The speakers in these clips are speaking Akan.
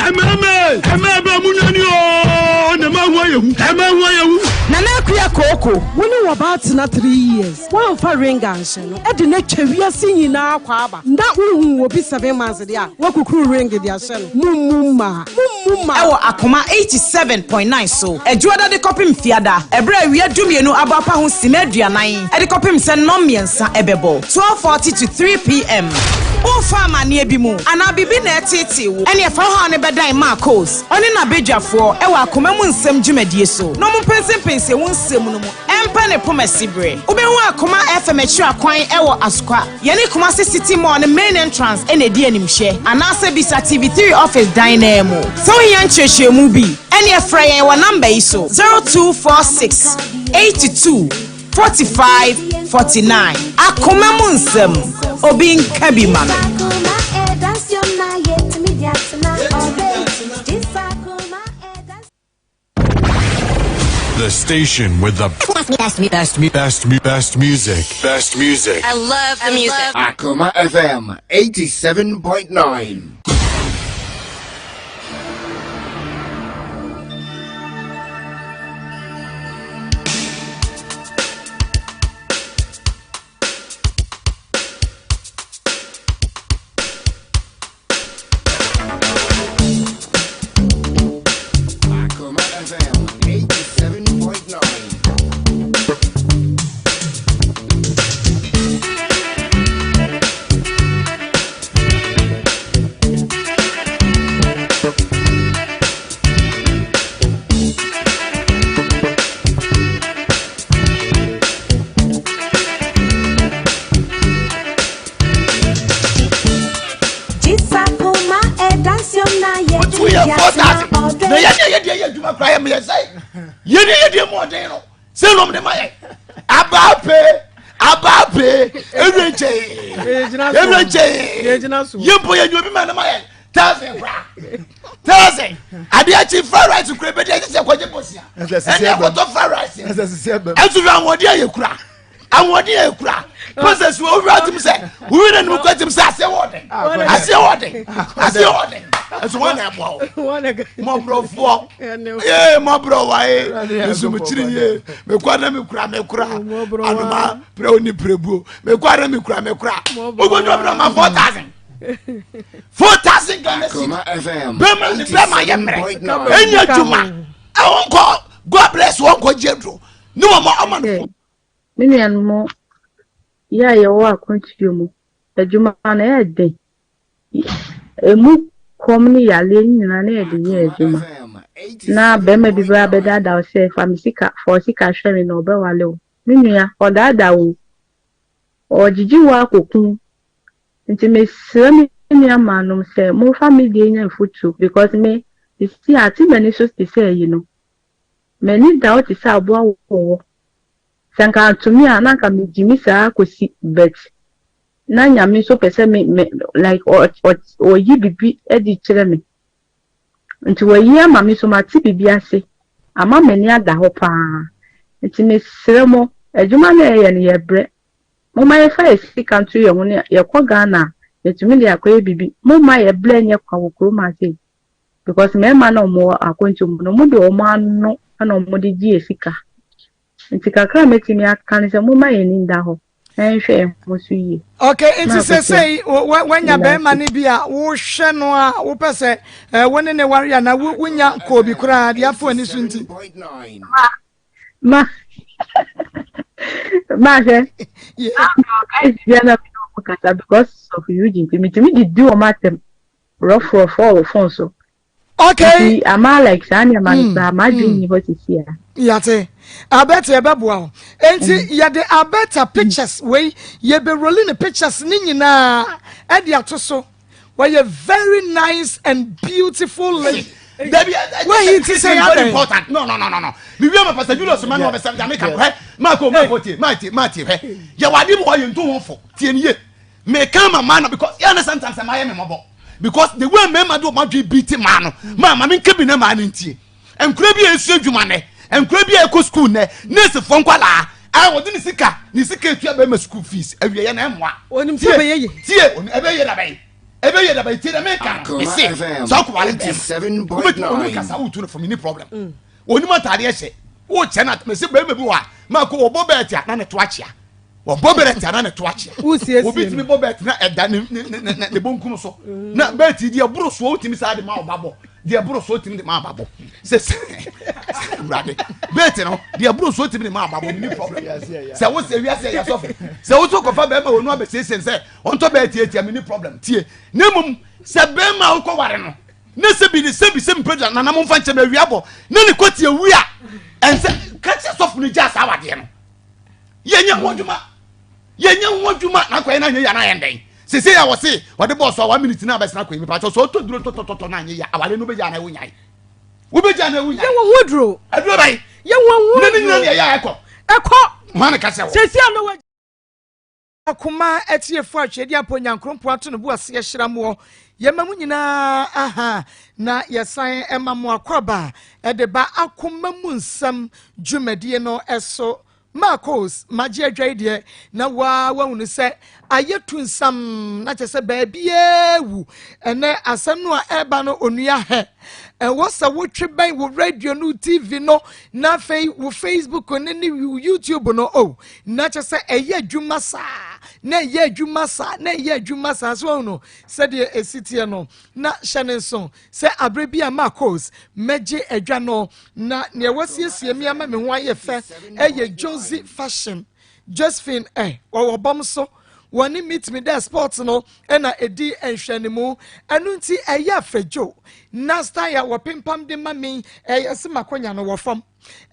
Ɛmɛɛmɛ ɛmɛɛbɛ mu nyani oo na ɛma ho ayɛ hu ɛma ho ayɛ hu. Nana Akua Kooko. Wo ne wɔbaa tena 3 years woamfa ring anhyɛ no ɛde no atwa wiase nyinaa kɔ aba na wohu obi 7 months deɛ a woakukuru ring de ahyɛ no mummu mmaa, mummu mmaa. Ɛwɔ Akoma 87.9 so Adwuada de kɔpem Fiada, ɛberɛ a awia 12 abɔ apa ho sima 40 ɛde kɔpem sɛ nnɔm 3 ɛbɛbɔ, 12:40 to 3 p.m. Wofa amanneɛ bi mu anaa biribi na ɛtetee wo ɛne ɛfa hɔ a ne bɛdan Marcos ɔne n'abadwafoɔ ɛwɔ Akoma mu Nsɛm dwumadie so na ɔmo mpɛnsɛmpɛnsɛ wo nsɛm no mu ɛmpa ne pomasi berɛ. Wobɛhu Akoma FM akyiri akwan ɛwɔ Asokwa, yɛne Kumase City Mall ne main entrance ɛna ɛdi animhwɛ, anaasɛ bisa TV3 office dan naa mu. Sɛ wohia nkyerɛkyerɛmu bi ɛne ɛfrɛ yɛn wɔ namba yi so: 0246 82 45 49. Akoma mu Nsɛm, obi nka bi ma me. Akoma ɛdansi na yɛtumi de atena ɔbɛ this akoma ɛdansi. The station with the best, best, best, best, best music. Best music. I love the music. Akoma FM 87.9. Akoma FM 87.9. Jisakoma ɛdansi na Wotu yɛ yɛtumi de 4,000 atena ɔbɛ. Na yɛdeɛ yɛdeɛ yɛ adwuma kora yɛ meyɛ sɛ yɛdeɛ yɛdeɛ mu ɔden no sɛ nom de ma yɛ abaa pee, abaa pee, ɛwura nkyɛn, ɛwura nkyɛn. Yɛmpo yɛ nyɛ obi ma ne ma yɛ 1,000 kora, 1,000. Adeɛ akyi, fried rice kura bɛdi ɛsɛ sɛ kɔgye bɔsia ɛne akɔtɔ fried rice. Ɛnso hwɛ ahoɔden a yɛkura, ahoɔden a yɛkura process wɔ owura tim sɛ wowi na nimu kɔ tim sɛ aseɛ wɔ den, aseɛ wɔ den, aseɛ wɔ den. Ɛnso wɔn na ɛboa wo mɔborɔfoɔ ee, mɔborɔ wa ee, nsumukyiri yie mekɔ na mekura mekura anoma pere oni pere buo mekɔ na mekura mekura ogbonyo bi na ma 4,000, 4,000 Ghana cedi. Akoma FM Bɛrima ne bɛrima yɛ mmerɛ 87.9. ɛnyɛ adwuma ɛwɔ nkɔ. God bless wɔn nkɔ gye duro ne wɔn ɔma no. Me nuanom yɛ a yɛwɔ akwantuo mu, adwuma no ɛyɛ den. Emu kɔm ne yareɛ nyinaa na yɛde yɛ adwuma. Na bɛrima bi bɛba bɛdaadaa wo sɛ fa me sika, fa wo sika hwɛ me na ɔbɛwale wo. Me nua, ɔdaadaa wo. Ɔgyegye wo akɔku. Nti mesrɛ me nua maanom sɛ momfa me deɛ nya mfotuo because me sisi ate m'ani so te sɛ ayi no. M'ani da hɔ te sɛ aboa wɔwɔ. Sɛ nka antumi a na nka megyimi saa kɔsi, but na Nyame nso pɛ sɛ me like ɔyi bibi de kyerɛ me. Nti wayi ama me nso mate bibi ase ama m'ani ada hɔ paa. Nti mesrɛ mo, adwuma no a yɛyɛ no yɛbrɛ. Momma yɛfa yɛ sika nto yɛn ho ne yɛkɔ Ghana a yɛtumi de akɔyɛ bibi. Momma yɛbrɛ nyɛ kwa wɔ kurom ha sei. Because mmarima na wɔwɔ akwantuo mu no, wɔde wɔn ano na wɔde gye yɛ sika. Nti kakra a mɛtumi aka ne sɛ momma yɛn ani nda hɔ na yɛnhwɛ yɛn ho so yie. Okay, nti sɛsɛi wanya bɛrima no bi a wohwɛ no a wopɛ sɛ wo ne ne ware anaa wonya kɔɔ bi koraa deɛ afo ani so nti? Ma hwɛ, guys bia na me ne wɔn kasa because of Eugene nti metumi didi wɔn atɛm rough rough wɔ phone so. Nti ama like saa nneɛma no koraa m'adwene nni hɔ sisi a. Yate. Abɛta, yɛbɛboa wo. Enti yɛde Abɛta pictures wei, yɛbɛroli ne pictures ne nyinaa ɛde ato so. Wɔyɛ very nice and beautiful lady. Dabi. Wayi ti sɛ very yɛadɛn. important. No, no, no, no, no. Mi wi ama Pastor Julius ma na ɔbɛsɛm dame ka hwɛ. Marco, Marco tie, Marco, Marco hwɛ. Yɛ wɔ ade mu hɔ yɛ ntu ho fo. Tie ni ye. Me ka ma ma no because yɛ na sometimes ma yɛ me mɔbɔ. Because the way mmarima de ɔmo adwene bi ti maa no, maa ma me nka bi na maa no ntie. Nkura bi a esua adwuma nɛ, nkura bi a ɛkɔ school nɛ, nurse fo nkwalaa a wɔde ne sika etua bɛrima school fees awie yɛ na ɛmoa. Onim sɛ ɔbɛyɛ yie. Tie, ɛbɛyɛ na bɛyɛ. Ebe yɛ daba etie dɛ meka no mese sɛ ɔkɔware bɛrima wobɛtumi ɔno kasa wotu no fam ni problem mm. Onim ataadeɛ hyɛ wokyɛ no mese bɛrima bi wɔ a maako wɔbɔ bɛɛte a na ne to akyea wɔbɔ bɛɛte a na ne to akyea obi tumi bɔ bɛɛte na ɛda ne ne ne ne bonkum so mm. Na bɛɛte deɛ boro soɔ wotumi saa de ma ɔba bɔ deɛ boro soɔ tumi de ma aba bɔ sɛ sɛ wurade bɛɛte no deɛ boro soɔ tumi de ma aba bɔ ni problem sɛ wosɛ wiase yɛ sɔfo sɛ wosɛ kɔfa bɛrima wɔn nu abɛsiesie sɛ ɔntɔ bɛɛ tietia me ni problem tie na mmom sɛ bɛrima a wokɔ ware no ne sɛ bi ne sɛ bi sɛ mpɛ da nana momfa nkyɛn awia bɔ ne ne kɔti awi a ɛnsɛ ka kyerɛ sɔfo no gyaa saa awadeɛ no yɛnyɛ ho adwuma yɛnyɛ ho adwuma na akɔyɛ no anyɛ yɛ na ayɛ ndɛn sese a wɔse wɔde bɔɔ so a one minute na abɛsena akɔyɛ mepa kyɛ sɛ ɔtɔ duro tɔtɔtɔtɔ na anyɛ yɛ awadeɛ no bɛgya na ɛwo nyae wobɛgya na ɛwo nyae yɛwɔ ho duro aduro bɛn yɛwɔ ho duro ne ne nyina ne ɛyɛ a ɛkɔ ɛkɔ hwan ne ka kyerɛ wɔ sese a na wɔ Akoma atiefo Atweaduampɔ Nyankoropɔn ato ne bo ase ahyira moɔ. Yɛma mo nyinaa aha na yɛsan ma mo akwaaba de ba akoma mu nsɛm dwumadie no so. Marcos, magye adwa yi deɛ na waa wahunu sɛ ayɛ tunsam na kyerɛ sɛ baabiara wu. Ɛnɛ asɛm no a ɛreba no onua hɛ. Ɛwɔ sɛ wotwe bɛn wo radio no TV no na afei wo Facebook ne ne YouTube no oh. Na kyɛ sɛ ɛyɛ adwuma saa, na ɛyɛ adwuma saa, na ɛyɛ adwuma saa. So wahu no sɛdeɛ ɛsi teɛ no? Na hyɛ ne nso sɛ aberɛ bi a Marcos mɛgye adwa no, na nea wasiesie me ama me ho ayɛ fɛ ɛyɛ Josie Fashion. Josephine ɛ, ɔwɔ bɔm so. Wɔne Meet Me There Sports no na ɛdi nhwɛanimu. Ɛno nti ɛyɛ fɛ Joe. Na style a wɔpempam de ma me ɛyɛ sɛ makonya no wɔ fam.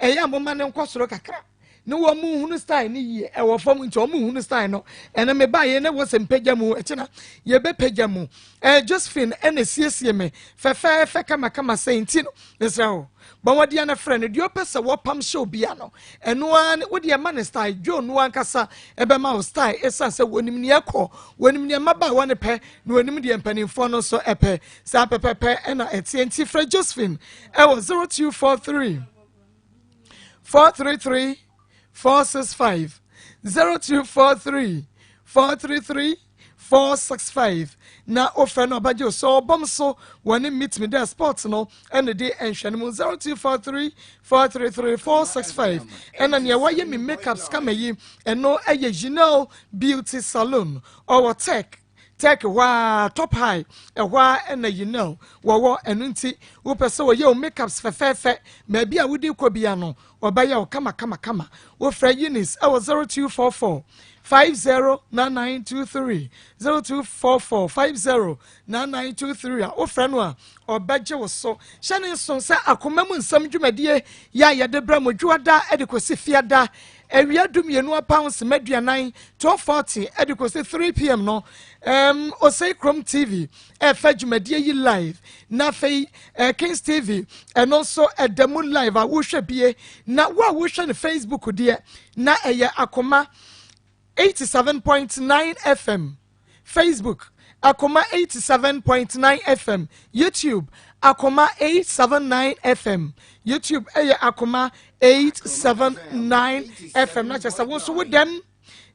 Ɛyɛ a momma no nkɔ soro kakra. ne wɔn nhunu style no yie ɛwɔ fam nti wɔn nhunu style no ɛna me ba yɛ ne wɔ sɛ mpagya mu ɛkyina yɛbɛpagya mu ɛɛ Josephine ɛna esiesie me fɛfɛɛfɛ kamakama sɛ nti no mesrɛ wo bɔn wɔde ana frɛ no deɛ ɔpɛ sɛ wɔpam hyɛ obia no ɛno ara ne wodeɛ ma ne style dwo no ankasa ɛbɛma wo style ɛsan sɛ wɔnim nea ɛkɔ wɔnim nea mmabaawa no pɛ na wɔnim deɛ mpanimfoɔ no nso ɛpɛ saa pɛpɛpɛ ɛna ɛteɛ nti frɛ Josephine ɛwɔ 0243 433 465 0243 433 465 na wofrɛ no ɔbɛgye so ɔbɔm so wɔne meet me there sports no ɛna de nhwɛ no mu 0243 433 465 ɛna nea wɔayɛ me makeup scammer yi ɛno ɛyɛ Janelle Beauty Salon ɔwɔ tech Tech hɔ ara, Top High, ɛhɔ ara na Yinel wɔwɔ, ɛno nti wopɛ sɛ wɔyɛ wo makeups fɛfɛɛfɛ, baabi a wode kɔ bia no wɔbɛyɛ wo kama kama kama. Wofrɛ Eunice ɛwɔ 0244 509923, 0244 509923 a wofrɛ no a ɔbɛgye wo so. Hyɛ ne nso sɛ akoma mu nsɛm dwumadie yɛ a yɛde brɛ mo dwoada de kɔsi fiada Awia dumienu apaw nsema aduanan, 12:40 de kɔsi 3 pm no, um, Osei Krom TV ɛfa dwumadie yi live. Na afei eh, Kings TV ɛno nso ɛda mu live a wohwɛ bie. Na wo a wohwɛ no Facebook deɛ, na ɛyɛ Akoma 87.9 FM. Facebook, Akoma 87.9 FM, YouTube, Akoma 879 FM, YouTube ɛyɛ Akoma 879 FM na kyerɛ sɛ wo nso wo dɛm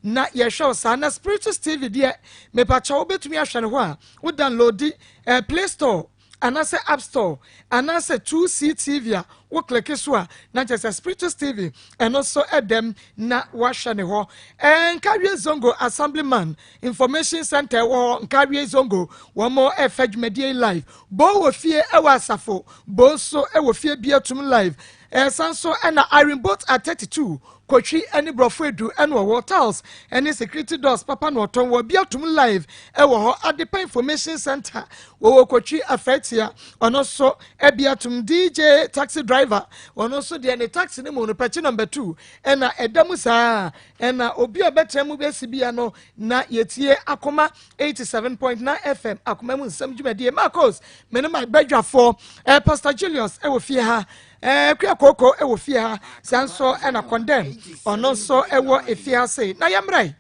na yɛhwɛ wo saa na Spiritus TV deɛ mepakyɛ wobɛtumi ahwɛ no hɔ a wo downloadi eh, Play Store anaasɛ App Store anaasɛ 2C TV a wo kleke so a na kyerɛ sɛ Spiritus TV ɛno nso ɛdɛm na wahwɛ ne hɔ. Ɛɛ Nkawie Zongo Assemblyman Information Center ɛwɔ hɔ Nkawie Zongo wɔn ɛfɛ dwumadie yi live. Bo wɔ fie ɛwɔ Asafo, Bo nso ɛwɔ fie Biatum live. Ɛsan so ɛna Irene Boat at 32 Kotwi ne brɔfo edu na ɔwɔ tiles ne security doors papa na ɔtɔn wɔ Biatum live wɔ hɔ Adepa information center wɔwɔ Kotwi Afɛtia ɔno nso Biatum DJ taxi driver ɔno nso deɛ ne taxi no mu no pɛkye number 2 ɛna ɛda mu saa ɛna obi a ɔbɛtena mu bɛsi bia no na yɛtie Akoma 87.9 FM akoma mu nsɛm dwumadie Marcos me ne my badwafoɔ eh, Pastor Julius ɛwɔ fie ha eh, Kua Koko ɛwɔ fie ha saa nso ɛna condemn ɔno nso ɛwɔ efie ha sei na yɛmmerɛ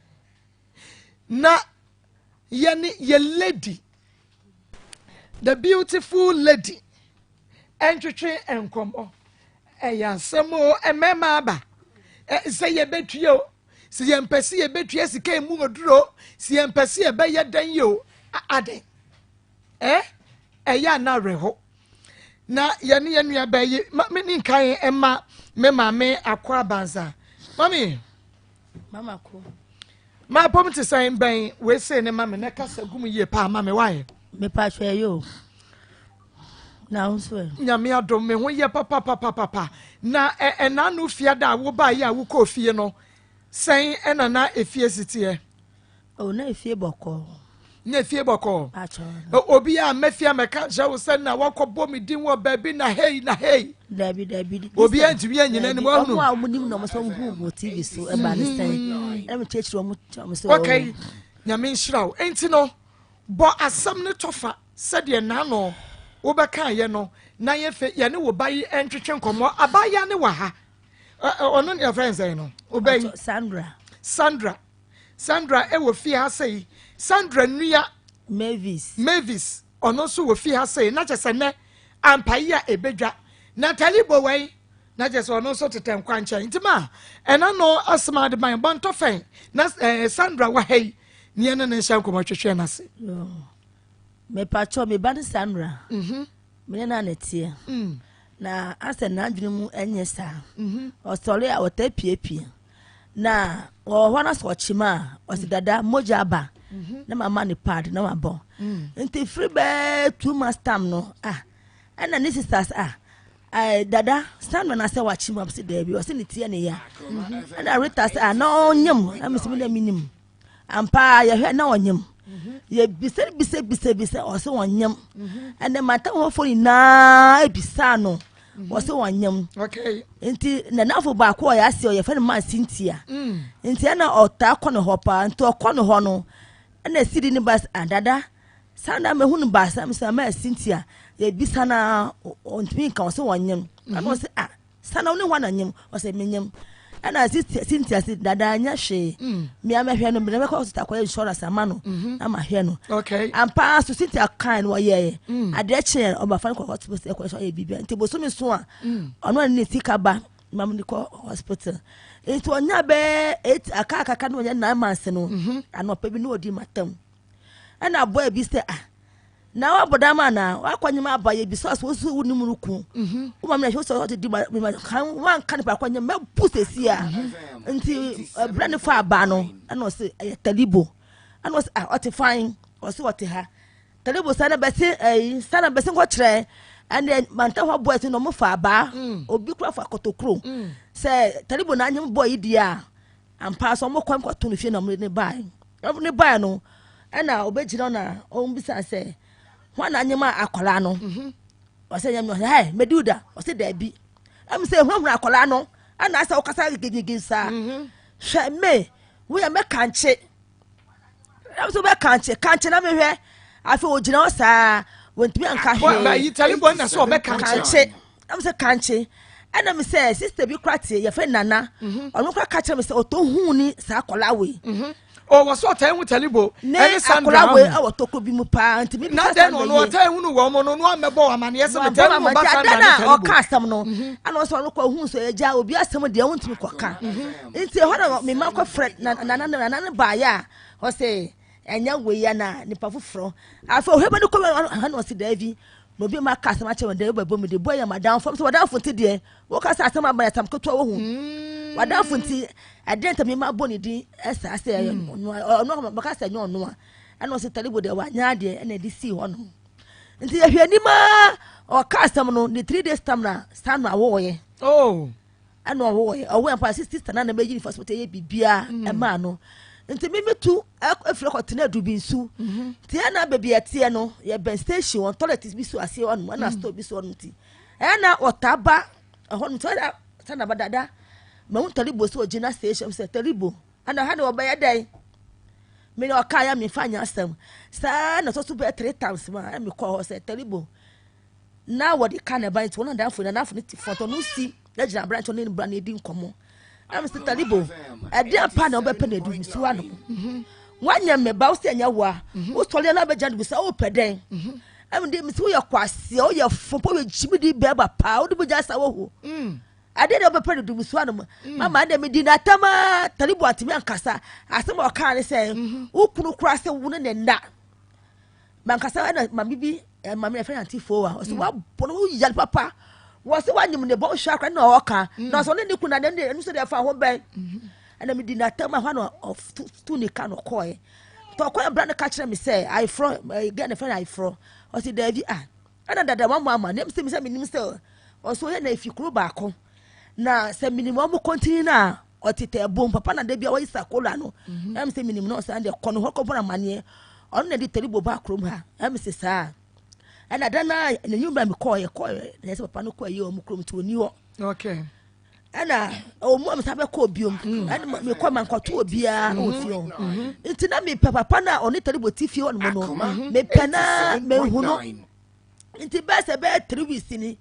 na yɛne yɛ lady the beautiful lady ɛntwetwe nkɔmmɔ ɛyɛ asɛm o mmarima aba sɛ yɛbɛtue o Sɛ yɛmpɛ sɛ yɛbɛtua sika emu oduro, sɛ yɛmpɛ sɛ yɛbɛyɛ dɛn yi o, adɛn? Eh? Ɛyɛ a na awerɛho. Na yɛne yɛn nua bɛɛ yi, ma me ni nkan mma me maame akɔ abansa. Mami. Mama ko. Ma apɔm te sɛn bɛn wei sei ne ma me na kasa gu mu yie paa ma me wae. Mepa hwɛ yɛ o. Na wo nso ɛ. Nyame adom me ho yɛ papapapapa. Na ɛna no fiada a wobaa yɛ a wokɔɔ fie no sɛn ɛna na efie si teɛ? Oh, na efie bɔkɔɔ. Na efie bɔkɔɔ. Obi a mɛfie a mɛka kyerɛ wo sɛ na wakɔbɔ me din wɔ baabi na hei na hei. Dabi dabi. Obi a ntumi anyina anim ahunu. Ɔmo a ɔmo nim na ɔmo sɛ ɔmo hu wɔ TV so ɛba ne sɛn. Ɛna mo kyerɛkyerɛ ɔmo kyerɛ ɔmo sɛ. Okay, nyame nhyira wo. Enti no, bɔ asɛm no tɔfa sɛdeɛ naano wobɛkaeɛ no na yɛfɛ yɛne wo ba yi ntwetwe nkɔmmɔ. Abaayewa ne wɔ ha. Ɔno ne yɛfrɛ nsɛn no. Wo ba yi. Sandra. Sandra. Sandra wɔ fie ha sei. Sandra nua. Mavis. Mavis, ɔno nso wɔ fie ha sei. Na kyerɛ sɛ nnɛ, ampa yi a ɛbɛdwa. Natalie Bowei, na kyerɛ sɛ ɔno nso tetɛ nkwa nkyɛn. Nti ma ɛna no asɛm ade ban bɔntɔ fɛn na eh, Sandra wɔ ha yi, ne yɛne ne nhyɛ nkɔmmɔ twetwe no ase. Mepakyɛw, me ba ne Sandra. Me ne no a na ɛteɛ. Na asɛ n'adwene mu nyɛ saa. Ɔsɔre a ɔtaa piepie. Na ɔwɔ hɔ na sɛ ɔkyem a, ɔsi dada mogya aba. Na mama ne pad na wabɔ. Nti firi bɛɛ 2 months time no, ah, ɛna ne sisters ah, dada Sandra na sɛ wakyem a, ɔsi daabi, ɔsi ne ti yɛ ne ya. Ɛna Rita sɛ ah, na ɔnyem, na mesi mi na mi nim. Ampa yɛhwɛ na ɔnyem. Yɛbisa bisa bisa bisa, ɔsɛ ɔnyem. Ɛnɛ mantam hɔfoɔ nyinaa ebisa no, wɔsɛ ɔnyem. Nti nanafo baako a ɔyɛ ase ɔyɛ fɛn man Cynthia. Nti ɛna ɔtaa kɔ ne hɔ paa, nti ɔkɔ ne hɔ no ɛna sidi ne ba adada Sandra mehu no baasa mi sɛ ama Cynthia yɛbisa na ɔntumi nka, ɔsɛ ɔnyem. Ɛna ɔsɛ ah, Sandra wo ne hɔ na nyem? Ɔsɛ menyem. Ɛna Cynthia si dada nyɛ hwee, mmea mɛhwɛ no, mmea mɛkɔ hospital akɔyɛ insurance ama no na ma hwɛ no. Ampa so Cynthia kan no wɔyɛɛ adeɛ kyeɛ ɔba fa no kɔ hospital ɛkɔ so ayɛ biribi. Nti bosomi so a ɔno ne sika ba ma mo de kɔ hospital. Nti ɔnya bɛɛ 8 aka akaka na ɔnya 9 months no, anɔpɛ bi na ɔdi matam ɛna boy bi sɛ ah, na wabɔ dam ana wakɔ nyima aba yɛ bisa so wosu wo nim no ku wo ma mi na hwɛ sɛ ɔte di ma ma kan wanka nipa kɔ nyɛ mɛbu sɛsi a. Nti ɛbrɛ ne fa aba no ɛna ɔsɛ ɛyɛ talibo. Ɛna ɔsɛ ah, ɔte fan, ɔsɛ ɔte ha talibo sa na bɛsi ɛyi sa na bɛsi nkɔkyerɛ. Ɛnɛ mantam hɔ boys na ɔmo fa aba obi kura fa kɔtɔkuro sɛ talibo na anyim boy yi di a ampa so ɔmo kɔ nkɔto no fie na ɔmo ne baa ɔmo ne baa no ɛna ɔbɛgyina na ɔmo bisa sɛ wɔn na anyim akwaraa no. Ɔsɛ nyɛ mi, ɔsɛ hɛ mɛdi wo da, ɔsɛ daabi. Ɛmu sɛ ehunahuna akwaraa no ɛna asɛ ɔkasa gigigigi saa. Hwɛ me woyɛ mɛkankye, ɛmu sɛ wobɛkankye kankye na mehwɛ. Afei ogyina hɔ saa wɔntumi anka hwee. Yi talibo na sɛ ɔbɛkankye. Kankye, ɛmu sɛ kankye. Ɛna mi sɛ sister bi kora te yɛfɛ Nana, ɔno kora ka kyerɛ mi sɛ ɔtɔ hu ni saa akwaraa wei. Ɔwɔ sɛ ɔtaa hu talibo ne ɛne Sandra akwaraa wei ho. ɛwɔ toko bi mu paa nti mi na dɛn na ɔno ɔtaa hu no wɔ mo no no amɛbɔ wɔ amaneɛ sɛ metaa hu ɔba Sandra ne na talibo. Ɔka asɛm no ɛna ɔsɛ ɔno kɔ hu sɛ ɛgya obi asɛm deɛ ɔntumi kɔka. Nti ɛhɔ na mema kɔfrɛ nana nana ne baayɛ a ɔsɛ ɛnyɛ wei ya na nipa foforɔ. Afei ɔhwɛ bɛ ne kɔ hɔ na ɔsɛ daabi na obi ma ka asɛm akyerɛ wɔn dɛ bɛbɔ mi de bɔ yɛ madamfo sɛ madamfo nti deɛ wɔka sɛ asɛm aba yɛ asɛm ketewa wɔ ho madamfo nti ɛdeɛ ntam ma bɔ ne din ɛsa sɛ ɛyɛ ɔno ɔno bɛka sɛ ɛnyɛ ɔno a. Ɛna ɔsɛ talibo deɛ wanyɛ adeɛ ɛna ɛde sii hɔ nom. Nti yɛhwɛ anim a ɔka asɛm no ne 3 days time na saa no awɔɔyɛ. Ɛna ɔwɔɔyɛ ɔwɔɛ mpa sɛ sister na na bɛyi ne hospital yɛ biribiara ɛmaa no. Nti mimi tu efiri kɔtena adubi nsu nti ɛna baabi ɛteɛ no yɛbɛn station wɔn toilet bi so aseɛ hɔ nom ɛna store bi so hɔ nom. Nti ɛna ɔtaa ba ɛhɔ nom. Nti ɛna sɛ ba dada mahu talibo sɛ ɔgyina station sɛ talibo ɛna ha de ɔbɛyɛ dɛn mene ɔka ya mefa nyɛ asɛm saa na ɛsɔ so bɛyɛ three times ma ɛna mekɔ hɔ sɛ talibo na wɔde ka ne ba. Nti wɔn adamfo na adamfo no te fɔtɔ no si gyina aberante ne ne bra na edi nkɔmɔ. Ɛna sɛ talibo ɛde apa na ɔbɛpɛ na edu nsuo ano wanyɛ me ba wosi ɛnyɛ wa wosɔre na abɛgya no bisa wopɛ dɛn. Ɛmu de mesi woyɛ kwaseɛ woyɛ fompo woyɛ gyimi di bɛɛba paa wode bɛgya sa wɔ ho adeɛ deɛ wobɛpɛ no dum so anom. Mama ɛdeɛ medi n'atam a talibo atumi ankasa. Asɛm a ɔkaa ne sɛ wo kunu kora sɛ wo ne ne nna. Mankasa ɛna maame bi eh, maame yɛfrɛ no auntie Fowa ɔsɛ mm. wabɔ no woyare papa wɔsɛ wanyem ne bɔ wohwɛ akora na ɔka mm. na ɔsɛ ɔne ne kuna na ɛno sɛ deɛ ɛfa ho bɛn mm-hmm. ɛna medi n'atam a hɔ na ɔtu ne ka na ɔkɔɛ nti ɔkɔɛ bra no ka kyerɛ me sɛ ayeforɔ eh, gɛ ne fɛ no ayeforɔ ɔsɛ daabi a ɛna dada wɔn ama ne sɛ sɛ menim sɛ ɔsɛ ɔyɛ na efi kuro baako na sɛ menim wɔn kɔntini no a ɔtetɛ bom papa na da bi a wɔyi sakola no mhm. ɛm sɛ menim no ɔsan deɛ kɔ no hɔ kɔbɔ no amaneɛ ɔno na de taribo ba kurom ha ɛm sɛ saa ɛna da na n'anwummerɛ mekɔɔyɛ kɔɔyɛ na ɛsɛ papa no kɔ ayi wɔn kurom nti ɔni hɔ okay ɛna ɔmu a mesa bɛkɔ biom mm. ɛna mekɔ ma nkɔto obiara wɔ mm-hmm. fie hɔ mm-hmm. nti na mepɛ papa no a ɔne taribo ti fie hɔ nom no mepɛ na mehu no nti bɛyɛ sɛ bɛyɛ three weeks ni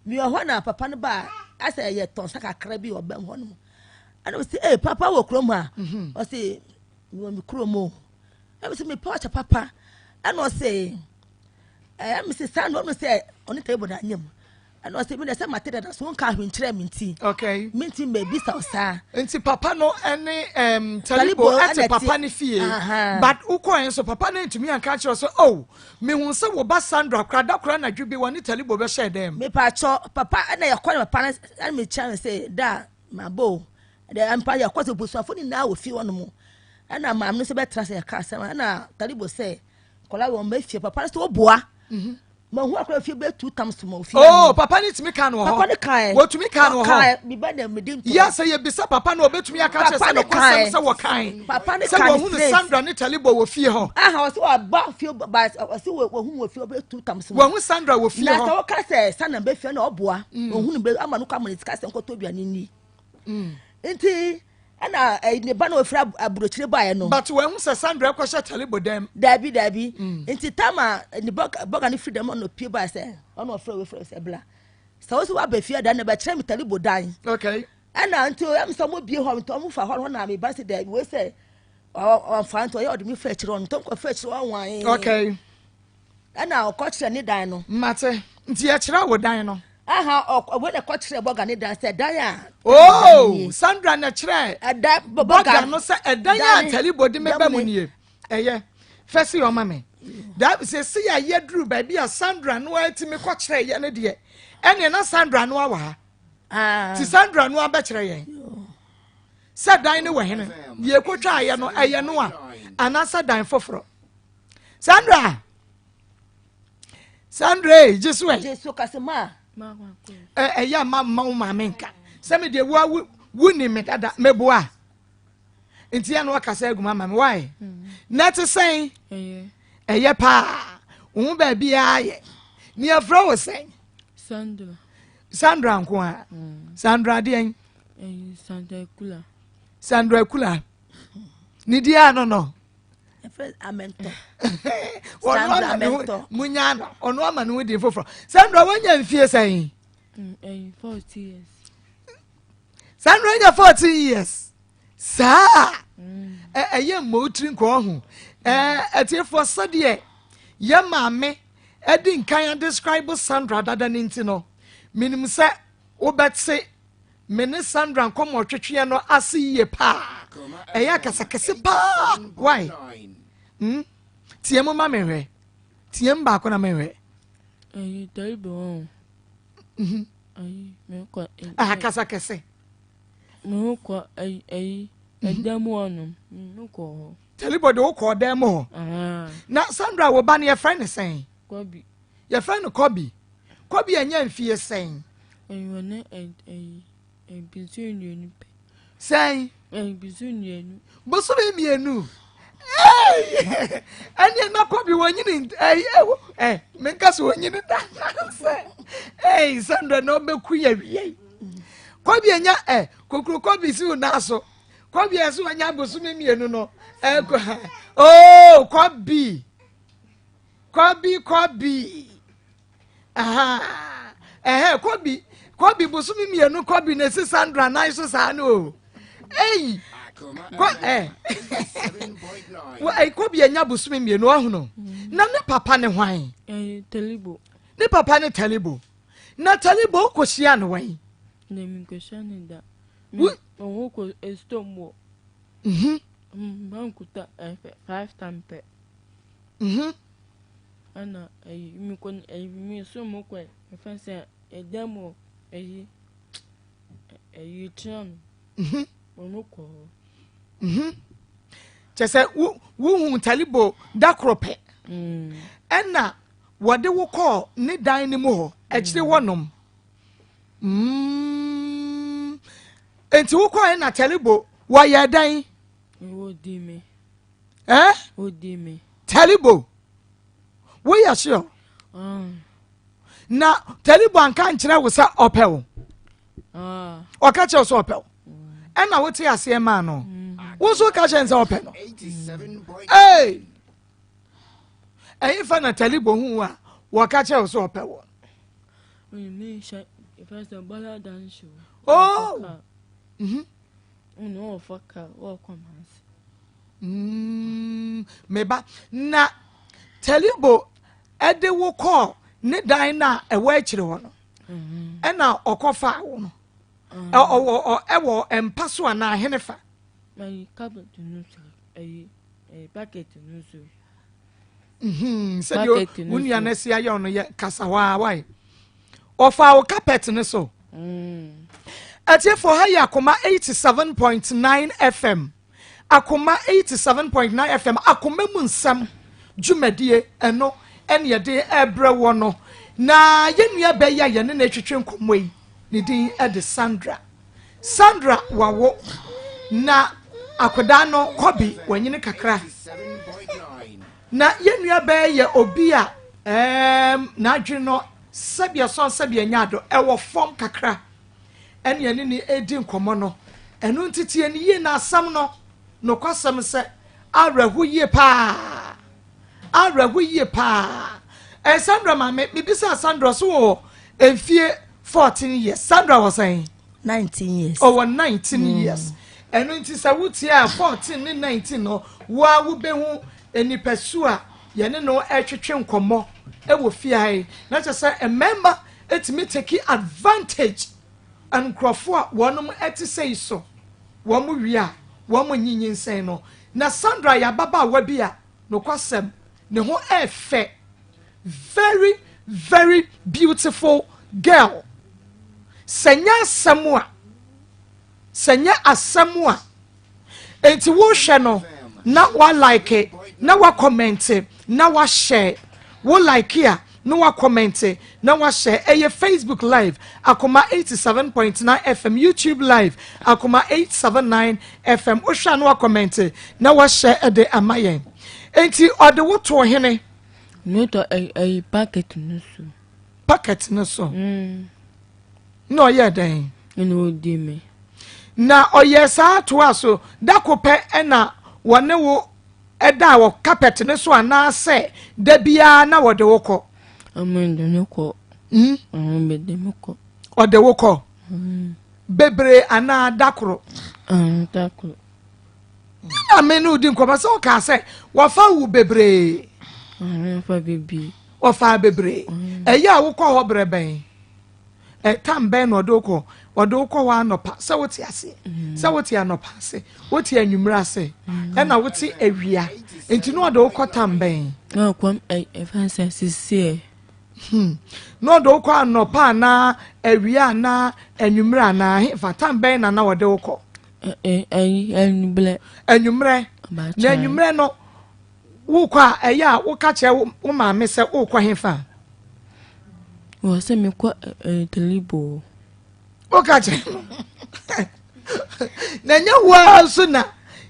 mewɔ hɔ na papa no ba asɛ yɛ tɔn sa kakra bi wɔ bɛm hɔ nom ɛna ɔsi ee papa wɔ kurom ha mhm. ɔsi mewɔ me kurom o ɛna ɔsi mepɛ ɔkyɛ papa ɛna ɔsi ɛɛ ɛna ɔsi saa na ɔno sɛ ɔne table na anyam ɛna ɔsi mi na sɛ mate dada so nka ahwe nkyerɛ mi nti okay mi nti mɛ bisa ɔsaa. Nti papa no ɛne ɛm talibo ɛte papa ne fie but wokɔ yɛn so papa no ntumi anka kyerɛ sɛ oh Mehuu sɛ wo ba Sandra koraa da koro anadwo bi wɔne Talibo bɛhyɛɛ dan mu. Mepaakyɛw, papa ɛna yɛkɔ ne papa no ɛna mekyia no sɛ da mabɔ o. Ɛdɛ ampa yɛkɔ sɛ busuafo nyinaa wɔ fie hɔnom. Ɛna maame no nso bɛtena sɛ yɛka asɛm ɛna Talibo sɛ nkɔla wɔn mma fie papa no sɛ ɔboa. Mhm. Mahu akora fie bɛyɛ two times ma ofie. Oh, papa no tumi ka no wɔ hɔ. Papa no kae. Wɔtumi ka no wɔ hɔ. Ɔkae, meba na medi ntoro. Yɛ sɛ yɛbisa papa no ɔbɛtumi aka kyerɛ sɛ nokwasɛm sɛ wɔkae. Papa no sɛ kae wɔhu no straight. Sandra ne Talibo wɔ fie hɔ. Aha, ɔsɛ waba fie ba ɔsɛ wɔhu wɔ fie ɔbɛyɛ two times ma. Wɔhu Sandra wɔ fie Na hɔ. sɛ wɔka sɛ Sandra bɛ fie na ɔboa. Ɔhu no bɛ ama no kɔ ama no sika sɛ nkɔtɔ aduane nni. Nti ɛna ɛyi ne ba na ofiri aburokyire baeɛ no. But wɔahu sɛ Sandra kɔhyɛ Talibo dɛm. Daabi daabi. Nti tama ne bɔga no firi dɛm ɔna opie baeɛ sɛ ɔna ɔfrɛ wei frɛ sɛ bla. Sɛ wosi waba fie dan na bɛkyerɛ me Talibo dan. Okay. Ɛna nti ɛm sɛ ɔmo bie hɔ nti ɔmo fa hɔ hɔ na me ba sɛ daabi wei sɛ ɔmfa nti ɔyɛ ɔde me fa akyire hɔ nti ɔmo kɔ fa akyire hɔ wan. Okay. Ɛna ɔkɔ kyerɛ ne dan no. Mate nti yɛkyerɛ wo dan no. Aha ɔwɔ na ɛkɔ kyerɛ bɔga ne dan sɛ dan a. Oh Sandra na kyerɛ ɛda bɔga no sɛ ɛdan a Talibo de me ba mu nie. Ɛyɛ fɛsi ɔma me. Da sɛ si a yɛduru baabi a Sandra no atumi kɔ kyerɛ yɛ no deɛ ɛneɛ na Sandra no awɔ ha. Ah. Ti Sandra no abɛkyerɛ yɛn. Sɛ dan no wɔ hene deɛ ɛkɔtwa ayɛ no ɛyɛ no a anaasɛ dan foforɔ. Sandra Sandra ee gye so ɛ. Gye so kase ma. Ɛ ɛyɛ ma ma wo maame nka sɛ me deɛ wo wo ni me dada meboa nti yɛ na wakasa agu ma ma me wae na ɛte sɛn ɛyɛ paa wo ho baabi ayɛ ne yɛfrɛ wo sɛn Sandra Sandra nko a mm. Sandra deɛn Sandra Kula Sandra Kula ne di ano no ɔno ama ne ho munya no ɔno ama ne ho din foforɔ Sandra wonya mfie sɛn mm, Sandra nya 14 years saa mm. ɛyɛ mmɔ wotiri nkɔ ɔho ɛtiefoɔ sɛdeɛ yɛ maame ɛdi nkan adescribe Sandra dada ne nti no menim sɛ wobɛte Me ne Sandra nkɔmmɔtwetweɛ no ase yie paa. Ɛyɛ akasakɛse paa. Why? Hmm? Teɛ mu ma menhwɛ. Teɛ mu baako na menhwɛ. Ayi, tari bɛ wɔn. Mhm. Ayi, me kɔ. Ah, kasa kɛse. Me kɔ ayi ayi ɛdan mu hɔnom. Me kɔ hɔ. Talibo de wokɔ ɔdan mu hɔ. Na Sandra wo ba no yɛfrɛ no sɛn? Kɔbi. Yɛfrɛ no Kɔbi. Kɔbi anya mfie sɛn? Ɛyɛ ne ɛyi bosome mmienu pɛ. Sɛn? Ɛyɛ bosome mmienu. Bosome mmienu. Ɛnneɛ na Kɔbi wɔnyini ɛyi ɛwɔ ɛ menka sɛ wɔnyini da sɛ ɛyi Sandra na ɔbɛku yɛ wie. Kɔbi anya ɛ kokoro Kɔbi si wo nan so. Kɔbi ɛsɛ wɔnya bosome mmienu no ɛkɔ oo Kɔbi. Kɔbi kɔbi aha ɛhɛ kɔbi kɔbi bosome mmienu kɔbi na esi Sandra nan so saa no o eyi kɔ ɛ wɔ ɛyi kɔbi anya bosome mmienu ɔhono na ne papa ne hwan Talibo ne papa ne Talibo na Talibo kɔ hyia no wɛn na mi nkɔ hyia ne da mi ɔho kɔ estom wɔ mhm bankuta ɛfɛ five time pɛ. Mhm. Ɛna ɛyi mekɔ ɛyi mi so mo kɔ ɛfɛn sɛ ɛdan mu ɛyi ɛyi kyerɛ no. Ɔmo kɔ hɔ. Kyɛ sɛ wohu Talibo da koro pɛ. Ɛna wɔde wo kɔɔ ne dan no mu hɔ akyire hɔnom. Nti wokɔɛ na Talibo wɔyɛ dɛn? Wodi me. Eh? Wodi me. Talibo. Woyɛ sure? Na Talibo anka nkyerɛ wo sɛ ɔpɛ wo? Ah. Ɔka kyerɛ wo sɛ ɔpɛ wo? Ɛna wote aseɛ maa no. Wo nso ka kyerɛ sɛ ɔpɛ no. Ee! Ɛyi fa na Talibo hu a wɔka kyerɛ wo sɛ ɔpɛ wo. Oh! Meba na Talibo ɛde wo kɔɔ ne dan no a ɛwɔ akyire hɔ no ɛna ɔkɔfaa wo no ɛwɔ ɛwɔ mpa so anaa hene fa. Sɛdeɛ wo nua no asi ayɛ ɔno yɛ kasa hɔ a wae ɔfaa wo carpet no so. Atiefoɔ ha yɛ Akoma 87.9 FM. Akoma 87.9 FM Akoma mu nsɛm dwumadie ɛno ɛne yɛde ɛbrɛ wɔ no. Na yɛn nua bɛ yi a yɛne no retwetwe nkɔmmɔ yi ne din ɛde Sandra. Sandra wawo na akwadaa no kɔbi wanyini kakra. Na yɛn nua bɛɛ yɛ obi a ɛɛm n'adwene no sɛbi ɛsɔn sɛbi ɛnyɛ ado ɛwɔ fam kakra ɛne ɛne ne ɛredi nkɔmmɔ no. Ɛno nti tie no yie na asɛm no nokwasɛm sɛ awerɛho yie paa. Awerɛho yie paa. Ɛɛ Sandra maame mebisa Sandra so wɔ mfie 14 years. Sandra wɔ sɛn? 19 years. Ɔwɔ 19 years. Ɛno nti sɛ wotie a 14 ne 19 no wo a wobɛhu nipasu a yɛne no ɛtwetwe nkɔmmɔ ɛwɔ fie ha yi. Na kyerɛ sɛ mmarima ɛtumi take advantage nkurɔfoɔ a wɔnom ɛte sɛ yi so wɔn wie a wɔn nyinyinsɛn no. Na Sandra yɛ ababaawa bi a nokwasɛm ne ho ɛfɛ, very very beautiful girl. Sɛ nyɛ asɛm a, sɛ nyɛ asɛm a, enti wohwɛ no na wa like na wa comment na wa share. Wo like a na wa comment na wa share. Ɛyɛ Facebook live Akoma 87.9 FM, YouTube live Akoma 879 FM. Wohwɛ a na wa comment na wa share ɛde ama yɛn. Enti ɔde wo to hene. Metɔ ɛyi packet no so. Packet no so. Na ɔyɛ dɛn? Ɛna ɔdi me. Na ɔyɛ saa toa so dako pɛ ɛna wɔne wo ɛda wɔ carpet no so anaasɛ da biara na wɔde wo kɔ? Ɔmo de me kɔ. Ɔmo bɛ de me kɔ. Ɔde wo kɔ? Bebree anaa dakoro? Dakoro. Na me ne odi nkɔmɔ sɛ ɔkaa sɛ wɔfa wo bebree. Ɔfa bebree. Ɔfa bebree. Ɛyɛ a wokɔ hɔ brɛ bɛn? Tam bɛn na ɔde wokɔ? Ɔde wokɔ hɔ anɔpa sɛ wote ase. Sɛ wote anɔpa ase, wote anwummerɛ ase, ɛna wote awia. Nti na ɔde wokɔ tam bɛn? Na ɔkɔ ɛfa sɛ sisi ɛ. Na ɔde wokɔ anɔpa anaa awia anaa anwummerɛ anaa hefa tam bɛn na na ɔde wokɔ? Anwummerɛ. Anwummerɛ. Na anwummerɛ no wokɔ a ɛyɛ a woka kyerɛ wo maame sɛ wokɔ hefa? Wɔ sɛ mekɔ Talibo. Woka kyerɛ no. Na ɛnyɛ wo ara nso na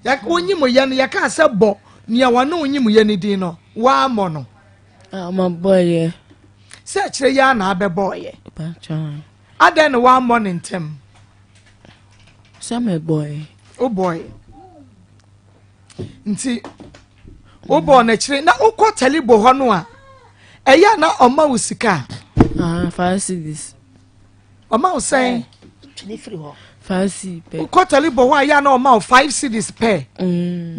wonyim yɛ no yɛka sɛ bɔ nea wɔne wonyim yɛ no din no woammɔ no. Mabɔyɛ. Sɛ akyerɛ yi ara na abɛbɔɔyɛ. Adɛn na woammɔ ne ntɛm? Sɛ mebɔɔyɛ. Wobɔɔyɛ. Nti wobɔɔ n'akyire na wokɔ Talibo hɔ no a ɛyɛ a na ɔma wo sika? 5 cedis. Ɔma wo sɛn? 5 cedis pɛ. Wokɔ Talibo hɔ a ɛyɛ a na ɔma wo 5 cedis pɛ.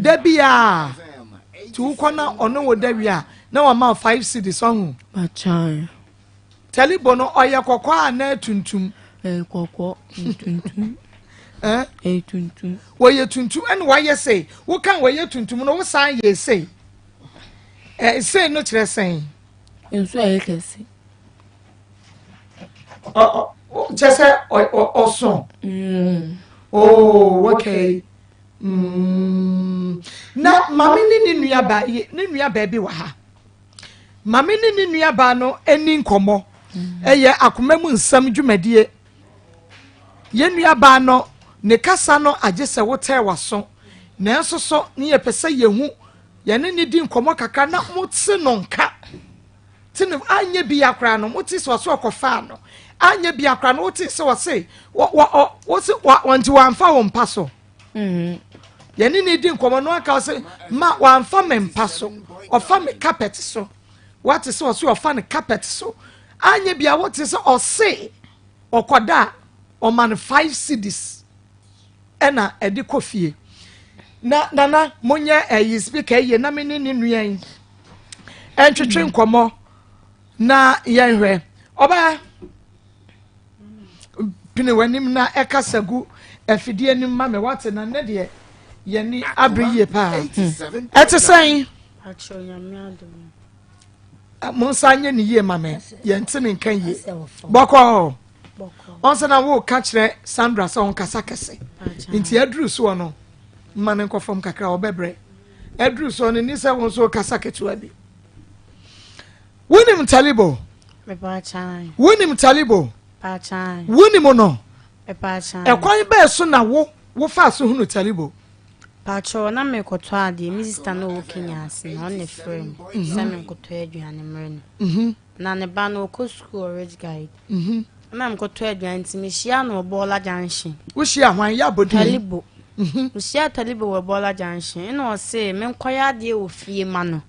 Da bi a nti wokɔ na ɔne wo da wie a na wama wo 5 cedis ɔho. Bakyan. Talibo no ɔyɛ kɔkɔɔ anaa tuntum? Ɛyɛ kɔkɔɔ tuntum. Ɛyɛ tuntum. Wɔyɛ tuntum ɛna wɔayɛ sei. Woka wɔyɛ tuntum no wosan yɛ sei. Sei no kyerɛ sɛn? Nso ɛyɛ kɛse. Kyɛ sɛ ɔso. Oh, okay. Na maame ne ne nua baa ne nua baa bi wɔ ha. Maame ne ne nua baa no ani nkɔmɔ. Ɛyɛ akoma mu nsɛm dwumadie. Yɛn nua baa no ne kasa no agye sɛ wotɛɛ w'aso. Nanso so ne yɛpɛ sɛ yɛhu yɛne ne di nkɔmɔ kakra na mote no nka. Te no anyɛ bia koraa no mote sɛ ɔsɛ ɔkɔfaa no. Anyɛ bia koraa no wote sɛ ɔse wɔ wɔ wɔ wɔ nti wɔamfa wo mpa so. Yɛne ne di nkɔmɔ no aka sɛ ma wɔamfa me mpa so ɔfa me carpet so. Wate sɛ ɔse ɔfa ne carpet so. Anyɛ bia wote sɛ ɔse ɔkɔda a ɔma no 5 cedis ɛna ɛde kɔ fie. Na nana monyɛ ɛyi speaker yie na me ne ne nua yi ɛntwetwe nkɔmɔ na yɛnhwɛ. Ɔbaa pene w'anim na ɛkasa gu afidie anim ma me wate na nnɛ deɛ yɛni abere yie paa. Ɛte sɛn? Mo nsa nyɛ ne yie ma me yɛnte ne nka yie. Bɔkɔɔ. Ɔnsa na wo ka kyerɛ Sandra sɛ ɔnkasa kɛse. Nti aduru soɔ no ma ne nkɔ fam kakra ɔbɛbrɛ. Aduru soɔ no ni sɛ wo nso kasa ketewa bi. Wonim Talibo? Wonim Talibo? Wonim no? Ɛkwan bɛɛ so na wo wofaa so hunu Talibo? Pacho na mekɔtɔ adeɛ me sista na ɔwɔ Kenya ase na ɔne frɛ me sɛ menkɔtɔ aduane mmerɛ no. Na ne ba no ɔkɔ sukuu wɔ Ridge Guide. Ɛna mekɔtɔ aduane nti mehyia no wɔ Bɔɔla Junction. Wohyia hwan? Yɛ abɔdin. Talibo. Mehyia Talibo wɔ Bɔɔla Junction ɛna ɔse menkɔyɛ adeɛ wɔ fie ma no.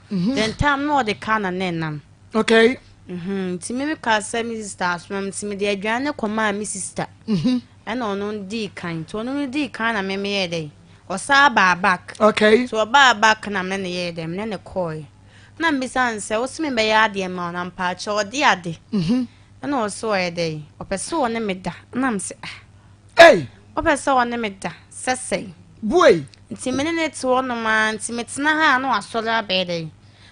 The time na ɔde kaa na na ɛnam. Okay. Nti me mekaa sɛ me sista asoma me nti mede aduane no kɔmaa me sista. Ɛna ɔno dii kan nti ɔno no dii kan na me meyɛɛ dɛ ɔsaa baa back. Okay. Nti ɔbaa back na me ne yɛɛ dɛ me ne ne kɔɔɛ. Na mbisa no sɛ wose mebɛyɛ adeɛ ma wo na mpaakyɛw ɔde ade. Ɛna ɔse ɔyɛ dɛ ɔpɛ sɛ ɔne me da na mese ah. Ei! Wopɛ sɛ ɔne me da sɛ sɛn? Buei! Nti me ne no te hɔnom ara nti metena ha a na wasɔre abɛyɛ dɛn?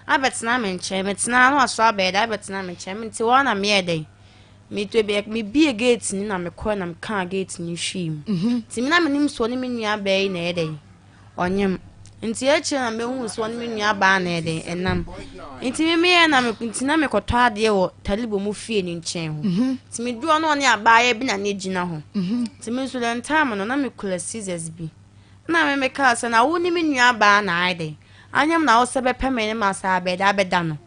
Abɛtena me nkyɛn. Metena ha na wasɔre abɛyɛ dɛn? Abɛtena me nkyɛn. Nti hɔ ara na meyɛɛ dɛn? Meto bi mebie gate no na mekɔɛ na mekaa gate no hwii mu. Nti me na menim sɛ ɔne me nua baa yi na ɛyɛ dɛn? Ɔnyem. Nti akyire na mehuu sɛ ɔne me nua baa na ɛyɛ dɛn? Ɛnam. Nti me meyɛɛ na me nti na mekɔtɔ adeɛ wɔ Talibo mu fie no nkyɛn hɔ. Nti meduru hɔ na ɔne abaayewa bi na ne gyina hɔ. Nti me nso the time no na mekura scissors bi. Ɛna me mekaa sɛ na wo ne me nua baa na ayɛ dɛn? Anyem na wo sɛ bɛpɛ me ne masa abɛda abɛda no.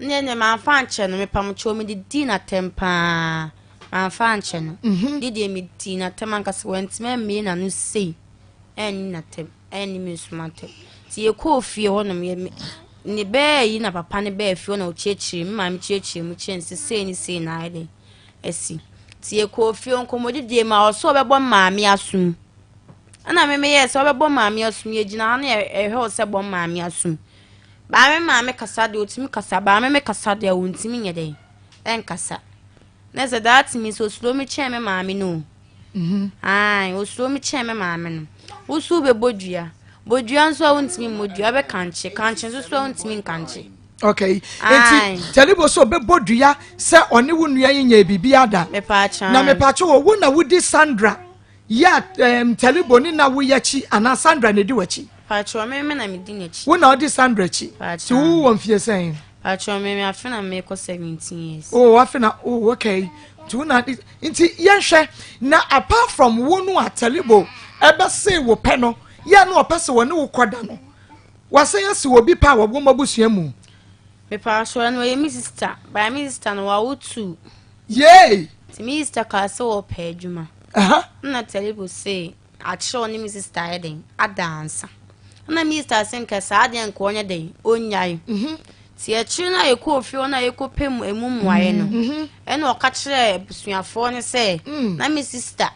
Nneɛ nneɛ mamfa ankyɛ no mepam kyɛw mede dii n'atɛm paa mamfa ankyɛ no. Ne deɛ medii n'atɛm ankasa wantumi ammie n'ano sei ɛnni n'atɛm ɛnni me nso m'atɛm. Nti yɛkɔɔ fie hɔnom yɛ me ne bɛɛ yi na papa ne bɛɛ fie hɔ na ɔkyerɛkyerɛ mu maame kyerɛkyerɛ mu kyerɛ no sɛ sei ne sei na ayɛ dɛn asi. Nti yɛkɔɔ fie nkɔmmɔdidie mu a ɔsɛ ɔbɛbɔ maame asom. Ɛna me meyɛɛ sɛ ɔbɛbɔ maame asom yɛgyina ha na yɛhwɛ wo sɛ bɔ maame asom. Maame maame kasa deɛ ɔtumi kasa maame me kasa deɛ ɔntumi nyɛ dɛn ɛnkasa. Na sɛ that means osuro me kyɛn me maame no. Ae, osuro me kyɛn me maame no. Wosu bɛbɔ dua. Bɔ dua nso a wontumi mmɔ dua bɛkankye. Kankye nso so a wontumi nkankye. Okay. Enti Talibo sɛ ɔbɛbɔ dua sɛ ɔne wo nua yi nyɛ biribi ada. Mepaakyɛ. Na mepaakyɛ wɔ wo na wodi Sandra yɛ Talibo ne na woyɛ akyi anaa Sandra na edi w'akyi? Paakyɛ me me na medi n'akyi. Wo na ɔdi Sandra akyi. Paakyɛ. Ti wo wɔ mfie sɛn? Paakyɛ me me afe na mekɔ 17 years. Oh, afe na oh okay. Nti wo na nti yɛnhwɛ na apart from wo no a Talibo ɛbɛse wo pɛ no yɛ na ɔpɛ sɛ wɔne wo kɔda no. Wasan asi wɔ bi pa a wɔwɔ mo abusua mu. Mepaakyɛ no ɛyɛ me sister. By me sister no wawo two. Yay! Nti me sister kaa sɛ wɔpɛ adwuma. Na Talibo se akyerɛ ɔne me sister ayɛ dɛn ada ansa. Na me sister se nka saa adeɛ nka ɔnyɛ dɛn ɔnyae. Nti akyire no a yɛkɔɔ fie hɔ no a yɛkɔpɛ mu emu mmuaeɛ no ɛna ɔka kyerɛɛ abusuafoɔ no sɛ na me sister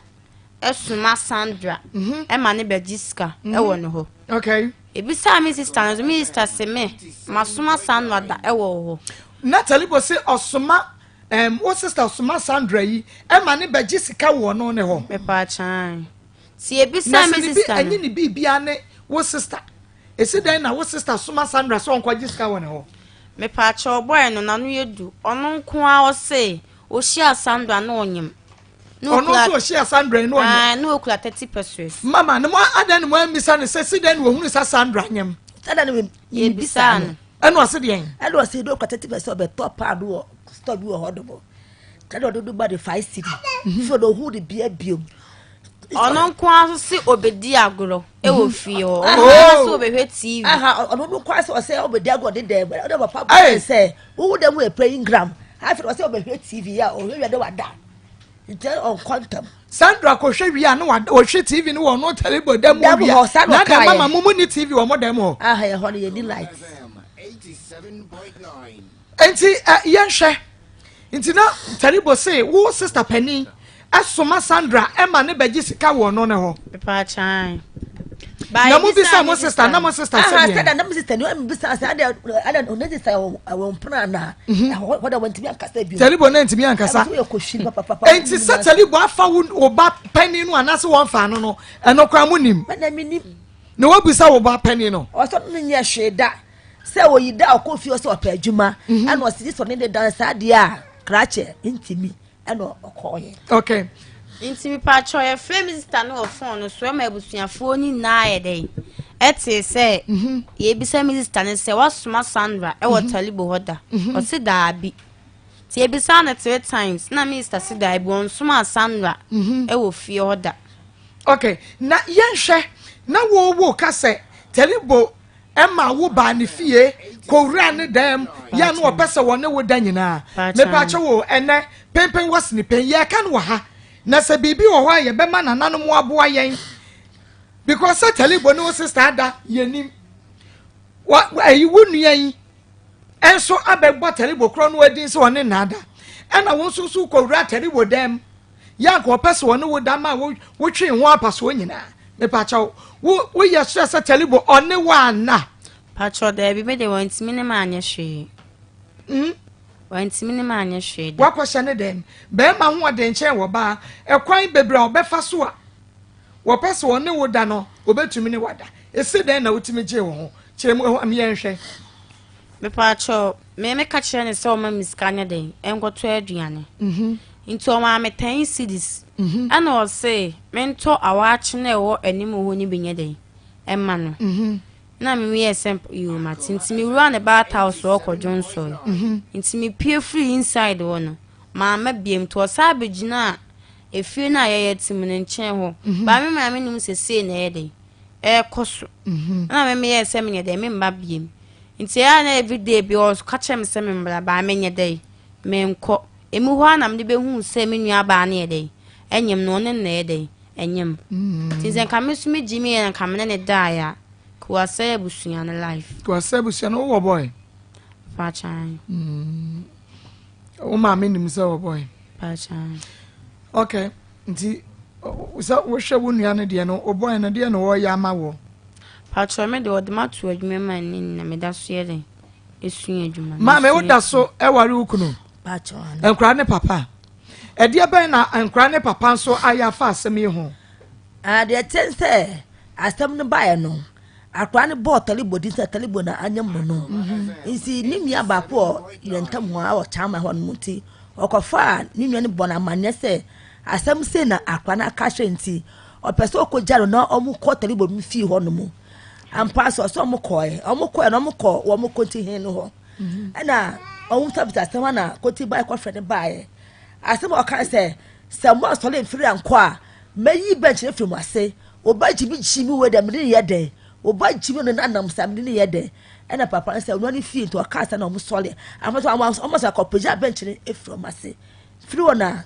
ɛsoma Sandra ɛma ne bɛgye sika ɛwɔ ne hɔ. Okay. Ebisaa me sister no so me sister se me masoma Sandra da ɛwɔ hɔ. Na Talibo se ɔsoma wo sister ɔsoma Sandra yi ɛma ne bɛgye sika wɔ ɔno ne hɔ. Mepaakyɛn. Ti ebisaa me sister no. Na sɛ ne bi ɛnye ne biribiara ne wo sister. Esi dɛn na wo sister soma Sandra sɛ ɔnkɔgye sika wɔ ne hɔ? Mepaakyɛw boy no n'ano yɛ du ɔno nko ara ɔse ohyia Sandra na ɔnyem. Ɔno nso ɔhyia Sandra na ɔnyem. Ae na okura 30 pesos. Mama ne mo adan ne mo ammisa no sɛ si dɛn na ohunu sɛ Sandra nyem. Sɛ na yɛbisaa no. Ɛna ɔse deɛn? Ɛna ɔse na okura 30 pesos ɔbɛtɔ paano wɔ store bi wɔ hɔ nom. Ɛna ɔde no ma ne 5 cedi. So na ohun ne bia biom. Ɔno nko ara nso se obedi agorɔ wɔ fie hɔ. Ɔno nko ara se obehwɛ TV. Ɔno nko ara se ɔsɛ obedi agorɔ ne dɛm. Ɔne papa bɔ sɛ wohu dɛm wɔ playing ground. Afei ɔsɛ ɔbɛhwɛ TV a ɔhwɛ wia ne wada. Nti ɔnkɔ ntɛm. Sandra kɔhwɛ wie a ne wada ɔhwɛ TV no wɔ ɔno tɛlebɔ dɛm hɔ wie a. Na dɛm mama mo mu ni TV wɔ mo dɛm hɔ. Ɛhɔ no yɛ ni light. Nti yɛnhwɛ. Nti na Taribo se wo sister panin soma Sandra ma ne bɛgye sika wɔ ɔno ne hɔ. Mepaakyɛw. Na mo bisa mo sister na mo sister sɛ deɛ. Aha na mo sister ni mo bisa sɛ ade ade ɔne sister wɔ mpena na. Ɛhɔ de wɔntumi ankasa bi. Taribo na ntumi ankasa. Nti sɛ Taribo afa wo ba panin no anaasɛ wɔn fa no no ɛno koraa mo nim. Ɛna mi nim. Na wabisa wo ba panin no. Ɔsɔ no nyɛ hwee da. Sɛ oyi da a ɔkɔ fie ɔsɛ ɔpɛ adwuma mhm. ɛna ɔsɛ gye sɛ ɔne ne dan saa deɛ a krakyɛ ntumi ɛna ɔkɔɔyɛ. okay. Nti mepaakyɛw yɛfrɛ me sista no wɔ fon no so ɛma abusuafoɔ no nyinaa yɛ dɛn ɛtee sɛ mhm. yɛbisa me sista no sɛ wasoma Sandra ɛwɔ mhm. Talibo hɔ da ɔse daabi nti yɛbisa no three times na me sista se daabi ɔnsomaa Sandra ɛwɔ fie hɔ da. Okay na yɛnhwɛ na wo wo ka sɛ Talibo Ɛma wo baa ne fie kɔwuraa ne dan mu yɛ no ɔpɛ sɛ wɔne wo da nyinaa. Mepaakyɛ wo ɛnɛ penpen wɔ sene pen yɛka no wɔ ha na sɛ biribi wɔ hɔ a yɛbɛma nananom aboa yɛn because sɛ Talibo ne wo sister ada yɛnim ɛyi wo nua yi nso abɛbɔ Talibo korɔ no adin sɛ ɔne nnaada ɛna wo nso so kɔwura Talibo dan mu Yɛ anka ɔpɛ sɛ ɔne wo da ma wo wotwee ho apasoɔ nyinaa. Mepakyɛw, wo woyɛ sure sɛ Talibo ɔne wo anna? Pakyɛw, daabi, me deɛ wantumi ne me anyɛ hwee. Hmm? Wantumi ne me anyɛ hwee da. Wakɔhyɛ ne dɛm. Bɛrima ho ɔden kyɛn wɔ baa. Ɛkwan bebree a ɔbɛfa so a wɔpɛ sɛ ɔne wo da no, obetumi ne wada. Ese dɛn na wotumi gyee wo ho? Kyerɛ mu ɛhɔ yɛnhwɛ. Mepaakyɛw, me meka kyerɛ no sɛ ɔma me sika nyɛ dɛn nkɔtɔ aduane. Nti ɔmaa me ten cedis. Ɛna ɔse mentɔ awaakye no a ɛwɔ anim hɔ no bi nyɛ dɛn ɛma no. Ɛna me meyɛɛ sɛ yoo mate. Nti me wuraa ne bath house hɔ kɔ dwonsɔe. Nti me pue firi inside hɔ no, mamma biam. Nti ɔsan bɛgyinaa efie no a yɛyɛ te mu no nkyɛn hɔ. But me maame nim sɛ sei na ɛyɛ dɛn ɛrekɔ so. Ɛna me meyɛɛ sɛ menyɛ dɛn memma biam. Nti ɛyɛ a na everyday bi ɔka kyerɛ me sɛ memmra baa menyɛ dɛn menkɔ. Emu hɔ ara na mede bɛhuu sɛ me nua baa no yɛ dɛn ɛnyem no ɔne no na ɛyɛ dɛn ɛnyem. Nti sɛ nka me nso me gyimi yɛ na nka me ne no daeɛ a nka wasɛe abusua no life. Nka wasɛe abusua no wowɔ boy? Paakyan. Wo maame nim sɛ wɔ boy? Paakyan. Okay nti sɛ wohwɛ wo nua no deɛ no wo boy no deɛ na ɔyɛ ama wɔ? Patrɔ me deɛ ɔde mato adwuma mu a ɛnnɛ nyina meda so yɛ dɛn esua adwuma. Maame wo da so ɛware wo kunu? Nkora ne papa. Ɛdeɛ bɛn na nkora ne papa nso ayɛ afa asɛm yi ho? Deɛ ɛte sɛ asɛm no baeɛ no akora no bɔɔ talibo din sɛ talibo na anyam no no mhm. nti ne nua baako wɔ yɛn ntam hɔ a wɔ kyama hɔ no nti ɔkɔfaa ne nua no bɔ no amanneɛ sɛ asɛm sei na akora no aka akyerɛ nti Ɔpɛ sɛ ɔkɔgya no na wɔkɔ Talibo no fie hɔ nom. Ampa sɛ ɔsɛ wɔn kɔɛ, wɔn kɔɛ na wɔn kɔ wɔn konti hen no hɔ. Mhm. Ɛna wɔn bisa asɛm na konti baeɛ kɔfrɛ no baeɛ. Asɛm a ɔka sɛ sɛ mo asɔre mfiri ankɔ a mɛyi bɛnkye no afiri mo ase. Ɔba gyimi gyimi wei dɛ mede ne yɛ dɛn? Ɔba gyimi no nanam sɛ mede ne yɛ dɛn? Ɛna papa no sɛ ɔno ne fie nti ɔkaa sɛ na wɔn sɔre. Ampa sɛ wɔn sɛ akɔpagya bɛnkye no afiri wɔn ase. Firi hɔ na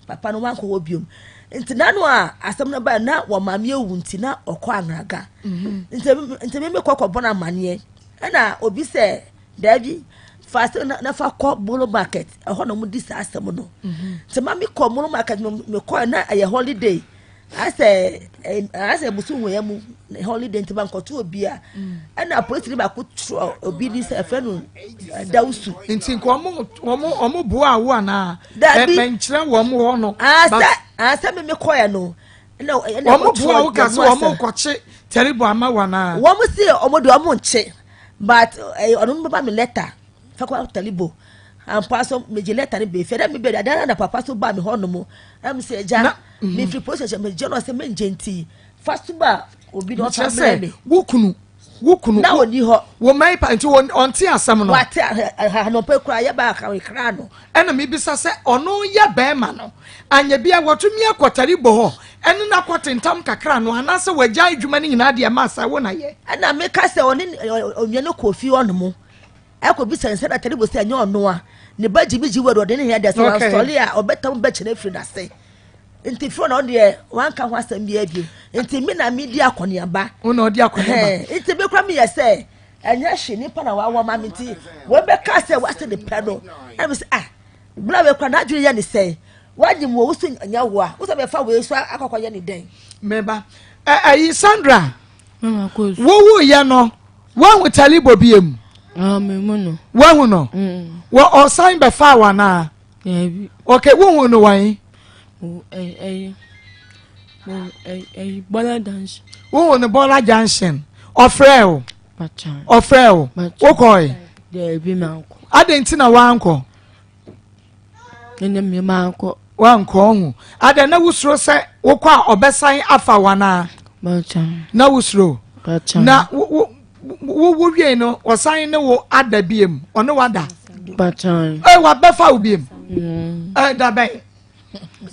papa no wankɔ hɔ biom. Nti n'ano a asɛm no bae na wɔn maame awu nti na ɔkɔ Anraga. Mhm. Nti nti me mekɔ kɔbɔ no amaneɛ. Ɛna obi sɛ daabi fa asɛm na na fa kɔ Molo market ɛhɔ na wɔn di saa asɛm no. Mhm. Nti ma mekɔ Molo market no mekɔ na ɛyɛ holiday. Asɛ asɛ bosom wɔ yɛ mu holiday nti ma nkɔto obi a. Mm. Ɛna polisi ni baako twerɛ obi ni sɛ ɛfɛ no Dawusu. Nti nka ɔmo ɔmo ɔmo boa wo anaa? Dabi. Ɛmɛnkyerɛ wɔn hɔ no. Asɛ asɛ mi mi kɔɛ no. Ɛna ɛna wɔn boa wo ka sɛ wɔn kɔkye tɛribo ama wo anaa? Wɔn si wɔn de wɔn nkye but ɛɛ ɔno bɛba mi letter. Fa kɔ Talibo. Ampa so megye lɛta no bɛɛ fie. Dɛ mebɛ dada na papa so baa me hɔ nom. Na me sɛ agya, mefiri police station megye no sɛ mengye nti fa so ba obi na ɔfa mmerɛ me. Wo kunu wo kunu na ɔni hɔ. Wo mma pa nti ɔnte asɛm no. Wate anɔpa kura yɛ ba kra no. Ɛna mebisa sɛ ɔno yɛ bɛrima no anyɛ bia watumi akɔ Talibo hɔ ɛne no akɔtentam kakra no anaasɛ wagyae adwuma no nyinaa deɛ ma sɛ wo na yɛ. Ɛna meka sɛ ɔne onua no kɔ fie hɔ nom. Ɛkɔbisa no sɛ na Taribo sɛ ɛnyɛ ɔno a ne ba gyimigyi wɔ ɔde ne hia deɛ sɛ wansɔre a ɔbɛtam bɛkyɛ no afiri n'ase nti firi na ɔno deɛ wanka ho asɛm biara bio nti me na medi akɔneaba wo na ɔdi akɔneaba nti me kora meyɛ sɛ ɛnyɛ hwe nipa na wawɔ ma me nti wɔbɛka sɛ wase ne pɛ no ɛna me sɛ ah bla wei kora n'adwene yɛ ne sɛ wagye mu wɔ wo so nyɛ wo a wo sɛ bɛfa wei so akɔkɔyɛ ne dɛn meba ɛyi Sandra Wowuiɛ no, woahu Talibo biom? Ah, mehu no. Woahu no? Mm. Wɔ ɔsan bɛfaa wo anaa? Daabi. Okay, wohu no wɔn? Ɛyi, ɛyi, Bɔla Junction. Wohu no Bɔla Junction. Ɔfrɛ wo? Ɔfrɛ wo? Wokɔe? Daabi, mankɔ. Adɛn nti na woankɔ? Ɛnna mi mankɔ. Wankɔ ɔho. Adɛn na wosuro sɛ wokɔ a ɔbɛsan afa wo anaa? Na wosuro. Na wo wo wo wie no ɔsan ne wo ada biem ɔne wada. Ɛ wabɛfa wo biem. Ɛ da bɛn.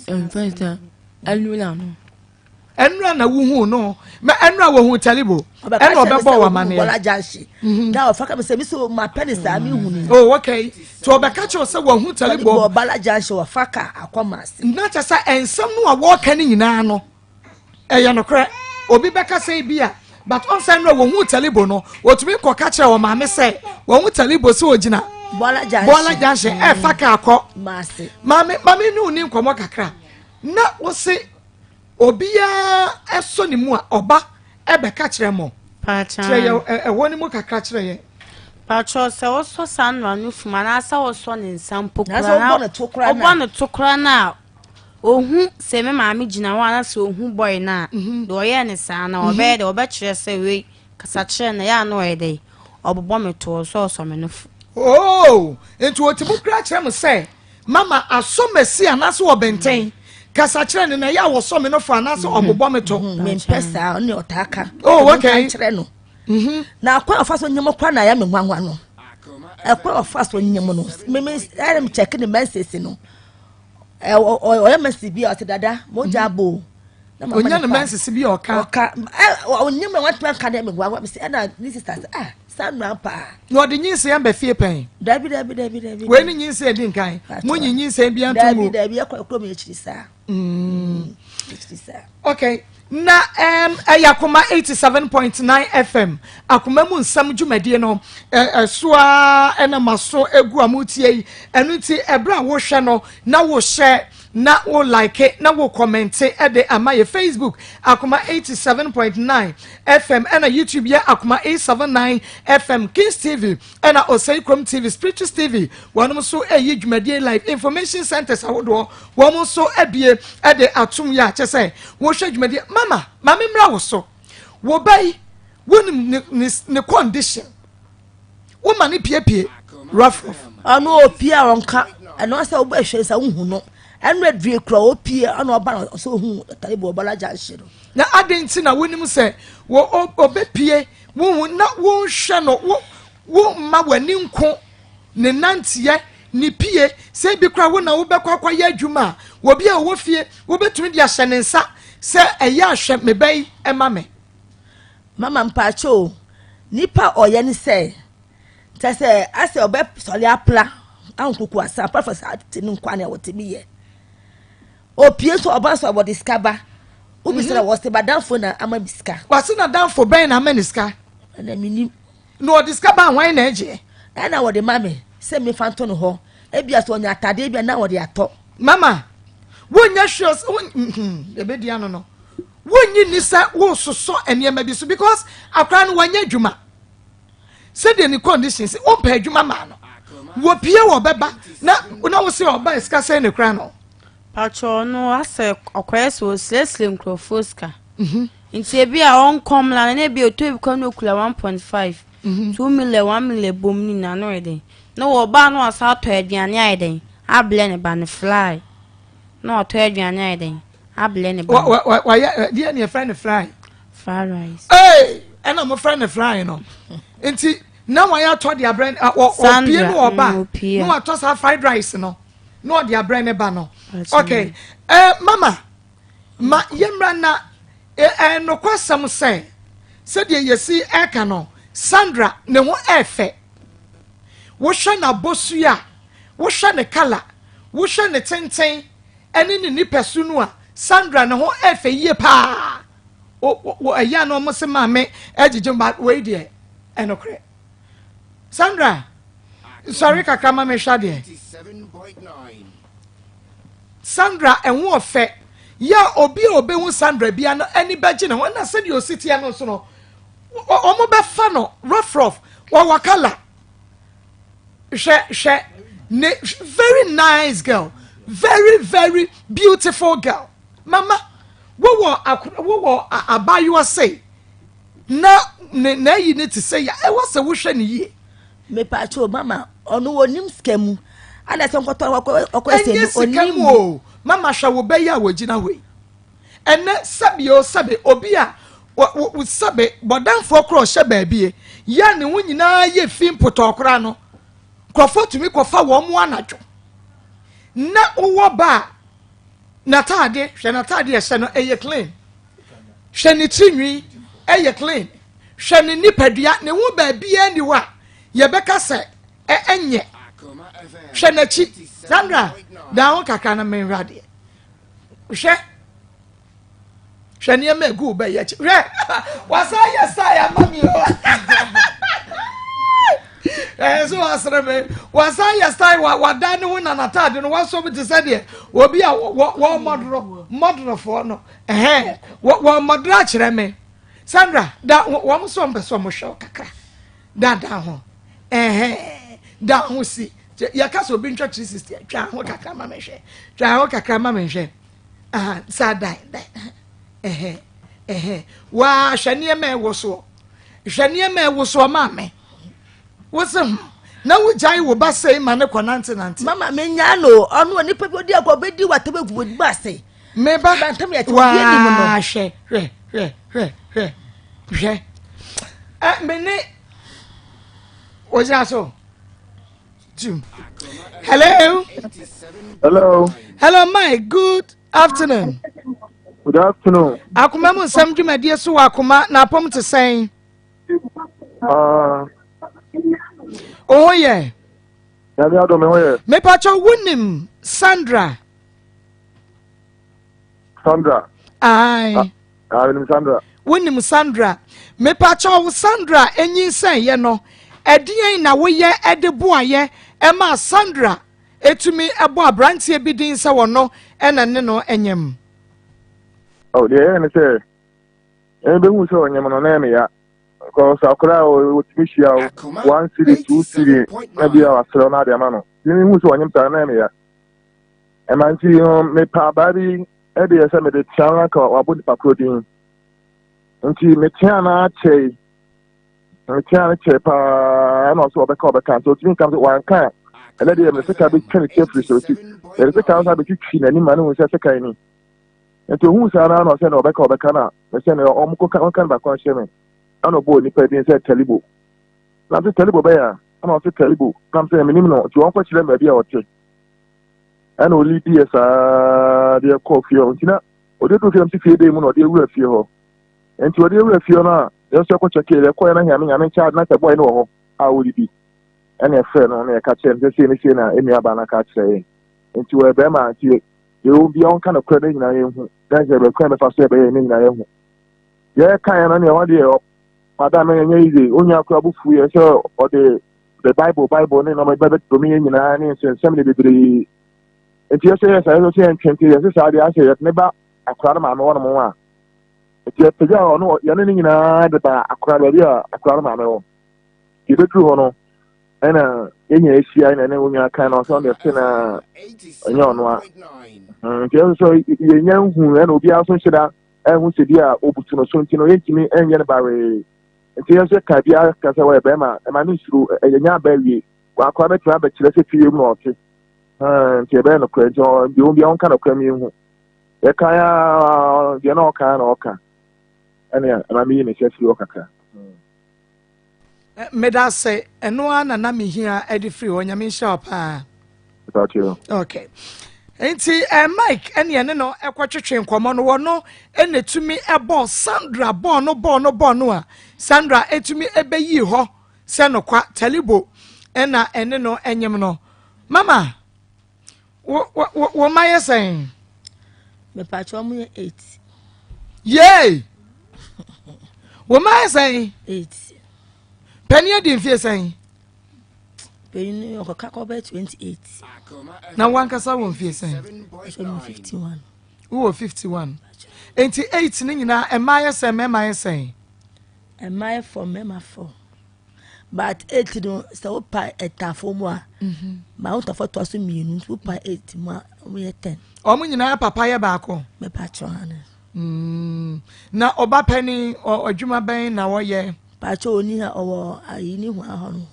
Mfɛn sɛ ɛnura no. Ɛnura na wohuu no ma ɛnura wɔhu talibo ɛna ɔbɛbɔ wɔ amaneɛ. Bɔla junction. Mhm. Na ɔfa ka mi sɛ mi so ma pɛ ne saa mi hu ni. Oh okay. Tí ɔbɛka kyerɛ sɛ wɔhu talibo. Bɔla junction wɔfa ka akɔ maase. Na kyɛ sɛ nsɛm no a wɔreka ne nyinaa no ɛyɛ nokorɛ obi bɛka sɛ bi a but ɔnsɛ nnura wɔhu talibo no wɔtumi kɔka kyerɛ wɔn maame sɛ wɔhu talibo sɛ ɔgyina Bɔla junction ɛfa ka akɔ maame maame ne wo ni nkɔmɔ kakra na wose Obiara sɔ ne mu a, ɔba bɛka kyerɛ mo. Kyerɛ yɛ ɛhɔ no mu kakra kyerɛ yɛn. Patrɔ sɛ wosɔ Sandra no fum anaasɛ wosɔ ne nsa mpo koraa na wobɔ ne to koraa no a ohu sɛ me maame gyina hɔ anaasɛ ohu bɔe no a mhm. deɛ ɔyɛɛ ne saa na mhm. ɔbɛyɛ dɛ ɔbɛkyerɛ sɛ wei kasa kyerɛ no yɛ a na ɔyɛ dɛ ɔbobɔ me toɔ sɛ ɔsɔ me no fo. Oh, nti ɔtumi kura kyerɛ mo sɛ Mama asɔ m'asi anaasɛ ɔbɛntɛn kasa kyerɛ no na ɛyɛ a wɔsɔ me no fo anaasɛ mhm. ɔbobɔ me to. Mhm, mempɛ saa ɔne ɔtaa ka. Oh okay. kyerɛ no. Mhm. Na akwan ɔfa so nyem kora na ayɛ me nwanwa no. Ɛkwan ɔfa so nyem no meme ɛyɛ me kyɛke ne mɛnsesi no. Ɔyɛ mɛnsi bi a ɔte dada mogya abo. Onya ne mɛnsesi bi a ɔka. Ɔka ɔnyem na watumi aka dɛ me nwanwa me sɛ ɛna ne sista sɛ ah. Saa mmara paa. Na ɔde nyinsɛn aba fie pɛn. Dabi dabi dabi dabi. Wei ne nyinsɛn di nkan. Mo nyi nyinsɛn bi anto mu. Dabi dabi ɛkɔ ɛkɔ mi akyiri saa. Mm. Akyiri saa. Okay. Na um, ɛyɛ akoma 87.9 FM akoma mu nsɛm dwumadie no ɛso a ɛna ma so egu a motie yi ɛno nti ɛberɛ a wohwɛ no na wohyɛ na wo like na wo kɔmɛnte de ama yɛ Facebook Akoma 87.9 FM ɛna YouTube yɛ Akoma 879 FM Kings TV ɛna Osei Krom TV Spiritus TV wɔnom nso ɛyi dwumadie live information centers ahodoɔ wɔn nso abie ɛde atom yɛ akyɛ sɛ wɔhwɛ dwumadie mama maame mmra wo so wo ba yi wonim ne ne ne condition woma ne piepie rough rough. Ɔno opie a ɔnka ɛno sɛ wobɛ hwɛ sɛ wohu no ɛno adue kura opie ɔno ɔba no sɛ ohu talibu ɔbala junction no. Na adɛn nti na wonim sɛ wɔ ɔbɛpie wohu na wonhwɛ no wo wo mma w'ani nko ne nanteɛ ne pie sɛ ebi kora wo na wobɛkɔ akɔyɛ adwuma a obi a ɔwɔ fie wobɛtumi de ahyɛ ne nsa sɛ ɛyɛ ahwɛ me ba yi ma me. Mama mpakyɛ o, nipa a ɔyɛ ne sɛ, kyɛ sɛ asɛ ɔbɛ sɔre apla ahokuku asa apart from saa te ne nkwa na ɔtumi yɛ. Opie nso ɔba nso ɔde sika ba. Wobisa na mhm. wɔsɛ madamfo na ama me sika. Wɔse nadamfo bɛn na ama ne sika? Ɛna menim. Na ɔde sika ba hwan na ɛgyeɛ? Ɛna wɔde ma me sɛ mefa nto no hɔ. Ebia sɛ ɔnya atadeɛ bi a na wɔde atɔ. Mama, wonyɛ sure sɛ ɛbɛdi ano no. Wonnye nni sɛ woresosɔ nneɛma bi so because akwadaa no wanyɛ adwuma. Sɛdeɛ ne condition sɛ wompɛ adwuma maa no. Wɔpie wɔ bɛba na na wo sɛ ɔba sika sɛn ne kora no. Patrɔ no asɛ ɔkɔyɛ sɛ ɔsrɛsrɛ nkurɔfoɔ sika. Mhm. Nti ebi a ɔnkɔm la na ebi ɔtɔ ebi kɔ na okura 1.5, 2 million, 1 million bom ne nyinaa no yɛ den. Na ɔba a na wasan atɔ aduane ayɛ dɛn abrɛ ne ba no fly. Na watɔ aduane ayɛ dɛn abrɛ ne ba no. Wayɛ deɛ ne yɛfrɛ no fly. Fried rice. Ee ɛna mo frɛ no fly no nti na wayɛ atɔ de abrɛ ɔpie no ɔba mm, na watɔ saa fried rice no na ɔde abrɛ ne ba no okay ɛɛ eh, mama ma yɛmmra na ɛɛ eh, nokwasɛm sɛ sɛdeɛ yɛsi ɛka no Sandra ne ho ɛɛfɛ wohwɛ n'abɔsu a wohwɛ ne kala wohwɛ ne tenten ɛne ne nipasu no a Sandra ne ho ɛɛfɛ yie paa wɔ ɛyɛ a na wɔn se maame ɛgyegye ba wei deɛ ɛnokorɛ Sandra sɔre kakra ma mehwɛ adeɛ Sandra ɛho ɔfɛ yɛ a obi a obehu Sandra bia no ani bɛgye ne ho ɛna sɛdeɛ osi teɛ no nso no wɔn bɛfa no rough rough wɔwɔ kala hwɛ hwɛ ne very nice girl very very beautiful girl mama wowɔ akora wowɔ abaayewa sei na ne n'ayi ne te sɛ ya ɛwɔ sɛ wohwɛ ne yie. mepatwo mama ɔno onim sika mu ana sɛ nkɔtɔ ɔkɔ ɔkɔ ɛsɛ ɛnyɛ sika mu o mama hwɛ wo bɛyɛ a wɔgyina hɔ yi ɛnɛ sɛbi o sɛbi obi a wɔ sɛbi bɔdanfoɔ korɔ ɔhyɛ baabie yɛ ne ho nyinaa yɛ fi mpotɔɔ koraa no nkurɔfoɔ tumi kɔfa wɔn mu anadwo na wowɔ ba a N'ataade, hwɛ n'ataade a ɛhyɛ no, ɛyɛ clean. Hwɛ ne tiri nwi, ɛyɛ clean. Hwɛ ne nipadua, ne ho baabiara nni hɔ a yɛbɛka sɛ ɛnyɛ. Hwɛ n'akyi. Sandra, dan ho kakra na menhwɛ adeɛ. Hwɛ. Hwɛ nneɛma egu wo bɛyɛ akyi. Hwɛ, wasan yɛ style ama mi o. Ɛyɛ so wasere me. Wasan yɛ style wa wadan ne ho na n'ataade no wasɔ bi te sɛ deɛ obi a wɔ wɔ mɔdoro mɔdorofoɔ no. Ɛhɛn wɔ wɔ mɔdoro akyerɛ me. Sandra, da wɔn nso wɔn pɛ sɛ wɔn hwɛ wo kakra. Da da ho. Ɛhɛn da ho si. Yɛka sɛ obi ntwa 360 twa ho kakra ma me hwɛ. Twa ho kakra ma me hwɛ. Aha, saa dan, dan, ɛhɛ, ɛhɛ. Waa, hwɛ nneɛma ɛwɔ soɔ. Hwɛ nneɛma ɛwɔ soɔ maame. Wose ho, na wogyae wo ba sei ma ne kɔ nante nante. Mama, menya no, ɔno onipa bi odi akɔ ɔbɛdi w'atam agu w'anim ase. Me ba, waa, hwɛ, hwɛ, hwɛ, hwɛ, hwɛ, hwɛ. Ɛ, me ne, ogyina so. Two. Hello. Hello. Hello, Mike. Good afternoon. Good afternoon. Akoma mu nsɛm dwumadie so wɔ akoma na apɔm te sɛn? Ah. Oho yɛ. Nyame adom me ho yɛ. Mepatwa wonim Sandra. Sandra. Aye. Ah, ah, menim Sandra. Wonim Sandra. Mepakyɛw Sandra nyinsɛnyɛ no, ɛdeɛn na woyɛ de boayɛ ɛmaa Sandra ɛtumi ɛbɔ aberanteɛ bi din sɛ ɔno ɛna ne no nyem? Oh, deɛ ɛyɛ ne sɛ, ɛbɛhu sɛ ɔnyem no na ɛyɛ me ya. Because akwadaa a wɔtumi hyia wo one cedi, two cedi, na bi a wasrɛ no ade ama no. Nti mehu sɛ ɔnyem saa na ɛyɛ me ya. Ɛma nti no mepɛ abaa bi de yɛ sɛ mede tea no anka wabɔ nipa koro din. Nti metea no akyɛe. Metea no kyɛe paa na ɔsɛ ɔbɛka ɔbɛka nti ɔtumi nka sɛ wanka a ɛnɛ deɛ mede sika bɛtwa ne ti afiri so nti yɛde sika no sa bɛtwitwi n'anim ma no hu sɛ sika ni. Nti ohuu saa no na ɔsɛ na ɔbɛka ɔbɛka no a mesɛ no ɔmkɔka ɔnka no baako ahyɛ me ɛna ɔbɔɔ nipa din sɛ Talibo. Na mese Talibo bɛyɛ a ɛna ɔse Talibo na mesɛ menim no nti ɔnkɔkyerɛ me baabi a ɔte. Ɛna ɔlidiiɛ saa deɛ kɔɔ fie hɔ nti na ɔde duru fie hɔ fie dan mu na ɔde awura fie hɔ nti ɔde awura fie hɔ no a yɛn nso yɛkɔ kyɛkee deɛ ɛkɔɛ na nyame nyame nkyɛn na sɛ bɔɔl no wɔ hɔ a ɔredi ɛna ɛfrɛ no na yɛka kyerɛ no sɛ sei ne sei na ɛnua baa no aka akyerɛ yɛn nti wɔyɛ bɛrima nti deɛ ɔwɔ bia ɔnka no korɛ no nyinaa yɛnhu na sɛ bɛkwan bɛfa so yɛbɛyɛ ne nyinaa yɛhu yɛka yɛn no neɛ hɔ deɛ madam ɛnyɛ yize onua kora bo fu yɛ sɛ ɔde The Bible Bible ne nneɛma bɛbɛdome yɛn nyinaa ne nsɛnsɛm ne bebree. Nti yɛsɛ yɛ saa yɛsɛ sɛ yɛntwe nti yɛsɛ saa deɛ asɛ yɛde ne ba akora no maame hɔ nom a nti yɛpagya ɔno yɛne ne nyinaa de ba akora baabi a akora no maame wɔ. Yɛbɛduru hɔ no ɛna yɛn nyinaa ahyia ɛna ɛne wo nua kan na ɔsɛ ɔno ɛte na ɛnyɛ ɔno a nti yɛsɛ sɛ yɛnya nhu ɛna obiara nso nhyɛ da ɛho sɛ bi a obutu no so nti no yɛntumi ɛnyɛ no bawee. Nti yɛn nso yɛka biara ka sɛ wɔyɛ bɛrima, ɛma ne nsuro, yɛnya aba awie. Akora bɛtumi abɛkyerɛ sɛ fie mu na ɔte. Nti ɛbɛyɛ nokorɛ nti deɛ ɔhu biara ɔnka nokorɛ ma yɛnhu. Yɛkae ara deɛ na ɔka ara na ɔka. Ɛnna ɛma meyi me nsa firi hɔ kakra. Meda ase, ɛno ara na na mehia de firi hɔ. Nyame nhyira wo paa. Okay. Nti eh, Mike ɛne ɛne no ɛkɔtwetwe nkɔmmɔ no wɔno ɛna etumi ɛbɔ Sandra bɔɔ no bɔɔ no bɔɔ no a Sandra etumi ɛbɛyii hɔ sɛ nokwa Talibo ɛna ɛne no ɛnyem no. Mama, wo wo wo wo mma yɛ sɛn? Mepatwa wɔn yɛ eight. Yay! Wo mma yɛ sɛn? Eight. Panin adi mfie sɛn? Panin ɔkɔka kɔ bɛyɛ 28. Na wankasa wɔ mfie sɛn? Ɛsɛ 51. Wowɔ 51. Nti eight ne nyinaa mmaa yɛ sɛn mmarima yɛ sɛn? Mmaa yɛ four mmarima four. But eight no sɛ wopa ɛtafo mu a mhm. ma wotafo toa so mmienu nti wopa eight mu a wɔyɛ ten. Wɔn nyinaa papa yɛ baako. Mepa kyɛw ano. Na ɔba panin adwuma bɛn na wɔyɛ? Pakyɛ oni ha ɔwɔ ayi ne hwa hɔ no.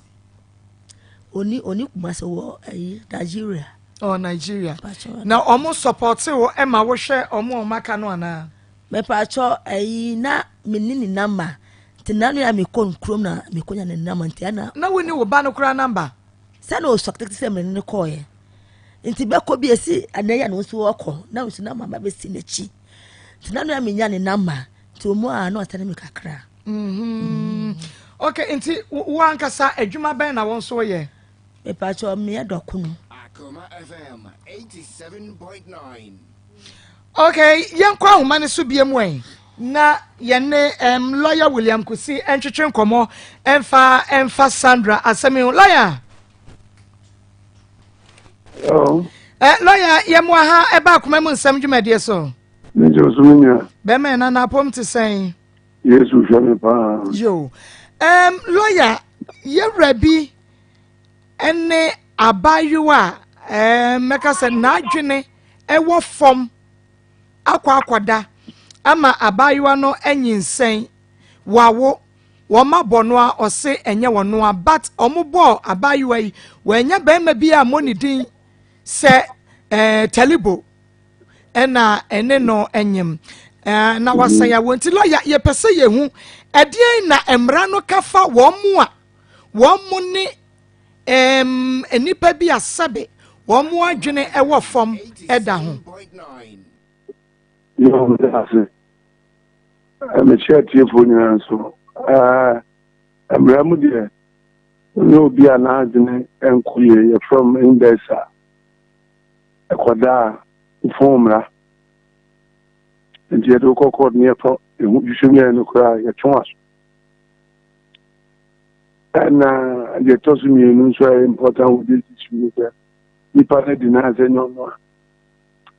Oni oni Kumasi wɔ ayi Nigeria. Oh Nigeria. Na ɔmo sɔpɔte wo ɛma wohwɛ ɔmo a ɔmo aka no anaa? Mepakyɛ ayi na menni ne namba nti na no ya mekɔ nkurom na mekɔnya ne namba nti ɛna. Na wonni wo ba no koraa namba? Sɛ na ɔsɔ tete sɛ mene ne kɔɔɛ nti bɛkɔ bi esi ɛnɛ yɛ no nso ɔkɔ na nso na mama bɛsi n'akyi nti na no ya menya ne namba nti ɔmu a na ɔsɛne me kakra. Mm-hmm. Okay, nti wo ankasa adwuma bɛn na wo nso woyɛ? Mepakyɛ meyɛ dɔkono. Akoma FM 87.9. Okay, yɛnkɔ ahoma no so bie mu ɛ na yɛne um, lawyer William Kusi ntwetwe nkɔmmɔ ɛmfa ɛmfa Sandra asɛm yi ho. Lawyer. Hello. Eh, lawyer, yɛmmoa ha ɛba akoma mu nsɛm dwumadie so. Megye wo so me nua. Bɛmɛ na n'apɔm te sɛn? Yesu hwɛ me paa. Yo. Um, lawyer, yɛwura bi ne abaayewa a um, mɛka sɛ n'adwene ɛwɔ fam akɔ akɔda ama abaayewa no anyinsɛn wawo wɔn abɔ no a ɔse ɛnyɛ wɔn a but wɔn bɔɔ abaayewa yi wɔanya bɛrima bi a mmɔ ne din sɛ ɛɛ eh, talibo ɛna ɛne no nyem na wasan awo nti lɔya yɛpɛ sɛ yɛhu ɛdeɛn na mmara no ka fa wɔn mu a wɔn mu ne ɛɛm nnipa bi a sɛbe wɔn mu adwene ɛwɔ fam ɛda ho. Yɛwɔ mo ase. Mekyia atiefoɔ nyinaa nso. Mmara mu deɛ, nyɛ obi a n'adwene nkɔ yie, yɛfrɛ m imbecile. Ɛkɔda a, wofɔn mmara. Nti yɛde wo kɔ court ne yɛfa ehu hwehwɛ mu yɛ no koraa yɛtwe w'aso. Ɛna deɛ ɛtɔ so mmienu nso a ɛyɛ important wɔ this issue ne sɛ nipa no adi n'asɛ nyɛ ɔno a.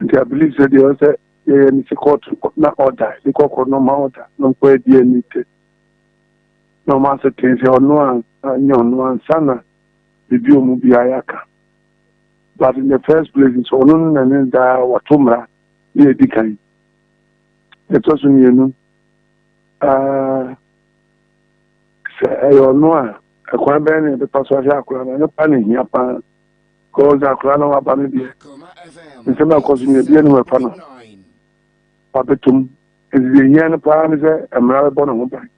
Nti I believe sɛ deɛ ɔsɛ yɛyɛ ne sɛ court na order de kɔ court na ɔma order na ɔnkɔ DNA test na ɔma asɛten sɛ ɔno a nyɛ ɔno ansa na biribi ɔmu biara yɛaka. But in the first place nso ɔno no na ne daa wato mmara ne edi kan. Ɛtɔ so mmienu, sɛ ɛyɛ ɔno a, ɛkwan bɛn na yɛbɛfa so ahwɛ akwadaa no? Ɛno paa na ehia paa. Because akwadaa no waba no deɛ, nsɛm a ɛkɔ so no ebi anim ɛfa no wabɛtom. Nti deɛ ehia no paa ne sɛ mmara bɛbɔ ne ho ban.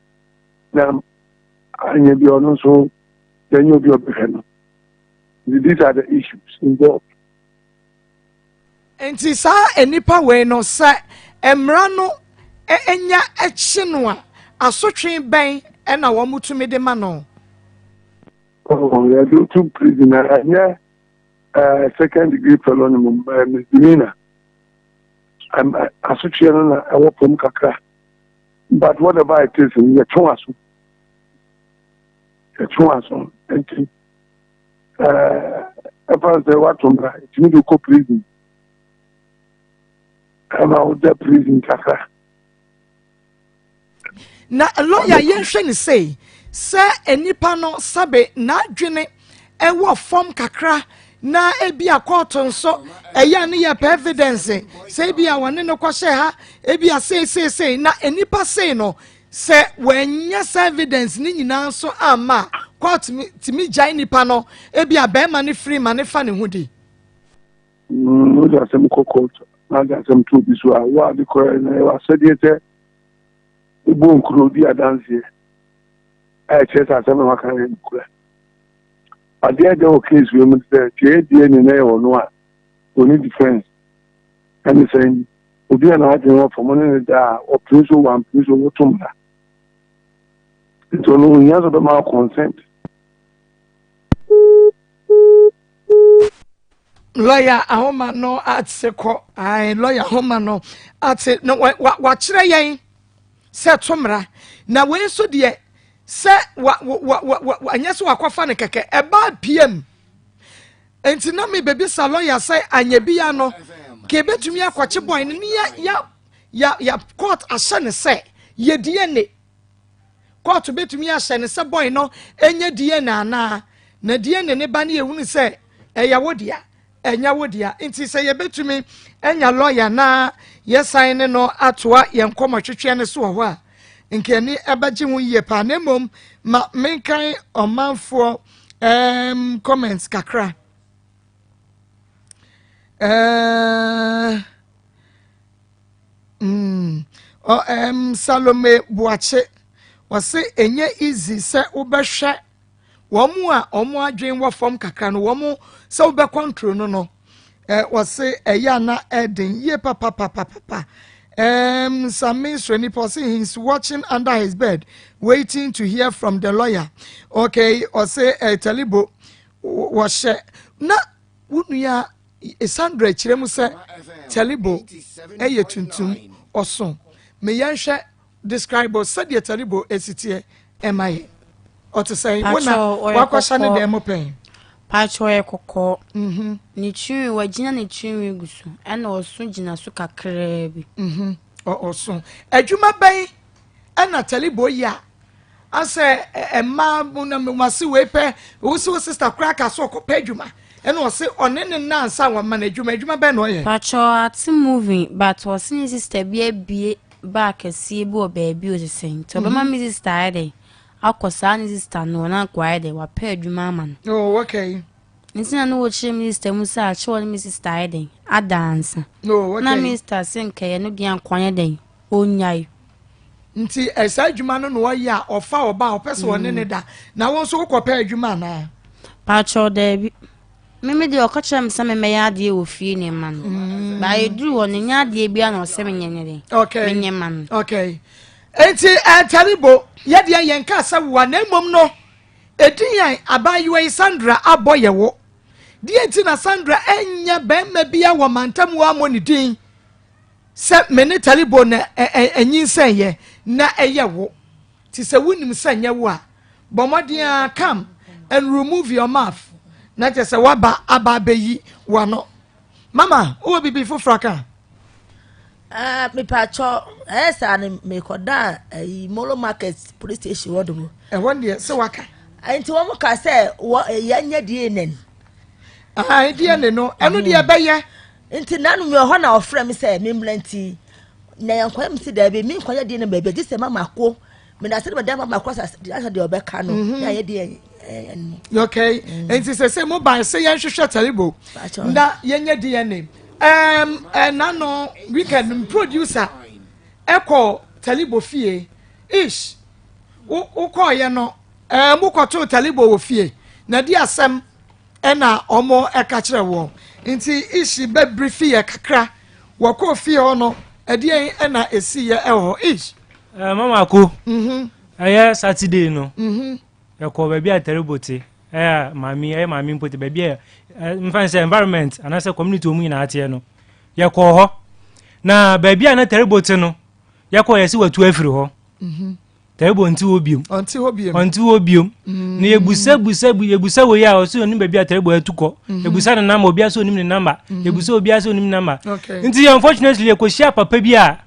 Na anyɛ bi ɔno nso yɛnyɛ obi a ɔbɛhwɛ no. These are the issues involved. Nti saa nnipa wei no sɛ mmara no nya kye no a, asotwe bɛn na wɔtumi de ma no? Oh, yɛde wo to prison na ɛnyɛ eh, second degree felony mu eh, misdemeanor. Eh, asotweɛ no na ɛwɔ fam kakra. But whatever it is, yɛtwe w'aso. Yɛtwe w'aso. Nti ɛfa sɛ woato mmara ɛtumi de kɔ prison ɛma woda prison kakra. Na lɔya yɛnhwɛ ne sei sɛ nnipa no sɛbe n'adwene ɛwɔ fam kakra na ebi a kɔɔto nso ɛyɛ ne yɛ pɛ evidence sɛ ebi a wɔne no kɔhyɛ ha ebi a sei sei sei na nnipa sei no sɛ wɔanya saa evidence ne nyinaa nso amma a. Court tumi gyae nipa no, ebi a bɛrima no firi ma ne fa ne ho di. Wode asɛm kɔ court na ade asɛm to obi so a, wo ade kɔɛ na ɛwɔ asɛdeɛ sɛ wobɔ nkuro di adanseɛ a ɛkyerɛ sɛ asɛm na waka no yɛ nokorɛ. Adeɛ a ɛda wɔ case wei mu sɛ sɛ ɛyɛ DNA na ɛyɛ ɔno a, ɔni defense. Ɛne sɛn obi a n'adwene wɔ fam ne ne da a ɔpene so wampene so woto mmara. Nti ɔno ohia sɛ ɔbɛma consent. Lɔya ahoma no ate kɔ ae lɔya ahoma no ate na wakyerɛ yɛn sɛ to mmara na wei nso deɛ sɛ wa wa wa wa anyɛ sɛ wakɔfa no kɛkɛ ɛbaa pm nti na mebɛbisa lɔya sɛ anyɛ bia no ka ɛbɛtumi akɔkye bɔn no ne ya ya ya ya court ahyɛ no sɛ yɛ DNA court bɛtumi ahyɛ no sɛ bɔn no ɛnyɛ DNA anaa na DNA ne ba ne yɛhunu sɛ ɛyɛ wo dea ɛnyɛ wo dea nti sɛ yɛbɛtumi anya lɔya na yɛsan ne no atoa yɛn nkɔmmɔtwetweɛ no so wɔ hɔ a nka ani ɛbɛgye ho yie paa na mmom ma menkan ɔmanfoɔ comments kakra. Salome Boakye wɔse ɛnyɛ easy sɛ wobɛhwɛ wɔn a wɔn adwene wɔ fam kakra no wɔn sɛ wobɛ control no no wɔse ɛyɛ ana ɛden yie papapapapa. Sami Srenipa ɔse he's watching under his bed waiting to hear from the lawyer. Okay, ɔse Talibo wɔhyɛ na wo nua Sandra kyerɛ mu sɛ Talibo ɛyɛ tuntum ɔso. Me yɛnhwɛ describe sɛdeɛ Talibo esi teɛ ɛma yɛ. Ɔte sɛ wo na wakɔhyɛ ne dan mu pɛn. Pacho ɔyɛ kɔkɔɔ. Ne tirinwi wagyina ne tirinwi gu so ɛna ɔso gyina so kakraa bi. Ɔso. Adwuma bɛn ɛna Talibo yi a asɛ mmaa mu na mase wei pɛ wosi wo sister koraa ka so ɔkɔpɛ adwuma ɛna ɔse ɔne ne nansa wama no adwuma adwuma bɛn na ɔyɛ. Pacho ate moving but ɔse ne sister bi abie baa kɛseɛ bi wɔ baabi osese nti ɔbɛma me sister ayɛ dɛ akɔ saa ne sister no na akɔ ayɛ dɛ wapɛ adwuma ama no. Oh okay. Nti na ne wɔkyerɛ me sister mu sɛ akyɛ ɔne me sister ayɛ dɛn ada ansa. Oh okay. Na me sister se nkɛyɛ no deɛ ankɔ ayɛ dɛn ɔnyae. Nti saa adwuma no na ɔyɛ a ɔfa ɔba a ɔpɛ sɛ ɔne ne da na wo nso wokɔpɛ adwuma anaa? Pakyɛw daabi. Me me deɛ ɔka kyerɛ me sɛ memmɛyɛ adeɛ wɔ fie ne mma no. Baa yɛduru hɔ no nyɛ adeɛ biara na ɔsɛ menyɛ ne den. Okay. Menyɛ ma no. Okay. Nti Taribo yɛdeɛ yɛn kaa sɛ woa na mmom no ɛdin yɛn abaayewa yi Sandra abɔ yɛ wo. Deɛ nti na Sandra ɛnyɛ bɛrima bia wɔ mantam hɔ ammɔ ne din sɛ me ne Taribo na ɛnyinsɛn yɛ na ɛyɛ wo. Ti sɛ wonim sɛ nyɛ wo a bɔ mmɔden a come and remove your mouth na kyerɛ sɛ woaba aba abɛyi w'ano. Mama wowɔ biribi foforɔ aka? Mepatwɔ ɛyɛ saa no mekɔda ayi Molo Market police station hɔ dom. Ɛhɔ deɛ sɛ waka. Nti wɔn ka sɛ wɔ yɛnyɛ DNA. DNA no ɛno deɛ ɛbɛyɛ. Nti nanu mi wɔ hɔ na ɔfrɛ mi sɛ mi mmerɛ nti na yɛn kɔyɛ mi si dɛbi mi nkɔyɛ DNA baabi gye sɛ mama ko mi na sɛ mi da mama ko asa deɛ ɔbɛka no na yɛ DNA. Okay, nti sɛ sɛ mo ban sɛ yɛnhwehwɛ Taribo na yɛnyɛ DNA. Ɛnano weekend producer ɛkɔ Talibo fie ish wokɔɔyɛ no mokɔtoo Talibo wɔ fie na di asɛm ɛna ɔmo ɛka kyerɛ wɔn nti ish bɛbiri fie kakra wɔkɔɔ fie hɔ no ɛdeɛn ɛna ɛsiiɛ ɛwɔ hɔ ish. Mama ko ɛyɛ Saturday no yɛkɔ baabi a Taribo te ɛyɛ maame ɛyɛ maame mpo te baabi a mfa sɛ environment anaasɛ community wɔn nyinaa teɛ no yɛkɔ hɔ na baabi a na Taribo te no yɛkɔ yɛsi watu afiri hɔ Taribo nti hɔ biom ɔnte hɔ biom ɔnte hɔ biom na yɛbusa busa yɛbusa wɔ yi a ɔsi onim baabi a Taribo atu kɔ yɛbusa ne namba obiara sɛ onim ne namba yɛbusa obiara sɛ onim namba nti unfortunately yɛkɔhyia papa bi a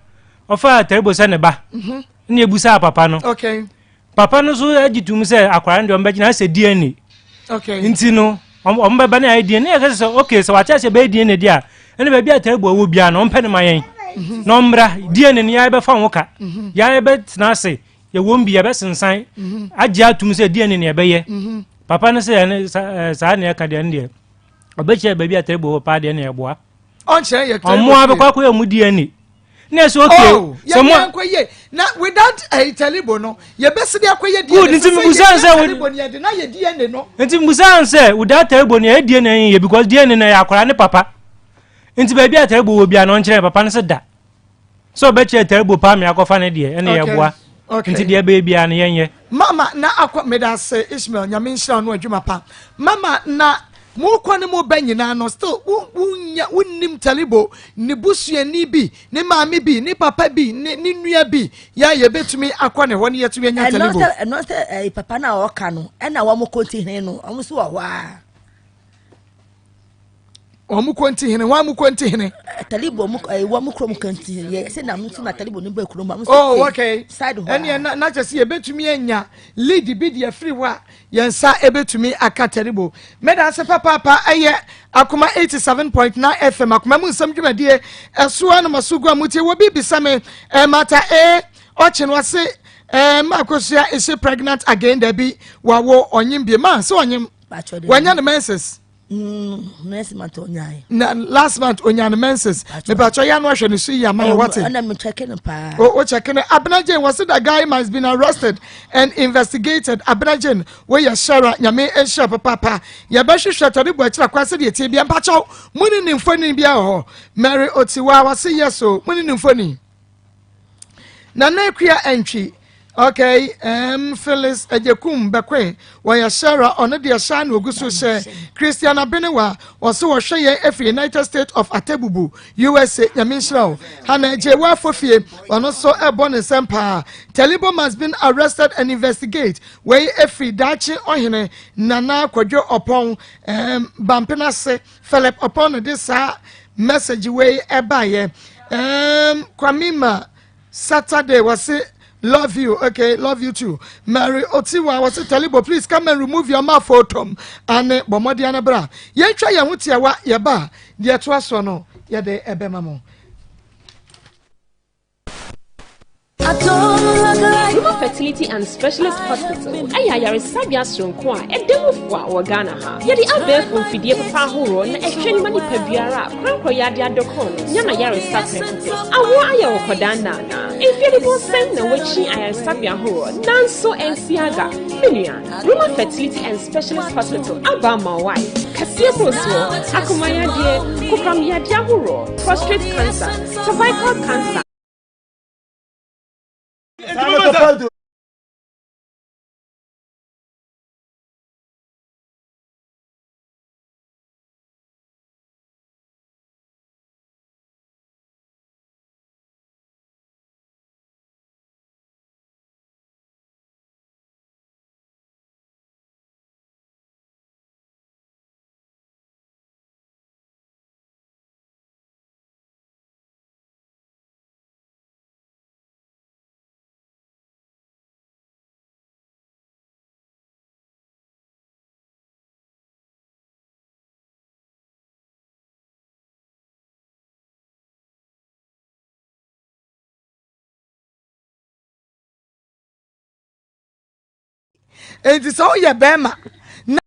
ɔfa Taribo sɛ ne ba na yɛbusa papa no papa no so agye tum sɛ akwara no deɛ ɔmbɛgyina sɛ DNA nti no ɔmo bɛba ne ayɛ DNA yɛka sɛ okay sɛ wate asɛ bɛyɛ DNA deɛ a ɛne baabi a Taribo wɔ biara no ɔmpɛ ne ma yɛn na ɔmmra DNA no yɛayɛ bɛfa ho ka yɛayɛ bɛtena ase. yɛwɔ mu bi yɛbɛsensan mhm. agye atum sɛ DNA na yɛbɛyɛ mhm. papa no sɛ ɛne saa na ɛka deɛ no deɛ ɔbɛkyerɛ baabi a tɛrɛbo wɔ paa deɛ na ɛboa ɔnkyerɛ yɛ tɛrɛbo ɔmo abɛkɔ akɔyɛ ɔmo DNA na ɛsɛ okay oh, sɛ mo yɛn akɔyɛ na without ɛyi eh, tɛlibo no yɛbɛsi de akɔyɛ DNA good nti mi busa nsɛ tɛlibo no yɛde na yɛ DNA no nti mi busa nsɛ without tɛlibo no yɛ DNA yɛ because DNA no yɛ akwaraa ne papa nti baabi a tɛlibo wɔ bi a na ɔnkyerɛ papa no sɛ da. sɛ ɔbɛkyerɛ taribo paa me akɔfa ne deɛ ɛne yɛboa nti deɛ ɛbɛyɛ biara no yɛnyɛ. Mama na akɔ medase Ishmael nyame nhyira no adwuma pa mama na mokɔ ne mo ba nyinaa no still wo wonya wonnim talibo ne busuani bi ne maame bi ne papa bi ne ne nua bi yɛ a yɛbɛtumi akɔ ne hɔ ne yɛtumi anya talibo. ɛno sɛ ɛɛ papa no a ɔka no ɛna wɔn kɔ nti hene no wɔn nso wɔ hɔ a. wɔn kɔ nti hene wɔn kɔ nti hene. Talibu wɔn ɛɛ wɔn kurom kɔ nti hene yɛ sɛ na nso na talibu ne bɔ kurom. Oh okay side hɔ ɛnneɛ na na kyerɛ sɛ yɛbɛtumi anya lead bi deɛ firi hɔ a yɛn nsa ɛbɛtumi aka talibu mɛda ase papaapa ɛyɛ akoma 87.9 fm akoma mu nsɛm dwumadie ɛso anoma so gu a mutie wɔ bi bisa me ɛmata e ɔkye no ase ɛɛ ma akosua is she pregnant again dabi wawo ɔnyem bie ma sɛ ɔnyem wanya ne menses. Mm, next month onyae. Na last month onya ne menses. Mepatwa ya no ahwɛ ne so yi ama yɛ wate. Ɛna me check no paa. O o check no. Abena Jane was the guy must been arrested and investigated. Abena Jane wo yɛ Shara nyame nhyira papaapa. Yɛbɛhwehwɛ tɔde bu akyira kwa sɛdeɛ tie bia mpakyɛw mu ne ne mfoni bia wɔ hɔ. Mary Otiwa wase yes o mu ne ne mfoni. Nana Akua Antwi, okay, um, Phyllis Agyekum Bɛkwe, wɔyɛ Shara, ɔno deɛ hyɛ na ogu so hyɛ. Christian Abenewa, ɔse wɔhwɛ yɛn afiri United States of Atebubu, USA, Nyame nhyira wo. Hannah Agyewa Afofie, ɔno nso ɛbɔ ne nsɛm paa. Talibo must been arrested and investigate. Wei afiri Daakye Ɔhene Nana Kwadwo Ɔpɔn, um, Bampenase. Philip Ɔpɔn na de saa message wei ɛbaeɛ. Um, Kwamima Saturday wɔse love you okay love you too Mary Otiwa wɔse Talibo please come and remove your mouth photom ane bɔ mmɔden ano bra yɛntwa yɛn ho tiawa yɛba a deɛ ɛtoa soɔ no yɛde ɛbɛma mo. Roma Fertility and Specialist Hospital ɛyɛ ayaresabea soronko a ɛda mu fua wɔ Ghana ha. Yɛde abɛɛfo mfidie papa ahoroɔ na ɛhwɛ nima nipa biara a korankɔ yadeɛ adɔkɔn no nya n'ayaresa prɛko pɛ. Awoɔ ayɛ wɔ kɔdaa nnaanaa. Mfeɛ dodoɔ sɛn na wɔakyi ayaresabea ahoroɔ nanso ɛnsi aga? Me nua, Roma Fertility and Specialist Hospital aba ama wo ae. Kɛseɛ mmorosoɔ, akoma yadeɛ, kokoram yadeɛ ahoroɔ, prostate cancer, cervical cancer, Enti sɛ woyɛ bɛrima na.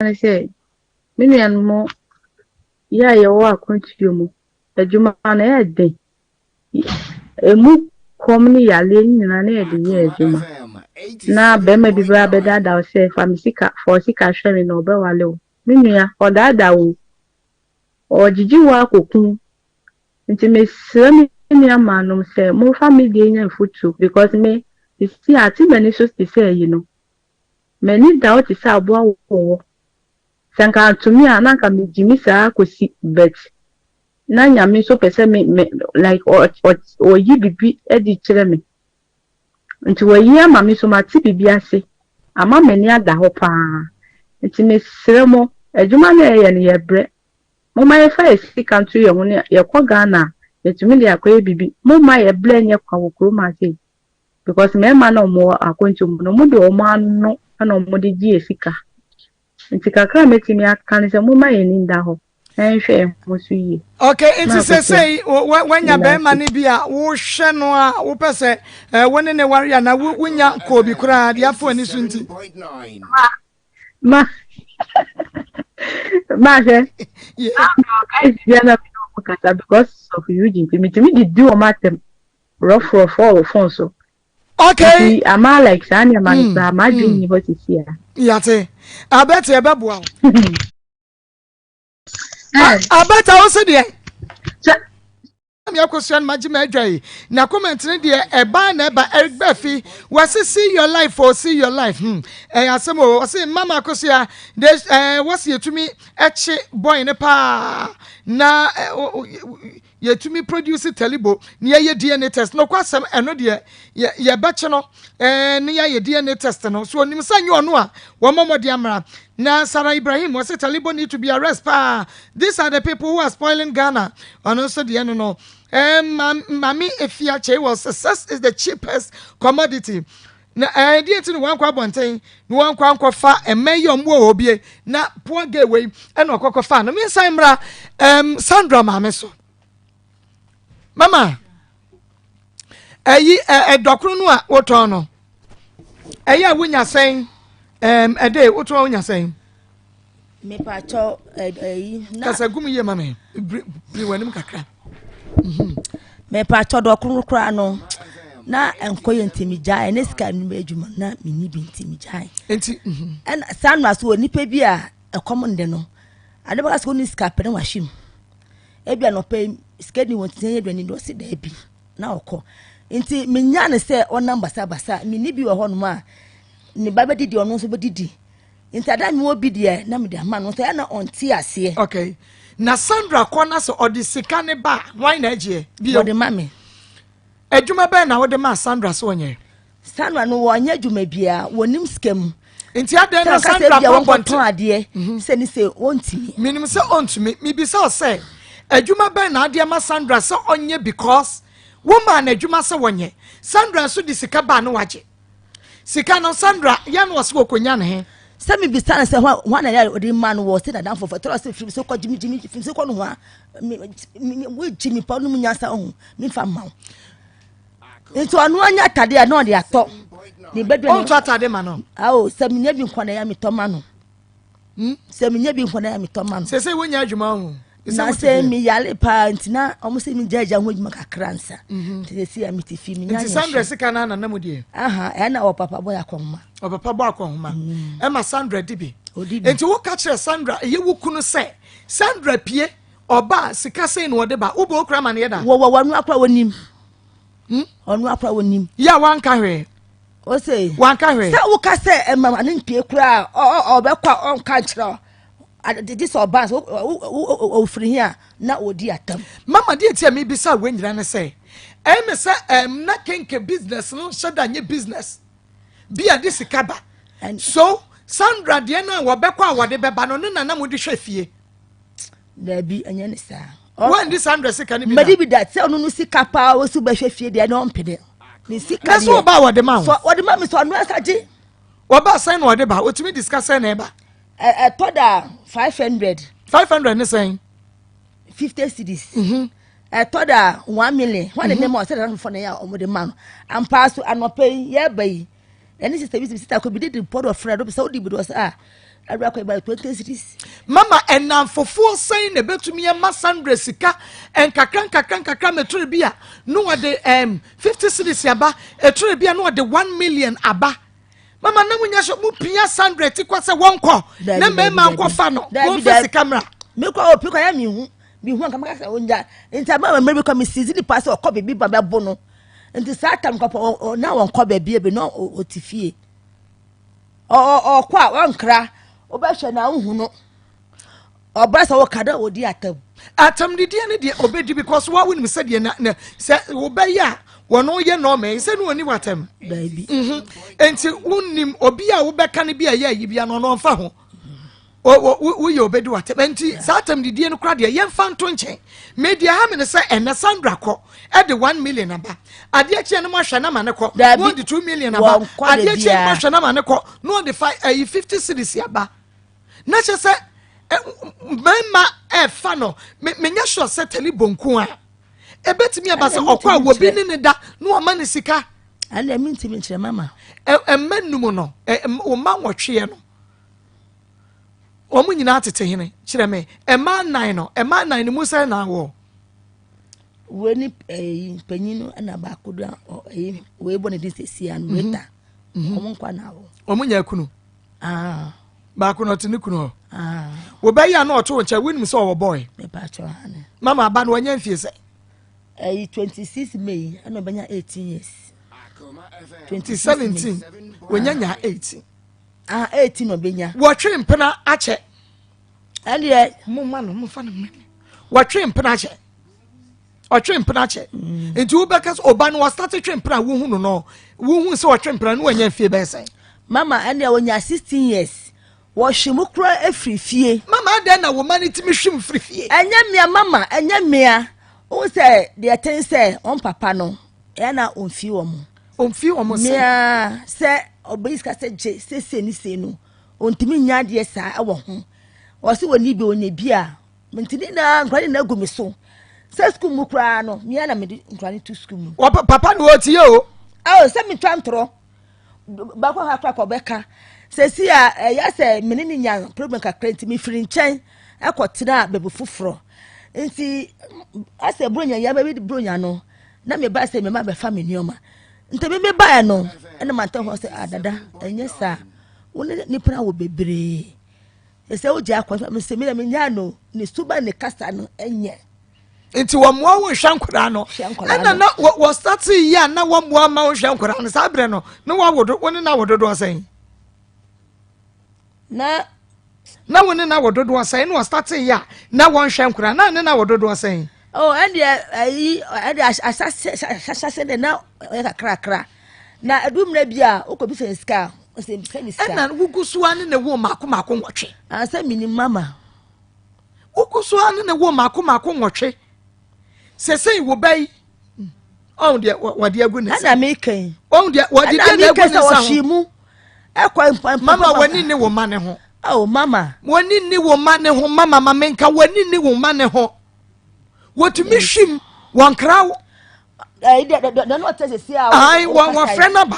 Ne sɛ, me nuanom yɛ a yɛwɔ akwantuo mu, adwuma no ɛyɛ den. Emu kɔm ne yareɛ no nyinaa na yɛde yɛ adwuma. Na barima bi bɛba abɛdaadaa wo sɛ fa me sika, fa wo sika hwɛ me na ɔbɛwale wo. Me nua, ɔdaadaa wo o. Ɔregyegye wo akɔku wo. Nti mesrɛ me nua maanom sɛ momfa me deɛ nyɛ mfotuo because me sisi a ate m'ani so te sɛ ayi no. M'ani da hɔ te sɛ aboa wɔwɔ. Sɛ nka antumi a na anka megyimi saa kɔsi but na Nyame nso pɛ sɛ me me like ɔ ɔ ɔyi bibi adi kyerɛ me. Nti wayi ama me nso mate biribi ase. Ama m'ani ada hɔ paa. Nti mesrɛ mo, adwuma no a yɛyɛ no yɛbrɛ. Momma yɛmfa yɛn sika nto yɛn ho na yɛkɔ Ghana a, yɛtumi de akɔyɛ biribi. Momma yɛn brɛ nyɛ kwa wɔ kurom ha sei. Because mmarima no a wɔwɔ akwantuo mu no, wɔde wɔn ano na wɔde gye yɛn sika. Nti kakra a mɛtumi aka ne sɛ momma yɛn ani nda hɔ na yɛnhwɛ yɛn ho so yie. Okay, nti sɛsɛi wanya bɛrima no bi a wohwɛ no a wopɛ sɛ eh, wo ne ne ware anaa wonya kɔɔ bi koraa deɛ afo ani so nti. Ma ma hwɛ. Guys bi na mi na kasa because of Eugene nti mitumi didi wɔn atɛm rough rough wɔ phone so. Okay. Nti ama like saa nneɛma no koraa m'adwene nni hɔ sisi a. Yate. Abɛte ɛbɛboa wo. Abɛte wo se deɛ. Mi akosua no magye m'adwa yi na comment no deɛ ɛbaa na ɛba Eric Bɛfi wɔse see your life o see your life hmm ɛyɛ asɛm o wɔse mama akosua de ɛɛ wɔse yɛtumi ɛkye boy no paa na Yɛtumi produce talibo na yɛyɛ DNA test. Nokwasɛm, ɛno deɛ yɛ yɛbɛkye no ɛɛ na yɛayɛ DNA test no. So onim sɛ nyɛ ɔno a wɔmmɔ mmɔden ammra. Na Sarah Ibrahim ɔse talibo need to be arrest paa. These are the people who are spoiling Ghana. Ɔno nso deɛ no no. Ɛɛ ma Mame Efia Kyei wɔ success is the cheapest commodity. Na ɛɛ deɛ nti na wankɔ abɔnten na wankɔ ankɔfa mma yi a wɔn wɔ hɔ bie na poor girl wei ɛna ɔkɔkɔfa no mensan mmra ɛɛm Sandra maame so mama ɛyi ɛ ɛdɔkono no a wotɔn no ɛyɛ a wonya sɛn ɛɛm ɛde wotɔn a wonya sɛn. Mepakyɛw ɛyi na. Kasa gu mu yie ma me biri biri w'anim kakra. Mhm. Mepakyɛw dɔkono koraa no na nkɔ yɛ nti megyae ne sika no adwuma na menni bi nti megyae. Nti. Mhm. Ɛna saa nora so wɔ nipa bi a ɛkɔm nde no ade bɛka sɛ ɔni sika pɛ na wahye mu ebi anɔpɛ yi sika ni wɔn ti yɛ aduane de ɔsi daabi na ɔkɔ nti menya ne sɛ ɔnam basabasa menni bi wɔ hɔnom a ne ba bɛdidi ɔno nso bɛdidi. Nti ada mi wɔ bi deɛ na mede ama no nso ɛna ɔnte aseɛ. Okay. Na Sandra kɔ na sɛ ɔde sika ne ba a, hwan na ɛgyeɛ? Bio. Wɔde ma me. Adwuma bɛn na wode maa Sandra sɛ ɔnyɛ? Sandra no wɔnyɛ adwuma biara, wɔnim sika mu. Nti adɛn na Sandra kɔ abɔnten? Wɔnkɔtɔn adeɛ mhm. sɛ ne sɛ ɔntumi. Menim sɛ ɔntumi. Mebisa wo sɛ adwuma bɛn na adeɛ ma Sandra sɛ ɔnyɛ because womaa no adwuma sɛ wɔnyɛ. Sandra nso de sika baa ne wagye. Sika no Sandra yɛ no ɔsɛ ɔkɔnya ne he. Sɛ mebisa no sɛ hwan na ɛyɛ ɔde ma no wɔ sɛ nadamfo fɛ tɔrɔ sɛ firi so kɔ gyimi gyimi firi so kɔ no ho a wogye me pa no mu nyansa ho memfa mma wo nti ɔno anya atade a na ɔde atɔ ne bɛdwa ɔntɔ atade ma no ao sɛ menya bi nkɔ na ɛyɛ metɔ ma no Hmm? Sɛ menya bi nkɔ na metɔ ma no. Sɛ sɛ wonya adwuma ho. Na sɛ meyare paa nti na ɔmo sɛ megya agya ho adwuma kakra nsa. Mhm. Nti sɛ si a mete fi menya. Nti Sandra sika na nana mu deɛ. Aha, ɛna ɔpapa bɔ akɔnhoma. Ɔpapa bɔ akɔnhoma. Mm. Ɛma Sandra di bi. Odi bi. Nti woka kyerɛ Sandra ɛyɛ wo kunu sɛ Sandra pie ɔba sika sɛn na ɔde ba wobɔ okura ma ne yɛ da. Wɔ wɔ wɔn akora wɔnim. Hmm? Ɔno akora wɔnim. Yɛ a wanka hwee. Ose. Wanka hwee. Sɛ woka sɛ ɛma ma ne mpie koraa ɔbɛkɔ a ɔnka nkyerɛ gye sɛ ɔba sɛ ɔfiri he a na ɔdi atam. Mama deɛ ti a mebisa wei nyina ne sɛ ɛyɛ me sɛ ɛm na kenke business no hyɛ da nyɛ business bi a de sika ba so Sandra deɛ no a wɔbɛkɔ a wɔde bɛba no ne nana mo de hwɛ fie. Daabi ɛnyɛ ne saa. Wɔndi Sandra sika no bi da. Mɛdi bi da sɛ ɔno no sika paa ɔsi bɛhwɛ fie deɛ na ɔmpɛ dɛ. Ne sika deɛ. Na sɛ ɔba a wɔde ma wo. Sɛ wɔde ma mi sɛ ɔno ɛsa gye. Wɔba sɛn na ɔde ba otumi di sika sɛn na ɛba. Ɛtɔ da 500. 500 ne sɛn. 50 cedis. Mhm. Ɛtɔ da 1 million. Wɔn ne nneɛma ɔsɛ dɛ fɔ ne yɛ a wɔde ma no. Ampa so anɔpɛ yi yɛba yi. Ɛne sista bi sista kɔ bi de di pɔdɔ frɛ do sɛ wodi bi do ɔsɛ a awura kɔ ɛba 20 cedis. Mama ɛnamfofoɔ sɛn na ɛbɛtumi ama Sandra sika nkakra nkakra nkakra mɛtore bi a na wɔde 50 cedis aba ɛtore bi a na wɔde 1 million aba mama na munya so mu pia Sandra ti kɔ sɛ wɔnkɔ na mmarima nkɔfa no wɔmfa sika mmra. Mekɔ opi kɔ yɛ mehu mehu anka maka sɛ ɔnya nti ama mmerɛ bi kɔ mesizi nipa sɛ ɔkɔ biribi ba bɛbo no nti saa tam kɔpɔ na wɔnkɔ baabi bi na ɔte fie ɔkɔ a ɔnkra wobɛhwɛ na wohu no ɔba sɛ woka dɛ ɔdi atam atam didiɛ no deɛ ɔbɛdi because wa wonim sɛ deɛ na sɛ wobɛyɛ a Wɔn yɛ nɔɔma yi sɛ ne wɔni watam. Daabi. Mhm. Nti wonim obi a wobɛka no bi a ɛyɛ ayi bia no ɔno ɔmfa ho. Woyɛ obɛdi watam. Nti saa atam didie no kora deɛ yɛmfa nto nkyɛn. Me deɛ ha me ne sɛ ɛnɛ Sandra kɔ ɛde 1 million aba. Adeɛ kyeɛ no mo ahwɛ na ma ne kɔ. Daabi. Na ɔde 2 million aba. Wɔnkɔ da Adeɛ kyeɛ no mo biara. ahwɛ na ma ne kɔ. Na ɔde fa ɛyi 50 cedis aba. Na kyerɛ sɛ mmarima ɛfa no menyɛ sure sɛ tali bonko a ebetumi aba sɛ ɔkɔ a wɔbi ne ne da na wɔma ne sika. ɛnna ɛmi ntumi nkyerɛ mama. Ɛmma num no ɔma nwɔtweɛ no wɔn nyinaa tete hene kyerɛ me ɛma nnan no ɛma nnan no mu sɛ na wɔ. Wei ne ɛyi panyin no ɛna baako do ɛyi wei bɔ ne din sɛ sia no wei ta wɔn nkwa na awɔ. Wɔn nyɛ kunu. Ah. Baako na ɔte ne kunu hɔ. Ah. Wɔbɛyɛ a na ɔto nkyɛn wonim sɛ ɔwɔ bɔɔl. Mama aba no wanya mfie sɛ. Ɛyi 26 May ɛna ɔbɛnya 18 years. 2017 wɔnya nya 18. Ah 18 na ɔbɛnya. Wɔtwe mpena akyɛ. Ɛdeɛ. Mo ma no mo fa no mma mi. Wɔtwe mpena akyɛ. Ɔtwe mpena akyɛ. Nti wobɛka sɛ ɔba no wɔstate twe mpena wohu no no wohu sɛ ɔtwe mpena no wanya mfie bɛyɛ sɛn. Mama ɛnna wɔnya 16 years. Wɔhwe mu kura efiri fie. Mama adɛn na wo ma no tumi hwe mu firi fie. Ɛnyɛ mmea mama ɛnyɛ mmea. Wohu sɛ deɛ ɛte sɛ wɔn papa no ɛyɛ na ɔmfi wɔn. Ɔmfi wɔn sɛ. Mmea sɛ ɔbɛyi sika sɛ gye sese ne se no ɔntumi nya adeɛ saa ɛwɔ ho. Ɔsi wɔ ni bi ɔnya bi a nti ne nyinaa nkura ne nyinaa gu me so. Sɛ sukuu mu koraa no mmea na mede nkura ne to sukuu mu. Wɔ papa na ɔtie o. Ɛwɔ sɛ metwa ntorɔ. Baako ha koraa kɔ ɔbɛka. Sɛsi a ɛyɛ sɛ me ne ne nya problem kakra nti mefiri nkyɛn ɛkɔtena baabi foforɔ. Nti asɛ buronya yɛ bɛbi buronya no na meba sɛ mema bɛfa me nneɛma. Nti me mebaeɛ no ɛna mantɛ hɔ sɛ adada ah, ɛnyɛ saa wo ne nipa wɔ bebree. Sɛ wogye akɔ sɛ me na menyaa no ne suban ne kasa no ɛnyɛ. Nti wɔmmoa wo nhwɛ nkwadaa no ɛna na wɔ starte yi a na wɔmmoa ma wo nhwɛ nkwadaa no saa berɛ no na wɔawo do wo ne na wo dodoɔ sɛn na na wo ne na wo dodoɔ sɛn na wɔstarte yi a na wɔnhwɛ nkwadaa na ne na wo dodoɔ sɛn. Oh, ɛndeɛ ɛyi ɛde ahyase ahyase de na ɔyɛ kakrakra na ɛdu mmerɛ bi a wokɔ bi sɛ sika ɔsɛ sɛ mi sika. Ɛna wogu so ara ne na wo mako mako nwɔtwe. Asɛ mi ni mama. Wogu so ara ne ne wo mako mako nwɔtwe. Sesei wo ba yi, ɔn deɛ wɔde agu ne nsa. Ɛna meka yi. Ɔn deɛ wɔde deɛ na agu ne nsa ho. Ɛna mu. Ɛkɔ mpa mpa. Mama w'ani ne wo ma ne ho. Oh mama. W'ani ne wo ma ne ho mama ma menka w'ani ne wo ma ne ho. Wɔtumi hwim wɔn kra wo. Ɛyi deɛ deɛ deɛ ɔtɛ sisi a. Ayi wɔn wɔfrɛ naba.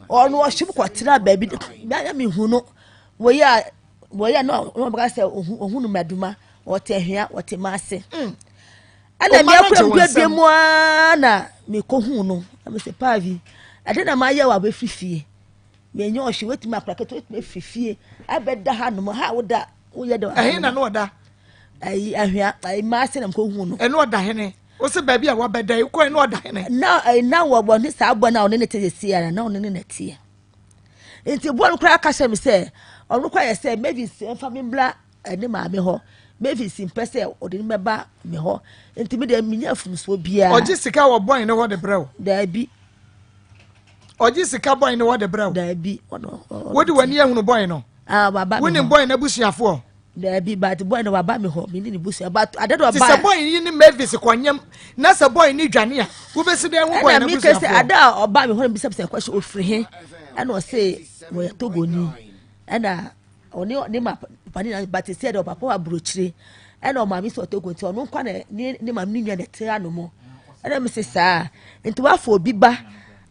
Ɔno ɔhyem kɔtena baabi na mi hu no wɔyɛ a. Wɔyɛ na wɔn bɛka sɛ ohun ohun mmaduma wɔte ahwea wɔte maase. Mm. Ɛna mi akura mu duadua mu ara na mi kɔ hu no na mi sɛ paavi ɛde na ma yɛ wɔ abɛfiri fie mi nyɛ ɔhye wetumi akora ketewa wetumi afiri fie abɛda ha nom ha woda woyɛ dɛ. Ɛhe na no ɔda? Ayi ahwea ayi maase na mi kɔ hu no. Ɛno ɔda hene wosi baabi a wabɛda yi kɔ ɛno ɔda hene. Na ɛyi na wɔ wɔ ne saa abɔ na ɔne ne te yɛ si ara na ɔne ne na teɛ. Nti boa no koraa ka kyerɛ me sɛ ɔno koraa yɛ sɛ Mavis mfa me mbra ne maame hɔ. Mavis mpɛ sɛ ɔde no bɛba me hɔ. Nti me deɛ menya mfomsoɔ biara. Ɔgye sika wɔ bɔn ne hɔ de brɛ wo? Daabi. Ɔgye sika bɔn ne hɔ de brɛ wo? Daabi. Wode w'ani ahunu bɔn no? Ah, waba me hɔ. Wonim bɔn no abusuafoɔ? Daabi, but boy no waba me hɔ, me ne ne busua. But ade na ɔba. Te sɛ boy yi ne Mavis kɔnyam na sɛ boy ne dwane a, wobɛsi dɛn ho boy no abusuafoɔ? Ɛna meka sɛ ade a ɔba me hɔ no bisa bisa question ofiri he, ɛna ɔse wɔyɛ Togoni, ɛna ɔne ne ma papa ne na but sɛ deɛ ɔpapa wɔ aburokyire, ɛna ɔmaame sɛ ɔtogo nti ɔno nkwa na ne ne maame ne nua na ɛte ano mo. Ɛna me se saa, nti wafa obi ba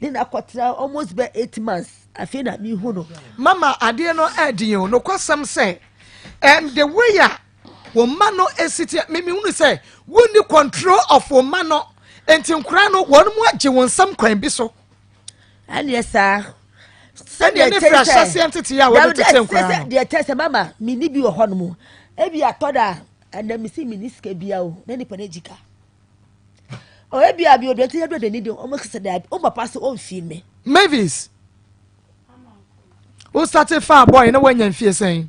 ne na akɔtena almost bɛ 8 months. Afei na mehu no. Mama adeɛ no ɛɛden o nokwasɛm sɛ um, the way a wɔn mma no esi teɛ me mehunu sɛ wonni control of wɔn mma no nti nkora no wɔn mu agye wɔn nsam kwan bi so. Ɛneɛ saa. Sɛdeɛ ne firi ahyɛseɛ ntete a wɔde tete nkora no. Deɛ kyɛ sɛ mama menni bi wɔ hɔ nom ebi atɔ da ɛnna mesi menni sika bia o na nipa no agyi ka. Ɔyɛ bi a bi obi nti yɛ do de ne de ɔmo kasa daabi ɔmo papa so ɔmfii me. Mavis, wo starte faa boy na woanya mfie sɛn?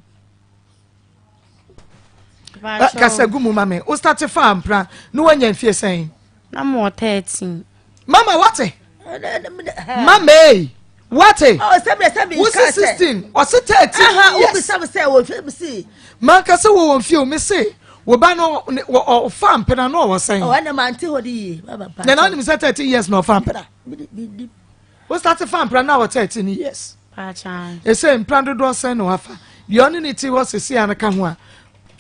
Kasa gu mu ma me. Wo starte faa mpra na woanya mfie sɛn? Na mo 13. Mama wate? Mama ei, wate? Wosi 16, ɔse 13 years. Manka sɛ wɔwɔ mfie o, me se wo ba no ɔfa mpena no ɔwɔ sɛn? Na na wonim sɛ 13 years na ɔfa mpena. Wo start fa mpena na ɔwɔ 13 years. Ɛsɛ mpena dodoɔ sɛn na wafa? Deɛ ɔne ne ti hɔ sisi a no ka ho a,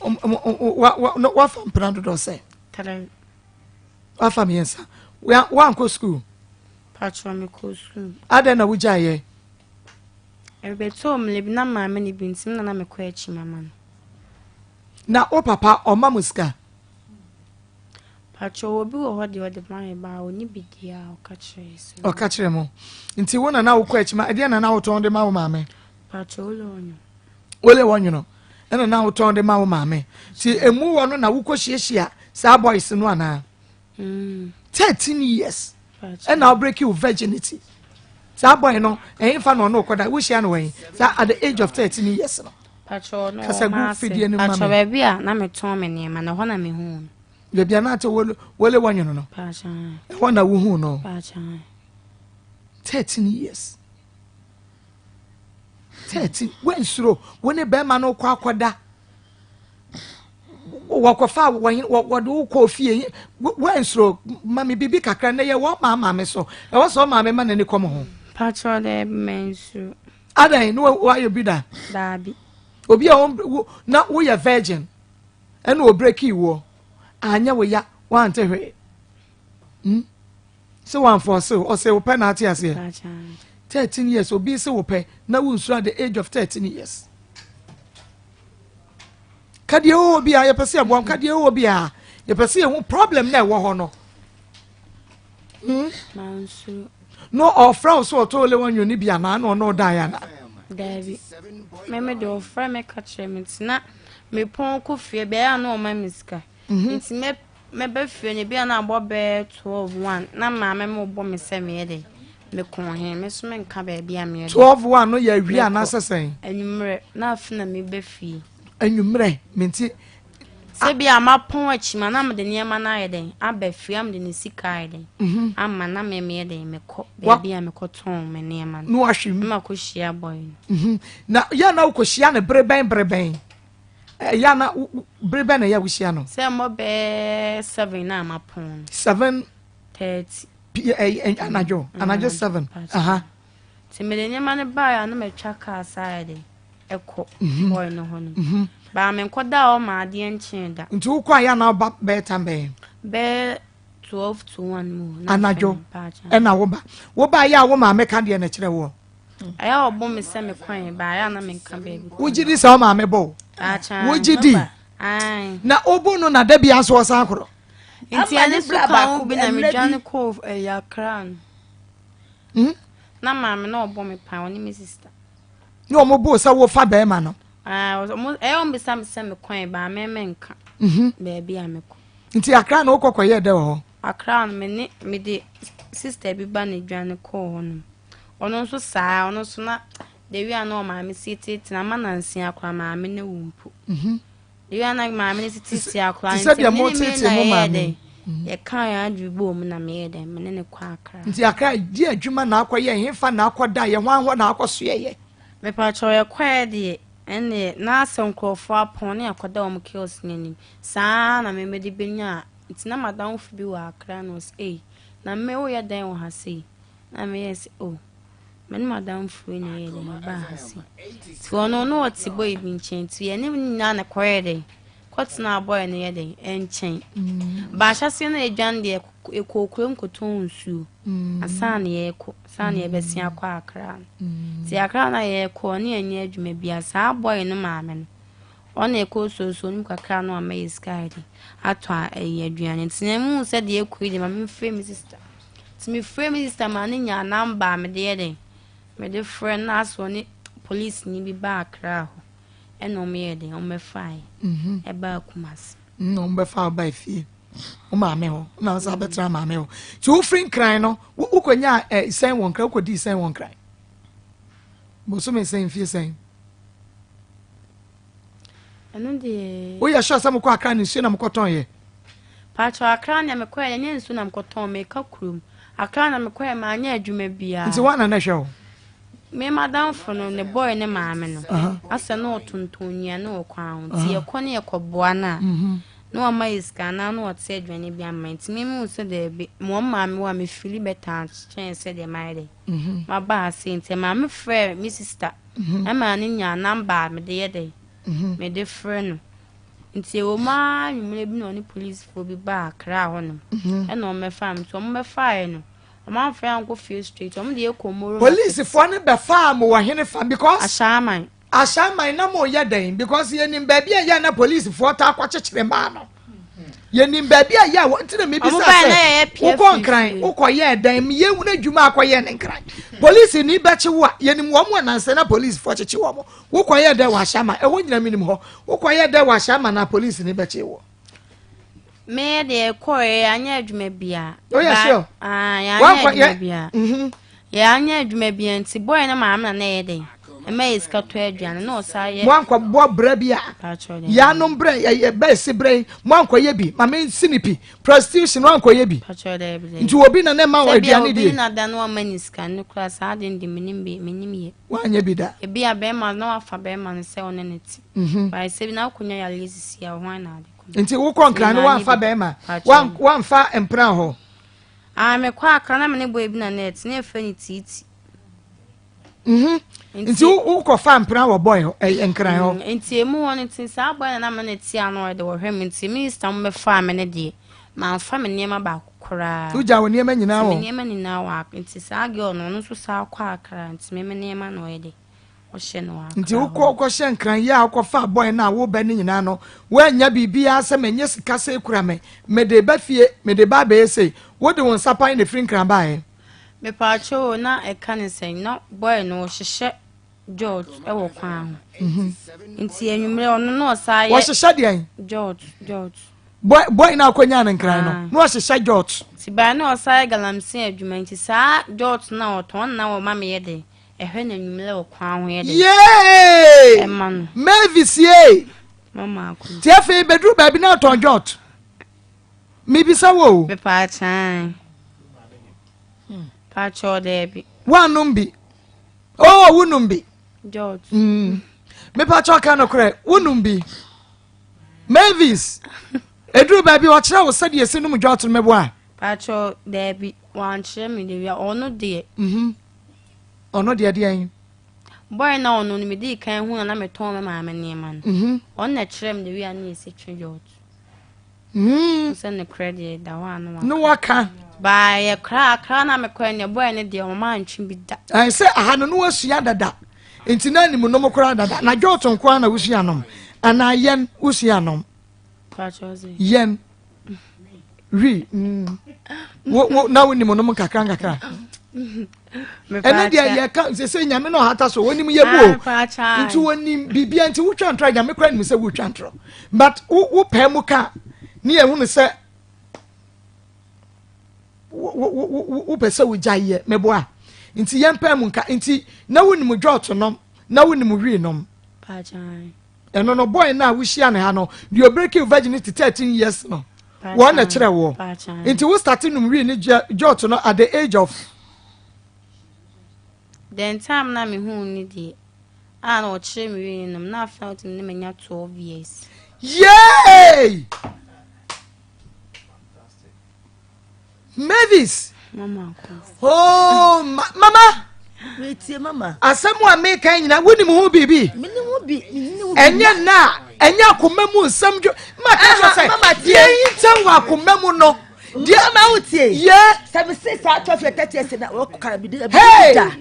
wafa mpena dodoɔ sɛn? Wafa mmiɛnsa. Wankɔ sukuu? Patrɔ mekɔ sukuu. Adɛn na wogyaeɛ? Ɛbɛtɔɔ mmerɛ bi na maame ne bi nti na na mekɔ akyi mama no. Na wo papa ɔma mo sika? Patrɔ obi wɔ hɔ deɛ ɔde ma me baa ɔni bi deɛ a ɔka kyerɛ sɛ. Ɔka kyerɛ mo. Nti wo na na wokɔ akyi ma ɛdeɛ na na wotɔn de ma wo maame? Patrɔ wole ɔnwono. Wole ɔnwono ɛna na wotɔn de ma wo maame. Nti emu wɔ no na wokɔ hyiahyia saa boys no anaa? 13 years ɛna ɔbreki wo virginity saa boy no ɛyin fa na ɔno kɔda wohyia no wɔyin saa at the age of 13 years no kasa gu fidie no ma me baabi a na metɔn me nneɛma na ɛhɔ na mehu no baabi a na ate wole wɔnwono no ɛhɔ na wohu no 13 years 13 wensuro wo ne bɛrima no kɔ akɔda wɔkɔfa wɔde wo kɔ fie wɔnsuro ma me biribi kakra na yɛ wɔn maa maame so ɛwɔ sɛ ɔmaame ma n'ani kɔm ho. Patrɔ dɛ mɛnsuro. Adan ne wayɛ bi da. Daabi. Obi a wɔn na woyɛ virgin ɛna obreki woɔ anyɛ wo ya wante hwee. Hmm? Sɛ wɔamfɔɔse wo ɔsɛ wo pɛ na ate aseɛ. 13 years obi sɛ wo pɛ na wonsuro at the age of 13 years. Ka deɛ ɛwɔ hɔ biara yɛpɛ sɛ yɛboa ka deɛ ɛwɔ hɔ biara yɛpɛ sɛ yɛhu problem na ɛwɔ hɔ no. Hmm? No ɔfrɛ wo sɛ ɔtɔ ole wanyo no bi anaa na ɔne ɔdaeɛ anaa? Daabi. Mɛmɛ deɛ ɔfrɛ me ka kyerɛ me nti na mepɔn kɔ fie bɛyɛ a na ɔma me sika. Mhm. Nti mɛ mɛba fie no ebi a na abɔ bɛyɛ 12 1 na maame mo bɔ me sɛ meyɛ dɛ mekɔ he me so menka baabi a meyɛ dɛ 12 1 no yɛ awia anaasɛ sɛn? Anwummerɛ na afe na meba fie. Anwummerɛ menti sɛ bi a mapɔn akyi ma na mede nneɛma no ayɛ dɛn aba fie a mede ne sika ayɛ dɛn mhm. ama na me meyɛ dɛn mekɔ baabi a mekɔtɔn me nneɛma no na wahwɛ mu na makɔhyia bɔe no mhm. na yɛ na wokɔhyia no bere bɛn bere bɛn Ɛyɛ na bere bɛn na ɛyɛ a wohyia no? Sɛ mmɔ bɛɛ seven na mapɔn no. 7 30. Anadwo anadwo 7. Aha. Nti mede nneɛma no baeɛ a na matwa kaa saa yɛ de ɛkɔ mhm. bɔe no hɔ no. Mhm. Baa menkɔda hɔ ma adeɛ nkyee da. Nti wokɔ a yɛ na woba bɛyɛ tam bɛyɛ? Bɛyɛ 12 to 1 mu. Anadwo ɛna woba. Woba yɛ a wo maame ka deɛ na kyerɛ woɔ. Ɛyɛ a ɔbɔ me sɛ me kwan ba ayɛ a na menka baabi. Wogye di sɛ wo maame bɔ wo? Wogye di? Na wobu no na da bia nso ɔsan korɔ? Nti ɛne so ka ho bi na medwane kɔɔ ɛyɛ Accra no. Hmm? Na maame na ɔbɔ me paa ɔne me sista. Ne ɔmo bo sɛ wofa bɛrima no? Ɛyɛ ɔmo bisa me sɛ me kwan ba me menka mhm. baabi a mekɔ. Nti Accra na wokɔ kɔyɛɛ dɛ wɔ hɔ? Accra no me ne mede sista bi ba na dwane kɔɔ hɔ nom. Ɔno nso saa ɔno nso na the way a na ɔmaame si tete na ama nansia koraa maame no wu mpo. Mhm. The way a na maame no si tete akora no nti me ne me na yɛyɛ dɛ mhm. yɛka yɛn adwene bɔɔ mu na meyɛ dɛ me ne ne kɔ akra. Nti akra di adwuma na akɔ yɛ hefa na akɔ da yɛ hwan hɔ na akɔ soɛ yɛ. Mepakyɛw yɛkɔɛ deɛ ɛnneɛ na asɛ nkurɔfoɔ apɔn ne akɔda wɔn kiosk no anim saa na me mede bɛnya nti na madamfo bi wɔ akra na ɔsɛ ei na me woyɛ dɛn wɔ ha sei Na meyɛɛ sɛ, Oh, me ne m'adamfo yi na yɛyɛ dɛn yɛbaa ha sei. Nti ɔno na ɔte bɔe bi nkyɛn nti yɛne no nyinaa na kɔyɛɛ dɛn kɔtenaa bɔe no yɛ dɛn nkyɛn. Mm. Ba ahyɛseɛ no yɛdwan deɛ yɛkɔɔ kurom kɔtɔn nsuo mm. ansa na yɛrekɔ ansa na yɛbɛsen akɔ Accra no. Mm. Nti Accra no a yɛrekɔ ne yɛnyɛ adwuma bia saa bɔe no maame no Ɔna ɛkɔ suosuo no mu kakra no ama yɛ sika yɛ de atɔ ɛyɛ aduane nti na mu sɛ deɛ ɛkɔ yi deɛ ma me frɛ me sista nti me frɛ me sista ma ne nya namba a mede yɛ dɛn mede frɛ no asɛ ɔne polisi ni bi ba Accra hɔ ɛna ɔmo yɛ dɛn ɔmo bɛfa yɛ mhm. ɛba Kumasi. Mm, ɔmo bɛfa ɔba efie wo maame hɔ na ɔsan bɛtena maame hɔ nti wofiri nkran no wokɔnya eh, sɛn wɔ nkran wokɔdii sɛn wɔ nkran bosome sɛn mfie sɛn Ɛno deɛ. Woyɛ sure sɛ mokɔ Accra ne nsuo na mokɔtɔn yɛ? Paatwɔ Accra nea mekɔɛ ɛnyɛ nsuo na mekɔtɔn meka kurom. Accra na mekɔɛ manyɛ adwuma biara. Nti woana na ɛhwɛ wo? Me madamfo no ne boy ne maame no asɛ na ɔtontɔn nnuane wɔ kwan ho nti yɛkɔ ne yɛkɔboa no a mhm. na wama yɛ sika anaa na ɔte aduane bi ama nti me mehu sɛ daabi wɔn maame wɔ a mefili bɛtaa kyɛn sɛ deɛ mayɛ dɛ mhm. maba ha sei nti maame frɛ me sista mhm. ɛma ne nyaa namba a mede yɛ dɛ mede frɛ no nti ɛwɔ mu ara nwummerɛ bi na ɔne polisifoɔ bi baa Accra hɔnom ɛna wɔmmɛfaa me nti wɔmmɛfaeɛ no Ɔmo anfa yɛn ankɔ fie straight, ɔmo de yɛ kɔ Moro market. Polisifoɔ no bɛfaa mo wɔ hene fa because. Ashaiman. Ashaiman na mo yɛ dɛn because yɛnim baabi a yɛ na polisifoɔ taa kɔ kyekyere mmaa no. Yɛnim baabi a yɛ a wɔn ti na mi bisa sɛ wokɔ nkran wokɔ yɛ dɛn yɛn hunu adwuma akɔ yɛ ne nkran. Polisi ni bɛkye wo a yɛnim wɔn mo anansɛ na polisifoɔ kyekye wɔn wokɔ yɛ dɛn wɔ Ashaiman ɛhɔ nyina mi nim hɔ wokɔ yɛ dɛn wɔ Ashaiman na polisi ni bɛkye wɔ. Me deɛ yɛkɔɛ yɛanyɛ adwuma bia. Oh yeah sure. Ah yɛanyɛ adwuma bia. Mhm. Yɛanyɛ adwuma bia nti boy no maame na na ɛyɛ dɛn. Ɛma yɛ sika tɔ aduane na ɔsa yɛ. Mo ankɔ bɔ brɛ bi a. Yanom brɛ yɛ bɛ si brɛ yi mo ankɔ yɛ bi maame nsi ne pi prostitution mo ankɔ yɛ bi. Nti obi na ne ma wɔ aduane die. Sɛ bi a obi na da no ama ne sika ne kura saa de de menim bi menim yɛ. Wanyɛ bi da. Ebi a bɛrima na wafa bɛrima no sɛ ɔne ne te. Mhm. Bae sɛ bi na akonnwa yare asisi a hwan na ade kɔ. Nti wokɔ nkran no wamfa bɛrima wamfa mpena hɔ. Ah mekɔ akra na me ne boy bi na na ɛte na yɛfrɛ no tiiti. Mhm. Nti wokɔ fa mpena wɔ boy hɔ ɛyɛ nkran hɔ. Mm, nti emu hɔ no nti saa boy na na me ne te ano ɔde wɔhwɛ me nti minista mo bɛfaa me ne deɛ mamfa me nneɛma baako koraa. Wogya wo nneɛma nyinaa wɔ. Me nneɛma nyinaa wɔ nti saa girl no ɔno nso saa kɔ akra nti me me nneɛma na ɔyɛ de. ɔhyɛ no akra Nti wokɔ kɔhyɛ nkran yi a wokɔfa bɔe no a wobɛ no nyinaa no woannya biribiara sɛ manya sika sei kura me mede ba fie mede ba abɛyɛ sei wode wo nsa pan na ɛfiri nkran baeɛ. Mepaakyɛw o na ɛka ne sɛn na boy no ɔhyehyɛ jot wɔ kwan ho mhm. nti anwummerɛ ɔno na ɔsaa yɛ wɔhyehyɛ deɛn jot jot boy boy na akɔnya no nkran no ah. na ɔhyehyɛ jot nti baa na ɔsaa yɛ galamsey adwuma nti saa jot na ɔtɔn na ɔma meyɛ dɛ Ɛhwɛ no anwummerɛ wɔ kwan ho yɛ dɛ. Yee! Ɛma no. Mavis yee! Mama ako. Ti afei bɛduru baabi na ɔtɔn jɔt. Mebisa wo o. Mepaakyɛn. Paakyɛw daabi. Woanom bi. Oh, wonom bi. Jɔt. Mm. Mepaakyɛw ka nokorɛ, wonom bi. Mavis, ɛduru baabi ɔkyerɛ wo sɛdeɛ ɛsi nom jɔt no mɛboa. Paakyɛw daabi, wankyerɛ me de wia ɔno deɛ. Mhm. Ɔno deɛ deɛn? Boy na ɔno no medii kan hu na na metɔn me maame nneɛma no. Mhm. Ɔno na ɛkyerɛ me the way a ne yɛsi twe dwot. Mm. Sɛ ne korɛ deɛ da hɔ a no waka. No waka. Baa yɛ kra akra na mekɔɛ ne boy ne deɛ ɔma antwe bi da. Ɛn sɛ aha no no wasua dada. Nti na anim nom koraa dada. Na dwot nko ara na wosua nom. Anaa yɛn wosua nom. Yɛn. Wi. Mm. Wo wo na wonim nom nkakra nkakra. Ɛne deɛ yɛka sɛ sɛ nyame na ɔhata so wɔnim yɛ mu o. Nti wɔnim biribia nti wotwa ntorɔ nyame koraa nim sɛ wotwa ntorɔ. But wo pɛɛ mu ka ne yɛhu no sɛ wopɛ sɛ wogya yɛ meboa. Nti yɛmpɛɛ mu nka nti na wonim dwɔɔto nom na wonim wii nom. Ɛno no boy no a wohyia no ha no deɛ ɔbreaki virginity 13 years no wɔn na kyerɛ woɔ nti wo start nom wii ne jot no at the age of. The time na me hu ne deɛ a na ɔkyerɛ me wii nom na afei na ɔtumi ne manya 12 years. Yay! Mavis. Mama. Oh, ma mama. Metie mama. Asɛm a meka nyina wonim ho biribi. Menim ho bi. Menim ho bi. Ɛnyɛ nna a ɛnyɛ akoma mu nsɛm dwo. Ma ka kyerɛ sɛ deɛ nkyɛn wɔ akoma mu no. Deɛ ma wo tie. Yɛ. Sɛ me se saa 12 year 30 years na wɔkɔ kara bi de bi da.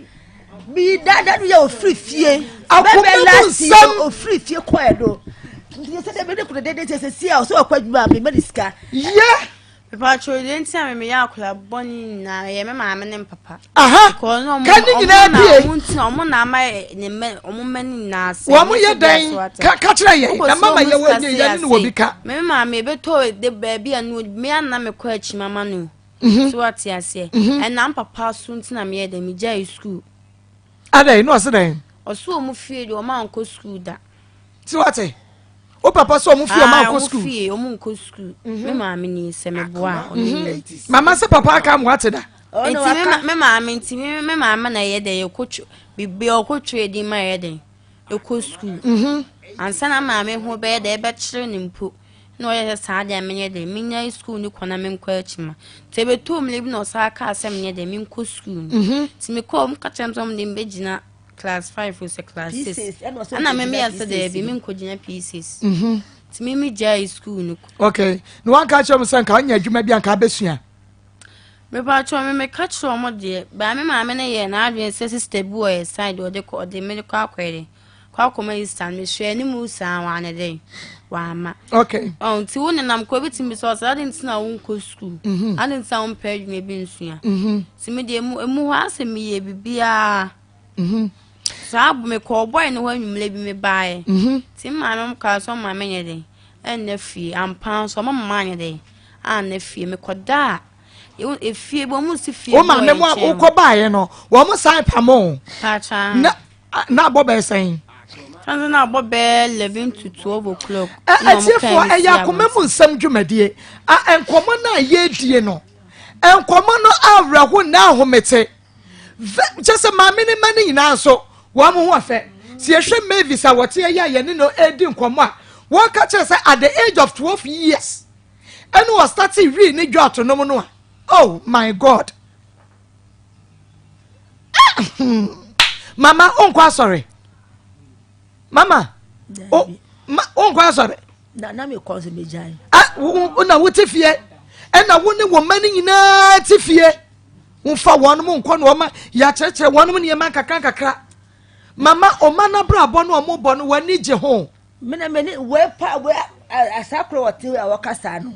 Bi da da no yɛ ofiri fie. Akoma mu nsɛm. Ofiri fie kɔɛ no. Nti sɛ sɛ me ne kunu dede sɛ sɛ si a ɔsɛ ɔkɔ adwuma a me ma ne sika. Yɛ. Mepakyɛw deɛ nti a me meyɛ akwadaa bɔne nyinaa ɛyɛ me maame ne me papa. Aha Because na ka ne nyinaa na bie. ɔmo nti na ɔmo na ama ne mma ɔmo mma ne nyinaa sɛ. Wɔn yɛ dɛn ka ka kyerɛ yɛn na mama yɛ wɔ yɛn ne no wɔ bi ka. Me maame ebetɔ de baabi a no me ana me kɔ akyi mama no. Mhm. So wate aseɛ. Mhm. Ɛnam papa so nti na meyɛ dɛn megyae school. Adɛn na ɔse dɛn? Ɔso ɔmo fie deɛ ɔmo ankɔ school da. Ti wate. Wo papa sɛ ɔmo fie ɔmo ankɔ school. Ɔmo fie ɔmo nkɔ school. Me maame ni sɛ me boa ɔno ni. Mama sɛ papa aka mo ate da. Nti me maame nti me maame na ɛyɛ dɛ yɛkɔtwa biribi ɔkɔtwa edin ma ɛyɛ dɛ ɛkɔ sukuu. Mhm. Ansa na maame ho bɛyɛ dɛ ɛbɛkyerɛ ne mpo na ɔyɛ sɛ saa deɛ menyɛ dɛ menya sukuu ne kɔ na menkɔ akyi ma. Nti ɛbɛtoo mmerɛ bi na ɔsan kaa sɛ menyɛ dɛ menkɔ sukuu no. Mhm. Nti mekɔɔ mu ka kyerɛ m sɛ ɔmo de mebɛgyina class 5 o sɛ class 6. Ɛna me meyɛ sɛ daabi menkɔgyina P6. Mhm. Nti me megyae sukuu no kɔ. Okay. Na wanka kyerɛ m sɛ nka ɔnyɛ adwuma bi anka abɛsua? Mepakyɛw me meka kyerɛ ɔmo deɛ baa me maame no yɛɛ n'adwene sɛ sister bi wɔ yɛ side ɔde kɔ ɔde me kɔ akɔyɛ dɛ kɔ akɔma sister no mehwɛ anim saa wanyɛ dɛ wama. Okay. Ɔn nti wo nenam kɔ ebi tumi sɛ ɔsɛ adi nti na wo nkɔ sukuu mhm. adi nti na wo mpɛ adwuma bi nsua. Mhm. Nti me deɛ emu emu hɔ asɛ meyɛ bibiara. Mhm. Saa mekɔ ɔbɔe no hɔ anwummerɛ bi mebaeɛ. Nti maame mo kaa sɛ ɔma menyɛ dɛ ɛnna fie ampa nso ɔma mama anyɛ dɛ. Anna fie mekɔdaa efie bi wɔn si fie bi wɔ yɛn nkyɛn. Wo maame mu a wokɔ baayɛ no wɔn san pam o. Paakya. Na na abɔ bɛyɛ sɛn. Sanso na abɔ bɛyɛ 11 to 12 o'clock. Atiefoɔ ɛyɛ akoma mu nsɛm dwumadie a nkɔmɔ no a yɛredie no nkɔmɔ no awerɛho na ahomete kyɛ sɛ maame ne ma no nyinaa nso wɔn ho afɛ sɛ yɛhwɛ Mavis a wɔte ɛyɛ a yɛne no redi nkɔmɔ a wɔka kyerɛ sɛ at the age of 12 years ɛna ɔstate wii ne dwɔto nom no a oh my god ah, mama wonkɔ asɔre mama wonkɔ asɔre na na mekɔ nso megyae ah, wo na wote fie ɛna wo ne wo mma no nyinaa te fie wofa wɔn mo nkɔ na wɔma yɛakyerɛkyerɛ wɔn nneɛma nkakra nkakra mama ɔma no abrabɔ no ɔmo bɔ no w'ani gye ho Me na me wei pa wei asa koro wɔte a wɔka saa no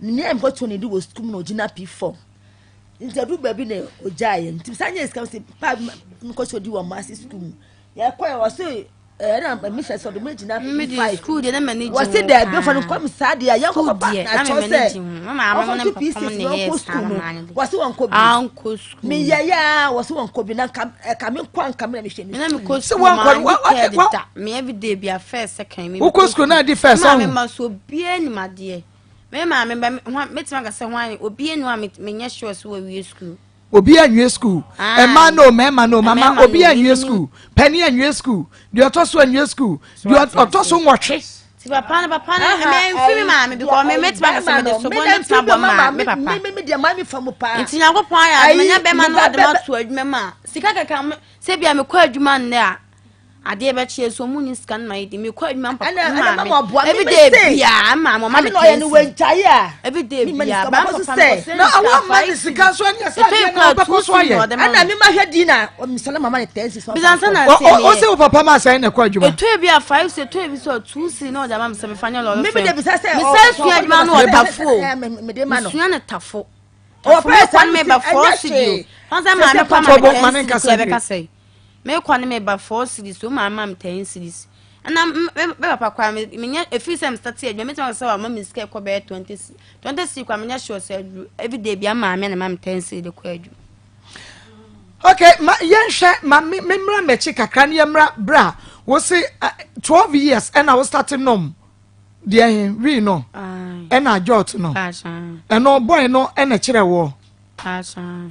ne a mekɔto ne de wɔ sukuu mu na ɔgyina P4 nti adu baabi na ɔgyaa yɛ nti saa nyɛ sika sɛ pa mekɔto di wɔ maase sukuu mu yɛkɔ yɛ wɔ se ɛna mehyɛ sɛ ɔde me gyina P5 wɔ se daabi ɔfa no nkɔm saa deɛ yɛnkɔ papa na akyɛw sɛ ɔfa to P6 na ɔnkɔ sukuu mu wɔ se wɔnkɔ bi meyɛ yɛ a wɔ se wɔnkɔ bi na nka me nkɔ anka me na mehwɛ ne sukuu sɛ wɔnkɔ no me everyday bia first second me wokɔ sukuu na adi first ɔho maame ma so obiara nim adeɛ me maame ba mɛtumi aka sɛ hwan obiara nim a menyɛ sure sɛ wɔawie sukuu obi anwie sukuu mmaa no mmarima no mama obi anwie sukuu panin anwie sukuu deɛ ɔtɔ so anwie sukuu deɛ ɔtɔ so nwɔtwe Ti papa no papa no ɛmɛ nfi mi maame because mi mɛtumi akasa mi de so bɔ ne tuma bɔ maa mi papa. Mi mi deɛ maa mi fa mu paa. Nti nyankopɔn ayɛ adum nya bɛma no ɔde ma to adwuma mu a sika kɛkɛ mo sɛ bia mi kɔ adwuma nnɛ a adeɛ bɛkye so mu ni sika no ma yɛ di mi kɔ adwuma papa maame every day bia maame ɔma mi tɛnsi every day bia ba papa no kɔ sɛ na awo ama ne sika so ɛnyɛ sɛ adeɛ na ɔbɛkɔ so ayɛ ɛna mi ma hwɛ di na ɔmisala mama ne tɛnsi so bisansa na se mi ɔsɛ wo papa ma sɛn na ɛkɔ adwuma etu ebi a five se etu ebi sɛ two si na ɔde ama mi sɛ mi fa nyɛ lɔri fɛ mi sɛ sua adwuma no ɔtafo o sua ne tafo tafo mi kɔ ne mi ba four cedi o wɔn sɛ maame kɔ ma mi ten cedis ɛbɛka sɛ mi kɔ ne mi ba four cedis o maame ma mi ten cedis ɛna me papa kora me menyɛ efiri sɛ mi start adwuma mi ti ma sɛ wama mi sika ɛkɔ bɛyɛ 20 cedi kora menyɛ sure sɛ aduru everyday bi ama maame na ma mi ten cedi de kɔ adwuma. Okay, ma yɛnhwɛ ma me mmra m'akyi kakra ne yɛmmra berɛ a wo se 12 years ɛna wo start nom deɛ he wii no ɛna jot no ɛno boy no ɛna kyerɛ woɔ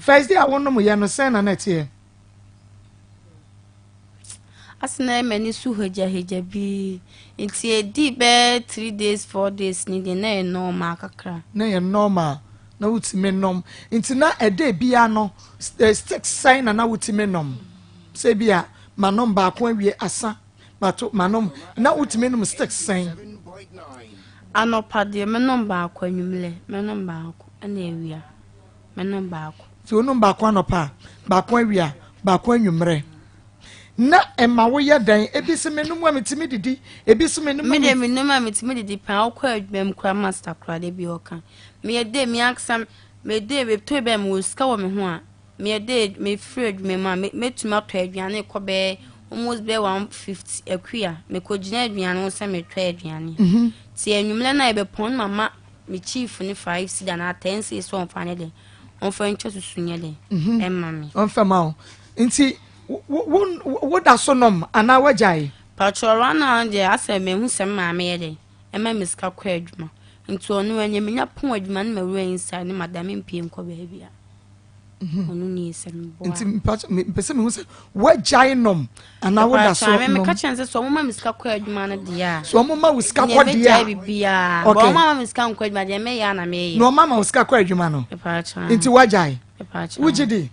first day a wonom yɛ no sɛn na na ɛteɛ Ase na m'ani so hagyahagya bi. Nti ɛdii bɛyɛ 3 days 4 days ni deɛ na ɛyɛ normal kakra. Na ɛyɛ normal na wotumi nom. Nti na ɛda biara no sticks sɛn na na wotumi nom? Sɛ bi a manom baako awie asa mato manom na wotumi nom sticks sɛn? Anɔpa deɛ menom baako anwummerɛ menom baako ɛna awia. Menom baako. Nti wonom baako anɔpa, baako awia, baako anwummerɛ. Na ɛma woyɛ dɛn? Ebi se menom a metumi didi, ebi se menom a. Me deɛ menom a metumi didi paa. Wokɔ adwuma mu koraa master koraa da bi ɔka. Meyɛ dɛ me ankasa me dɛ metɔ bi a mewɔ sika wɔ me ho a meyɛ dɛ mefiri adwuma mu a mɛtumi atɔ aduane kɔ bɛyɛ almost bɛyɛ 150 akua mekɔgyina aduane ho sɛ metɔ aduane. Nti anwummerɛ no a yɛbɛpɔn mama me chief no 5 cedi anaa 10 cedi sɛ ɔmfa ne dɛ ɔmfa ntwa susu nyɛ dɛ mhm. ɛma me. Ɔmfa ma wo nti woda so nom anaa woagyae? Patrɔ rana deɛ asɛ mehu sɛ me maame yɛ dɛ ɛma me sika kɔ adwuma nti ɔno ɛnyɛ menya pon adwuma no mawura inside ne madam mpie nkɔ baabi a. Mhm. Ɔno nie sɛ meboa. Nti mepɛ sɛ mehu sɛ woagyae nom anaa woda so nom. Meka kyerɛ sɛ sɛ ɔmo ma me sika kɔ adwuma no deɛ a. So ɔmo ma wo sika kɔ deɛ a. Mɛgyae biribiara. Okay. Ɔmo ama me sika nkɔ adwuma deɛ mɛyɛ a na mɛyɛ. Na ɔmo ama wo sika kɔ adwuma no. Nti woagyae. Wogye di.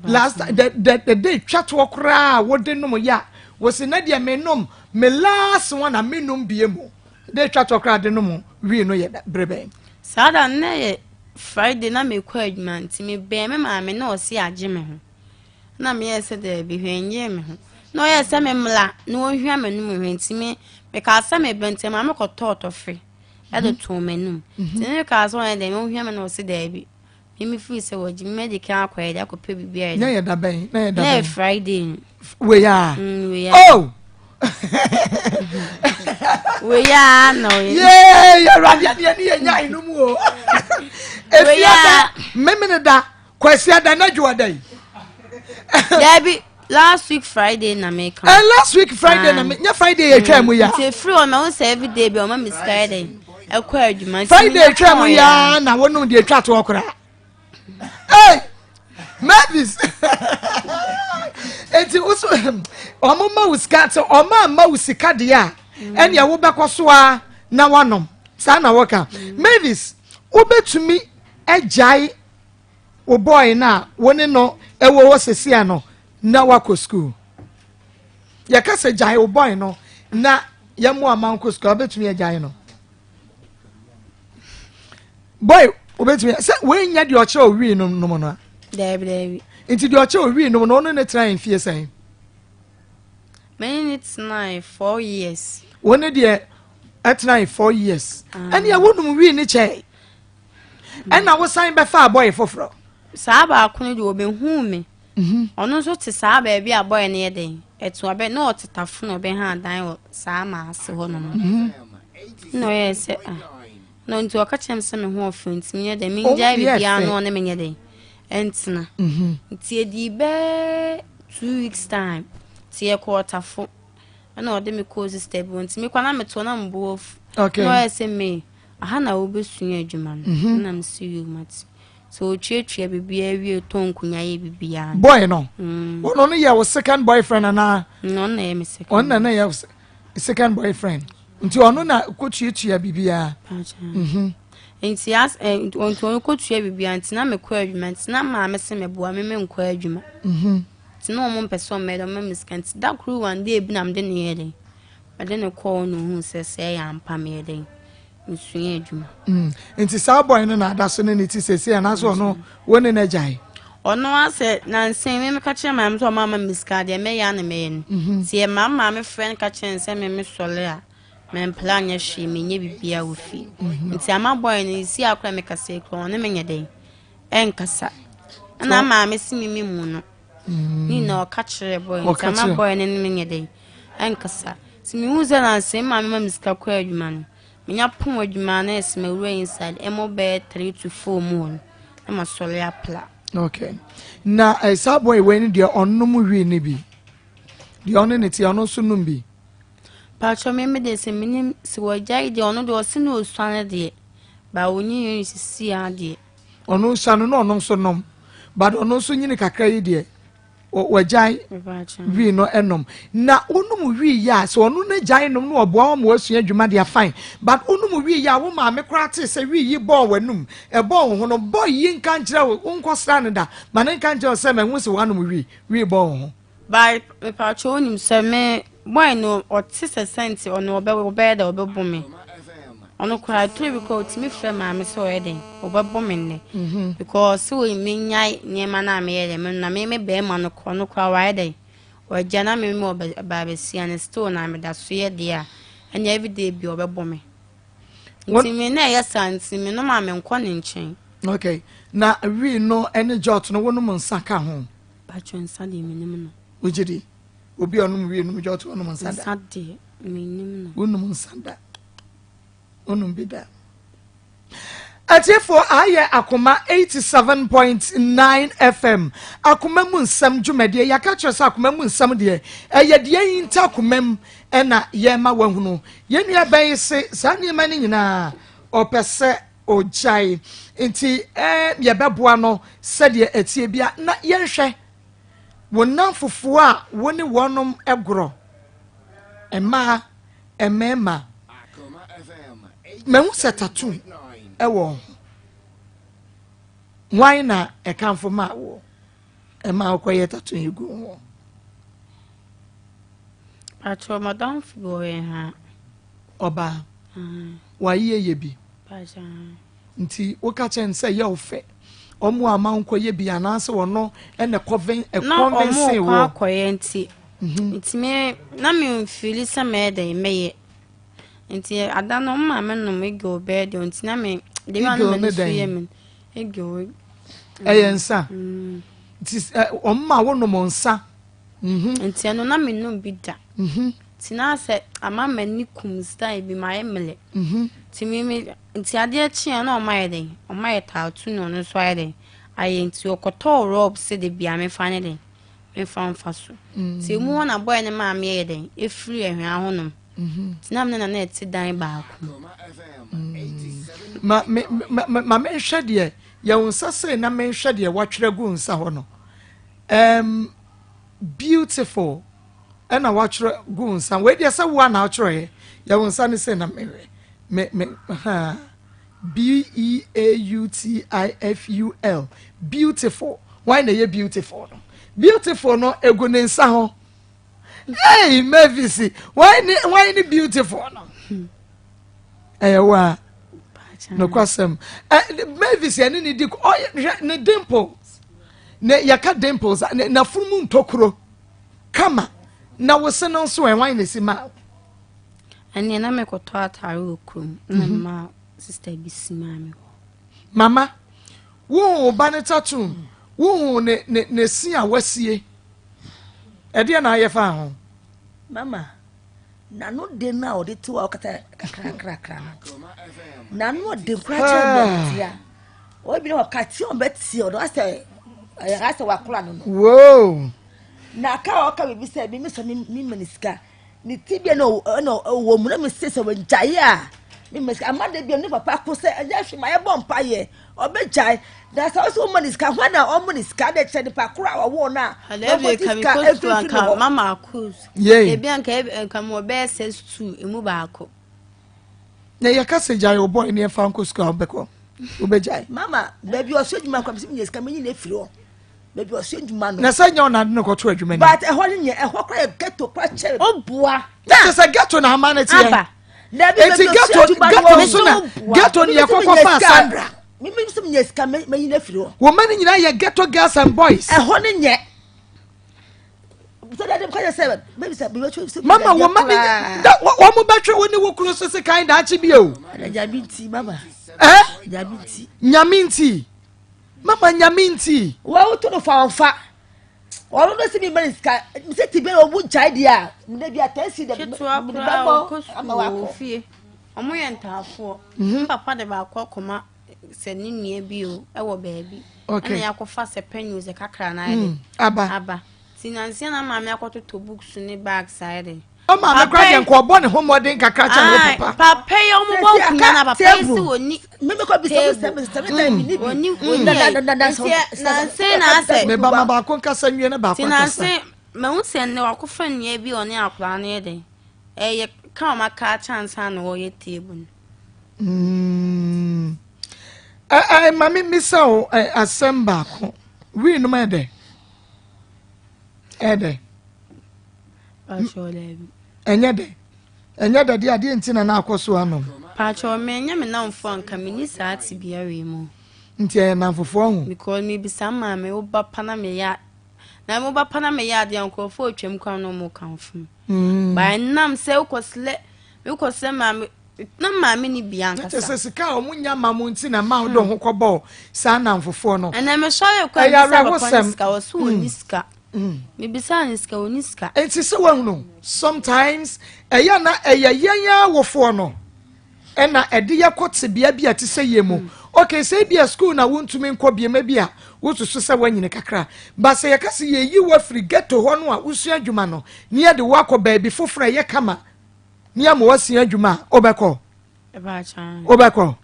Last the day twa toɔ koraa wode nom yɛ a wɔsi na deɛ menom me last one a menom bie mu. De twa toɔ koraa de nom wii no yɛ bere bɛn. Saa da no na yɛ Friday na mekɔ adwuma nti mebɛn me maame na ɔse agye me ho. Na meyɛɛ sɛ daabi hwee ngyee me ho. Na ɔyɛɛ sɛ memmla na ɔnhwia m'anum hwɛ nti me mekaa sɛ mebɛn nti maame kɔtɔɔ tɔfe ɛde mhm. too m'anum. Mhm. Nti mekaa sɛ ɔyɛ dɛn ɔnhwia me na ɔse daabi. Me me firi sɛ wɔgye me mɛde kan akɔ yɛ de akɔpɛ biribi ayɛ. Na yɛ da bɛn na yɛ da bɛn. Na yɛ Friday. Wei a. Mm, wei a. Oh. Wei a na ɔyɛ. Yee awurade adeɛ ne yɛ nya inum o. Efi ada memene da kwasi ada na dwo ada yi. Dabi last week Friday na me ka. Eh, last week Friday na me nya Friday yɛ twɛ mu ya. Nti efiri hɔ na wɔn sɛ every day bi ɔma mi sika yɛ dɛ ɛkɔ adwuma. Friday twɛ mu ya na wɔnum deɛ etwa toɔ koraa. Hey, Mavis. Eti woso wɔn ma wo sika sɛ wɔn ama wo sika deɛ a ɛnea wobɛkɔ so a na wanom saa na wɔka. Mavis wobɛtumi agyae wo boy no a wo ne no ɛwɔ hɔ sesia no na wakɔ school. Yɛka sɛ gyae wo boy no na yɛmmoa ma nkɔ school wobɛtumi agyae no. boy wobɛtumi sɛ woanya deɛ ɔkyerɛ owii nom nom no a daabi daabi nti deɛ ɔkyerɛ owii nom no ɔno ne tena mfie sɛn mene ne tenae four years wo ne deɛ ɛtenae four years ah. ɛne wonom wii ne kyɛe ɛna wosan bɛfa abɔye foforɔ saa baako no deɛ ɔbɛhuu me mhm. ɔno nso te saa baabi a bɔyɛ no yɛ den ɛto abɛ na ɔte tafo na ɔbɛha adan wɔ saa maase hɔ nom mhm. na ɔyɛ sɛ ah na nti ɔka kyerɛ me sɛ me ho ɔfɛ nti menyɛ dɛn mengyae biribiara no ɔne menyɛ dɛn ɛntena mhm. nti ɛdii bɛɛ two weeks time nti yɛkɔ ɔtafo ɛna ɔde me kɔɔ sister bi nti mekɔ na metoɔ na mebo afu na ɔyɛ sɛ me aha na wobɛsua adwuma no mhm. na mese yo mate sɛ ɔtuatua biribiara wie tɔ nkonya yɛ biribiara boy no mm. ɔno no yɛ wo second boyfriend anaa ɔno na yɛ me second ɔno na yɛ second boyfriend nti ɔno na kɔtuatua biribiara mhm. nti as eh, nti ɔno kɔtua biribiara nti na mekɔ adwuma nti na maame se meboa me menkɔ adwuma mhm. nti na ɔmo mpɛ sɛ ɔmɛdɛ ɔma me sika nti da koro one day bi na mede ne yɛ dɛn mede ne kɔɔ na ohuu sɛ sɛ ɛyɛ ampa meyɛ dɛn mesua adwuma. Mm. Nti saa boy no na ada so ne ne ti sese anaasɛ ɔno wo ne no agyae? Ɔno asɛ nansa yi me ka kyerɛ maame sɛ ɔma ama me sika deɛ mɛyɛ a na mɛyɛ no. Mhm. Nti ɛma maame frɛ no ka kyerɛ no sɛ me me sɔre a mempla nyɛ hwee menyɛ biribiara wɔ fie. Mhm. Nti ama boy no si akora me kasa kura ɔne menyɛ dɛn ɛnkasa. Ɛna maame si me me mu no. Mm. Ne nyinaa ɔka kyerɛ boy nti ama boy no ne menyɛ dɛn ɛnkasa. Nti mehu sɛ nansa yi maame ma me sika kɔ adwuma no. Menya pon adwuma a na ɛsɛ mawura inside ɛmo bɛyɛ 3 to 4 mu hɔ no na masɔre apla. Okay. Na eh, saa boy wei no deɛ ɔnom wii no bi. Deɛ ɔne ne te ɔno nso nom bi. Paatwa me me deɛ sɛ menim sɛ wɔgyae deɛ ɔno deɛ ɔse na ɔsua no deɛ ba ɔnyi yɛ sisi a deɛ. Ɔno nsua no na ɔno nso nom but ɔno nso nyini kakra yi deɛ. Wagyae wii no nom. Na wonom wii yɛ a, sɛ ɔno no gyae nom na ɔboa wo ma wasua adwuma deɛ fine. But wonom wii yɛ a, wo maame koraa tee sɛ wii yi bɔɔ w'anum, ɛbɔɔ wo ho no, boy yi nka nkyerɛ wo, wonkɔsra no da, ma no nka nkyerɛ wo sɛ mahu sɛ woanom wii, wii bɔɔ wo ho. But mepakyɛw wonim sɛ me boy no ɔte sɛ sɛnti ɔno ɔbɛ ɔbɛyɛ dɛ ɔbɛbɔ me ɔno koraa turo bi koraa ɔtumi frɛ maame sɛ ɔyɛ dɛn ɔbɛbɔ me nnɛ mhm. because sɛ ɔyɛ menyae nneɛma no a meyɛ dɛn me na me me bɛrima no kɔ ɔno koraa wayɛ dɛn ɔagya na me me ɔba abɛsia no still na meda so yɛ deɛ a ɛnna everyday bi ɔbɛbɔ me nti me na ɛyɛ saa nti me no ma menkɔ ne nkyɛn. Okay na wii no ne jot no wonom nsa ka ho. Patro nsa deɛ menim no. Wogye di? Obi a ɔnom wii nom jot ɔnom nsa da. Nsa deɛ menim no. Wonom nsa da. Wonom bi da. Atiefoɔ ayɛ Akoma 87.9 FM Akoma mu nsɛm dwumadie yɛaka kyerɛ sɛ akoma mu nsɛm deɛ ɛyɛ deɛ ɛhinta akoma mu ɛna yɛma wahunu yɛn nua bɛn se saa nneɛma no nyinaa ɔpɛ sɛ. ɔgyae. Nti eh, yɛbɛboa no sɛdeɛ ɛteɛ bia na yɛnhwɛ wo nnamfofoɔ a wo ne wɔnom gorɔ, mmaa, mmarima. Mahu sɛ tattoo ɛwɔ wo ho. Hwan na ɛkamfo maa woɔ ɛma wokɔyɛ tattoo yi gu ho? Patrɔ madamfo bi wɔ yɛn ha. Ɔbaa. Wayeyɛ yɛ bi. Nti woka kyerɛ no sɛ yɛ wo fɛ. Ɔmo ama wo nkɔyɛ bi anaasɛ ɔno ɛna ɛkɔven ɛkɔnvɛnse woɔ. Na ɔmo kɔ akɔyɛ nti. Mhm. Nti me na me nfili sɛ mɛyɛ dɛn mɛyɛ. Nti ada no ɔmo maame nom eagle bɛyɛ deɛ nti na me de wa no m'ani so yɛ me eagle. Ɛyɛ nsa. Mm. Nti ɔmo ma wo nom nsa. Mhm. Nti ɛno na me nom bi da. Mhm. Nti na sɛ ama m'ani kum style bi ma ayɛ mmerɛ. Mhm. Nti me me nti adeɛ kyeɛ na ɔmo ayɛ dɛn ɔmo ayɛ tattoo na ɔno nso ayɛ dɛn ayɛ nti ɔkɔtɔɔ rɔb sɛ de bia mefa ne dɛn mefa mfa so. Nti emu hɔ na bɔyɛ ne maame yɛ dɛn efiri ɛhwea hɔ nom. Mhm. Nti na me ne na na ɛte dan baako mu. Mm. Ma me ma ma menhwɛ deɛ yɛ wo nsa sei na menhwɛ deɛ watwerɛ gu nsa hɔ no. Um, beautiful ɛna watwerɛ gu nsa wei deɛ sɛ wo a na atwerɛeɛ yɛ wo nsa ne sɛ na mehwɛ me me ha b e a u t i f u l beautiful why na ɛyɛ beautiful no beautiful no egu ne nsa ho hey Mavis why ne why ne beautiful no ɛyɛ wo a nokwasɛm Mavis ɛne ne di ɔyɛ hwɛ ne dimples ne yɛka dimples ne n'afunumu ntokuro kama na wo se no nso ɛwan na esi maa wo. Ɛnneɛ na mekɔtɔ ataare wɔ kurom na mhm. mma sista bi si maa me hɔ. Mama, wohu wo ba ne tattoo, wohu ne ne ne si a wasie. Ɛdeɛ na ayɛ fa ho. Mama, n'ano den no a ɔde te hɔ a ɔkasa kakrakrakra no, n'ano ɔden koraa kyerɛ mmeranteɛ a ɔbi na ɔka tie ɔbɛ tie ɔno asɛ ɛyɛ asɛ wakora no no. Whoa. Na aka a ɔka biribi sɛ mi sɛ mi ma ne sika ne ti bi na ɛna ɔwɔ mu na mi se sɛ wɔgyae a mi ma sika ama de bi ne papa ko sɛ ɛnyɛ hwee ma yɛbɔ mpa yɛ ɔbɛgyae na sɛ ɔsɛ ɔma ne sika hɔn na ɔmo ne sika de kyɛ nipa koro a ɔwɔ no a ɔkɔ ti sika efirifiri ne hɔ. Mama akos. Yay. Ebi anka nka mo bɛyɛ sɛ stew emu baako. Na yɛka sɛ gyae wo bɔe ne yɛmfa nkɔ sukuu a wobɛkɔ wobɛgyae. Mama baabi ɔsɔ adwuma kora mesɛ menya sika menyi no afiri hɔ baabi ɔsɔ adwuma no. Na sɛ nyɛ ɔnade no kɔto adwuma ni. But ɛhɔ no nyɛ ɛhɔ kora yɛ ghetto kora kyɛ. Ɔboa. Na kyɛ sɛ ghetto na ama no teɛ. Aba. Eti ghetto ghetto nso na ghetto ne yɛkɔkɔ fa Sandra. Mimi sɛ menya sika menyi no afiri hɔ. Wɔn mma no nyinaa yɛ ghetto girls and boys. Ɛhɔ no nyɛ. Mama wɔn ma ne da wɔn mo bɛtwe wo ne wo kunu so sekan daakye bi o. Nyame nti mama. Ɛ? Nyame nti. Nyame nti. Mama nyame nti. Wɔn to no fa ɔnfa. Wɔn no si mi ma ne sika. Sɛ ti bɛ wɔn gyae deɛ a. Mene bi a tɛnsi dɛ. Ketewa koraa ɔkɔ sukuu wɔ fie. Wɔn yɛ ntaafoɔ. Mhm. Papa de baako akɔma. sɛ ne nua bi o ɛwɔ baabi ɛna yɛakɔfa sɛ pɛn o sɛ kakra na ayɛ de mm, aba aba ti nansia na maame akɔtotɔ books ne bags ayɛ de. ɔmaame kora deɛ nka ɔbɔ ne ho mmɔden kakra kyɛ ne papa. papa yi ɔmo bɔ nkonnwa na papa yi si wɔ ni table oni oni yɛ nti nanse na asɛ. meba ma baako nkasa nwie na baako akasa. ti nanse mahu sɛ nnɛ wakɔfa nua bi ɔne akwadaa no yɛ de ɛyɛ ka ɔmo aka akyɛ ansa na wɔyɛ table no. Mm. Ɛ ma me mmisa wo asɛm baako. Wii nom yɛ dɛ? Ɛyɛ dɛ? Ɛnyɛ dɛ. Ɛnyɛ dɛ deɛ adeɛ nti na na akɔ so anom. Paatwɔ me nyɛ me namfo anka me ni saa tebea wei mu. Nti ɛyɛ namfofoɔ ho. Because me bisa maame wo ba pa na me ya na wo ba pa na me yɛ adeɛ nkurɔfoɔ otwam kwan na wɔn kamfo mu. Mm. Ba ɛnam sɛ wokɔ slɛ wokɔ sɛ maame Na maame ni bi ankasa. Na kyerɛ sɛ sika a wɔn nya ma mo nti na ma wode ho kɔbɔɔ saa nnamfofoɔ no. Ɛnna mesɔre kɔ Ɛyɛ bisa papa ne awerɛhosɛm. sika ɔso ɔnni sika. Mebisaa ne sika ɔnni sika. Nti sɛ woahunu sometimes ɛyɛ na ɛyɛ yɛn awofoɔ no ɛna ɛde yɛ kɔ tebea bi a ɛte sɛ yɛ mu. Okay, sɛ ebi a school na wontumi nkɔ biem ebi a wosusu sɛ woanyini kakra. Ba sɛ yɛka sɛ yɛyi wo afiri ghetto hɔ no a wosua adwuma no ne yɛde wo akɔ baabi foforɔ a ɛyɛ kama ne ama wasua adwuma a wobɛkɔ wobɛkɔ.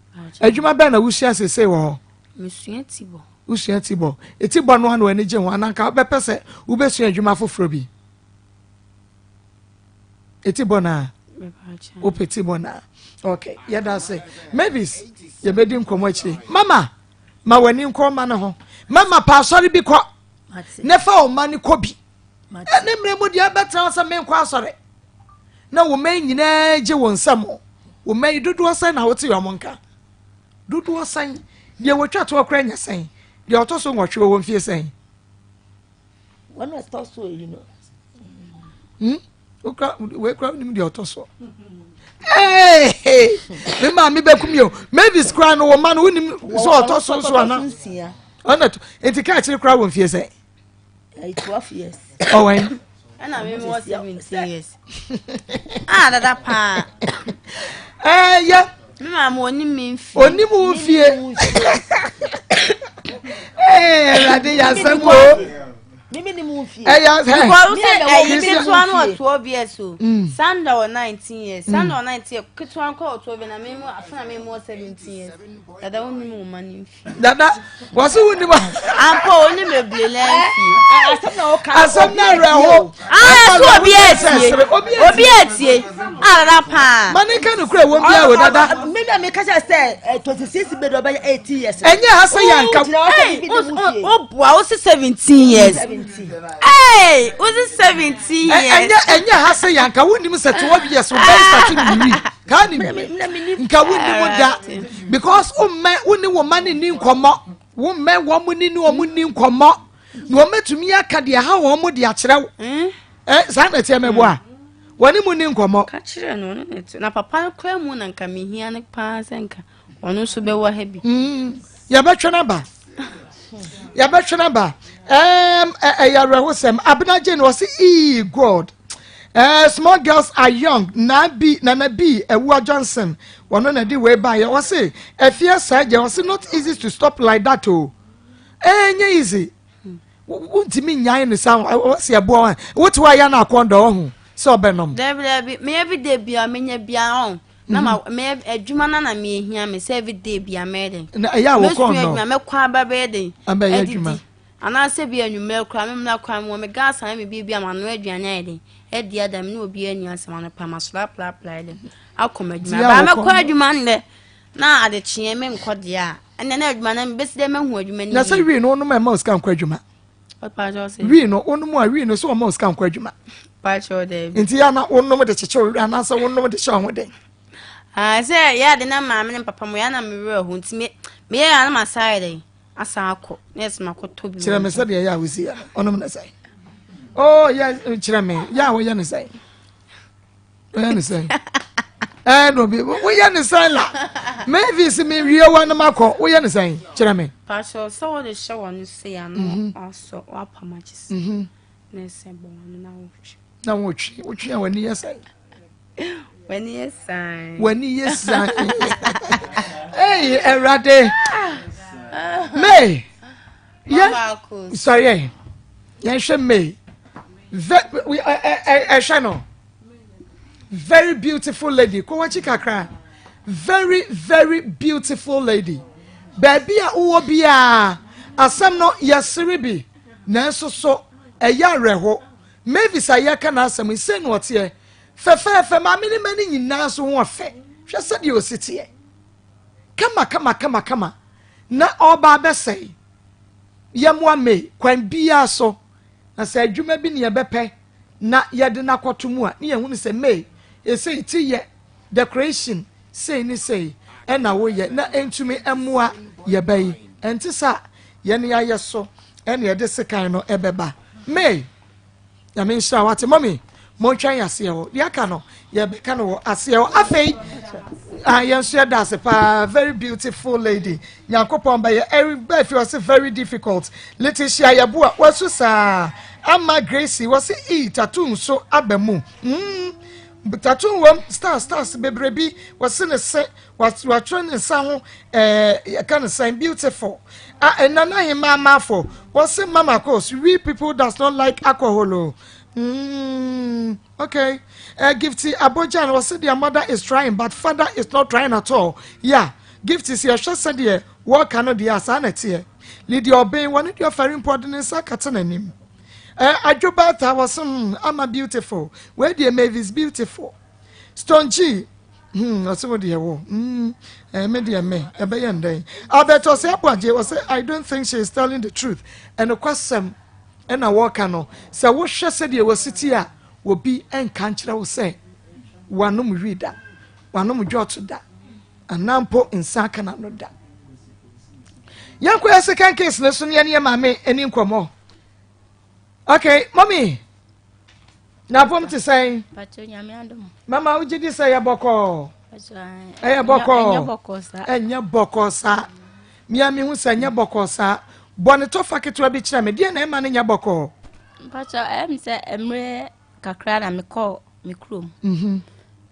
Adwuma bɛn na wosua seesei wɔ hɔ? Mesua tibɔ. Wosua tibɔ. Tibɔ no ara na w'ani gye ho anaa nka wobɛpɛ sɛ wobɛsua adwuma foforɔ bi? Tibɔ no a? Wopɛ tibɔ no a? Ok, yɛda ase. Mavis, yɛbɛdi nkɔmmɔ akyire. Mama, ma w'ani nkɔ ɔma no ho. Mama, pa asɔre bi kɔ. Ne fa ɔma no kɔ bi. Ɛne mmerɛ mu deɛ ɛbɛtena sɛ menkɔ asɔre. Na wo mma nyinaa gye wo nsam. Wo mma yi dodoɔ sɛn na wote wɔn nka? Dodoɔ sɛn? Deɛ wɔtwa toɔ koraa nya sɛn? Deɛ ɔtɔ so nwɔtwe wɔ mfie sɛn? Wɔn a ɛtɔ so yi no. Hmm? Wokura wei kura nim deɛ ɔtɔ so. Hey! Me maame bɛkum yɛ o. Mavis kura no wɔ ma no wonim sɛ ɔtɔ so nso ana? Ɔna to nti kaa akyire kura wɔ mfie sɛn? 12 years. Ɔwɛn. Ɛna mi wɔ 17 years. Ah dada paa. Ɛyɛ. Mi maame onim mi nfie. Onim wo nfie. Ɛɛ ɛwurade yɛ asɛm o. Mímí ni mu nfie. Ɛyɛ sɛ. Because sɛ ɛyi ketewa no wɔ 12 years o. Sandra wɔ 19 years. Sandra wɔ 19 years. Ketewa no kɔ wɔ 12 years na mi mu afei na mi mu wɔ 17 years. Dada onim wo ma ne nfie. Dada, wɔsi wo nim. Ampa o nim ebile na nfi. Asɛm na ɔka. Asɛm na awurɛho. Ah, so obi etie. Obi etie. Ah, dada paa. Ma ne nka no kura wɔn bia o dada. Mi na mi kasa sɛ 26 bɛ dɔ bɛ 18 years. Ɛnyɛ ha sɛ yɛn nka. O bua o si 17 years. Ee, o si 17 years. Ɛnyɛ ɛnyɛ ha sɛ yɛn nka wo nim sɛ 12 years o bɛ start mi wi. Kaa nim. Nka wo nim da because wo mmɛ wo ne wo mma ne ni nkɔmmɔ wo mmɛ wɔn ne ne wɔn ni nkɔmmɔ na wɔn atumi aka deɛ ha wɔn de akyerɛ wo ɛ eh, saa na ɛteɛ mɛboa mm. wɔne mu ni nkɔmmɔ. ka kyerɛ no ɔno na ɛte na papa no kora mu na nka mehia no paa sɛ nka ɔno nso bɛwɔ ha bi. Mm. yɛbɛtwe no aba yɛbɛtwe no aba ɛyɛ awerɛhosɛm abena gye no ɔse ee god Uh, small girls are young na bi nana bi awua johnson wɔno na de wei baeɛ ɔse afie saa gya ɔse not easy to stop like that o ɛnyɛ easy wontumi nyae ne sa ɔse ɛboa wa wote hɔ a yɛ na akɔn dɔ ɔho sɛ ɔbɛnom dabi dabi me everyday bia menya bia ɔn na ma mm. me adwuma na na me ehia me sɛ everyday bia mɛyɛ den na ɛyɛ a wɔkɔn dɔ mɛsua adwuma mɛkɔ aba bɛyɛ den abɛyɛ adwuma Anaasɛ ebia anwummerɛ koraa memmra koraa mewɔ me gas anaa me biribi a manoa aduane ayɛ den adi ada me ne obiara nni asɛm anɔpa masɔre aprapra ayɛ den akɔ m'adwuma baa mɛkɔ adwuma nnɛ na adekyeɛ menkɔ deɛ a ɛnɛ na adwuma no mebɛsi dɛ mahu adwuma no na sɛ wii no wonom ɛma wo sika nkɔ adwuma wii no wonom a wii no sɛ ɔma wo sika nkɔ adwuma nti yɛ na wonom de kyekyɛ wo werɛ anaasɛ wonom de hyɛ wo ho den ah, sɛ yɛ ade na maame ne papa mo yɛ na mewerɛ ho nti meyɛ a na masa ayɛ dɛn asan akɔ na yɛsɛ makɔtɔ bi kyerɛ me sɛdeɛ ɛyɛ a wosi yɛ no ɔnom ne sɛn oh yɛ kyerɛ me yɛ a woyɛ ne sɛn woyɛ ne sɛn ɛɛ no bi woyɛ ne sɛn la mavis mi wie wa no makɔ woyɛ ne sɛn kyerɛ me. pasɔ sɛ wɔde hyɛ wɔn se ya no mhm. asɔ wapam akyi sɛ mhm. na ɛsɛ bɔ wɔn na wotwe. Na wotwe wotwe a w'ani yɛ sɛn. W'ani yɛ san. W'ani yɛ san. Ee Awurade. May. Yɛ sɔre yɛ. Yɛnhwɛ May. Ve ɛhwɛ no. Very beautiful lady. Kɔ w'akyi kakra. Very very beautiful lady. Baabi a wowɔ biara asɛm no yɛsere bi nanso so ɛyɛ awerɛho. Mavis a yɛreka n'asɛm yi, sei na ɔteɛ, Fɛfɛɛfɛ, maame ne mma no nyinaa nso ho ɔfɛ. Hwɛ sɛdeɛ ɔsi teɛ. Kama kama kama kama. Na ɔreba abɛsɛe. Yɛmmoa May kwan biara so. Na sɛ adwuma bi ne yɛbɛpɛ na yɛde no akɔto mu a, ne yɛhunu sɛ May, ɛsei ti yɛ decoration sei ne sei ɛna woyɛ na ɛntumi mmoa yɛba yi. Ɛnte saa. Yɛn ayɛ so ɛna yɛde sekan no ɛbɛba. May, Nyame nhyira wo ate. Mɔmi, montwɛn aseɛ hɔ. Deɛ aka no, yɛbɛka no wɔ aseɛ hɔ. Afei, ah, yɛn nso yɛda ase paa. Very beautiful lady. Nyankopɔn bɛyɛ. Eric Bɛfi ɔse very difficult. Letitia Yɛboa, wasu saa. Ama Gracie, wɔse ee, tattoo nso aba mu. Mm, tattoo wɔm, stars, stars bebree bi. Wɔse ne se, Watwerɛ ne nsa ho ɛɛ yɛka no sɛn beautiful. Ah, eh, Nana Hemaa Mafo, wɔse Mama Kos, we people does not like alcohol o. Mm, okay. Uh, Gifty Abojan, wɔse their mother is trying but father is not trying at all. Yeah. Gift sɛ yɛhwɛ sɛdeɛ wɔreka no deɛ a saa na ɛteɛ. Lydia Ɔben wɔne deɛ ɔfɛre mpo ɔde ne nsa akata n'anim. Eh, Adwo Bertha wɔse hmm, ama beautiful. Wei deɛ Mavis beautiful. Stone G hmm, ɔse wo deɛ wo hmm, eh, me deɛ me ɛbɛyɛ ndɛn. Albert ɔse Aboagye ɔse I don't think she is telling the truth. Ɛnokwasɛm ɛna wɔreka no sɛ wohwɛ sɛdeɛ wɔsi ti a obi nka nkyerɛ wo sɛ wanom wii da, wanom dwɔto da, anaa mpo nsa aka n'ano da. Yɛnkɔ yɛ second case no so ne yɛne yɛ maame ani nkɔmmɔ. Okay, mommy. Na apom te sɛn? Mama wogye di sɛ yɛ bɔkɔɔ? Ɛyɛ bɔkɔɔ. Ɛnyɛ bɔkɔɔ saa. Mia mehu sɛ ɛnyɛ bɔkɔɔ saa. Bɔ ne tɔfa ketewa bi kyerɛ me. Deɛ na ɛma no nyɛ bɔkɔɔ? Mpakyɛ ɛyɛ me sɛ mmerɛ kakra na mekɔɔ me kurom. Mhm.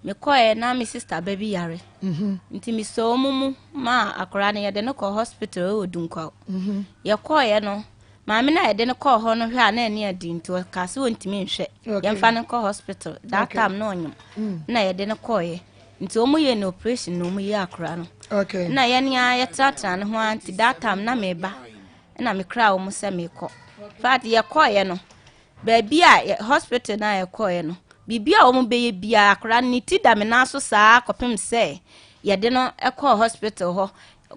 Mekɔɛ na me sista ba bi yare. Mhm. Nti mesɔɔ mu mu maa akwaraa no yɛde no kɔ hospital wɔ Dunkwaw. Mhm. Yɛkɔɔeɛ no maame no a yɛde no kɔɔ hɔ no hwɛ a na ani adi nti ɔkaa sɛ ɔntumi nhwɛ. Yɛmfa no nkɔ hospital. That time na ɔnyem. Mm. Na yɛde no kɔɔeɛ. Nti wɔn yɛ no operation na wɔn yi akwaraa no. Na yɛn ara yɛtenatena ne ho ara nti that time na meba. Ɛna mekraa wɔn sɛ mekɔ. Fact yɛkɔeɛ no, baabi a hospital no a yɛkɔeɛ no, biribi a wɔn bɛyɛ biara akwadaa no ne ti da me nan so saa kɔpem sɛ yɛde no kɔɔ hospital hɔ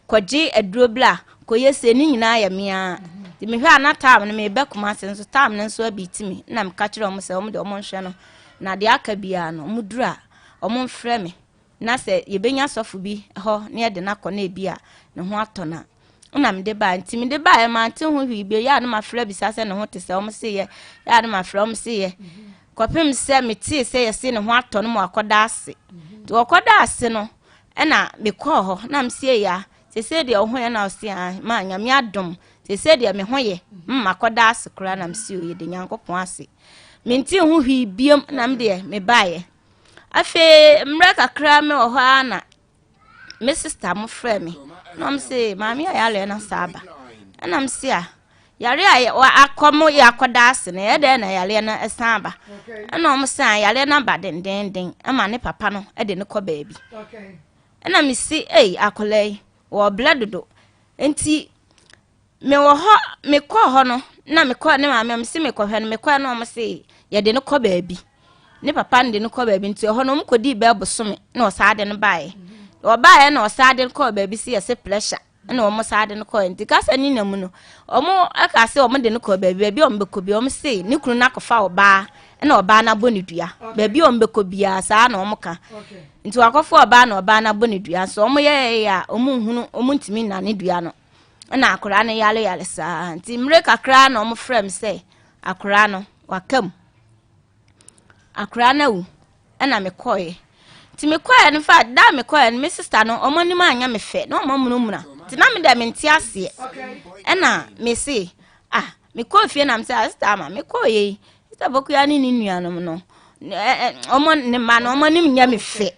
kɔgye aduro bla kɔyɛ se ne nyinaa yɛ me ara. Nti mehwɛ a na time no meba Kumasi nso time no nso abiti me na meka kyerɛ wɔn sɛ wɔn deɛ wɔn nhwɛ no na deɛ aka biara no wɔn duru a wɔn mfrɛ me na sɛ yɛbɛnya sɔfo bi hɔ na yɛde no akɔ na ebi a ne ho atɔ no a na mede baeɛ nti mede baeɛ mante ho hwee bio yɛ a na mafrɛ bisa sɛ ne ho te sɛ wɔn se yɛ yɛ a na mafrɛ wɔn se yɛ kɔpem sɛ metee sɛ yɛse ne ho atɔ no mu akɔda ase nti wɔkɔda ase no ɛna mekɔɔ hɔ na mesie ya sese deɛ ɔho yɛ na ɔse ah ma nyame adom sese deɛ me ho yɛ mm akɔda ase koraa na mesie yɛ de nyankopɔn ase mente ho hwee biom na me deɛ mebaeɛ afei mmerɛ kakra me wɔ hɔ ara na me sista mo frɛ me na ɔmo se maame a yareɛ no saa aba ɛna me se a yare a akɔ mo yɛ akɔda ase no ɛyɛ dɛn na yareɛ no ɛsan aba ɛna ɔmo se a yareɛ no aba dendenden ɛma ne papa no ɛde no kɔ baabi ɛna me se ei akɔla yi wɔ blɛ dodo nti Mewɔ hɔ, mekɔɔ hɔ no, na mekɔɔ ne maame, ɔmo se mekɔhwɛ no, mekɔɛ no ɔmo se yɛde no kɔ baabi. Ne papa no de no kɔ baabi, nti ɛhɔ no ɔmo kɔdii bɛɛ bosome na ɔsaa de no baeɛ. Ɔbaeɛ na ɔsaa de no kɔɔ baabi se yɛse pressure na ɔmo saa de no kɔɛ. Nti kasa ne na mu no, ɔmo ɛka se ɔmo de no kɔɔ baabi, baabi a ɔmo bɛkɔ bi, ɔmo se ne kunu no akɔfa ɔbaa ɛna ɔbaa no abɔ ne dua. Baabi a ɔmo bɛkɔ biara saa na ɔmo ka. Nti wakɔfa ɔbaa na ɔbaa no abɔ ne dua, nso ɔmo yɛɛyɛ a ɔmo nhunu, ɔmo ntumi nnane dua no. na akwadaa no yareyare saa nti mmerɛ kakra na wɔfrɛ me sɛ akwadaa no waka mu akwadaa no awu ɛna mekɔeɛ nti mekɔeɛ no fa da a mekɔeɛ no me sista no wɔn anim anyɛ me fɛ na wɔn amunamuna nti na me dɛ mente aseɛ ɛna mese ah mekɔɔ fie na mesɛ ah sista ama mekɔeɛ yi sista Pokuya ne ne nuanom no wɔn ne mma no wɔn anim nyɛ me fɛ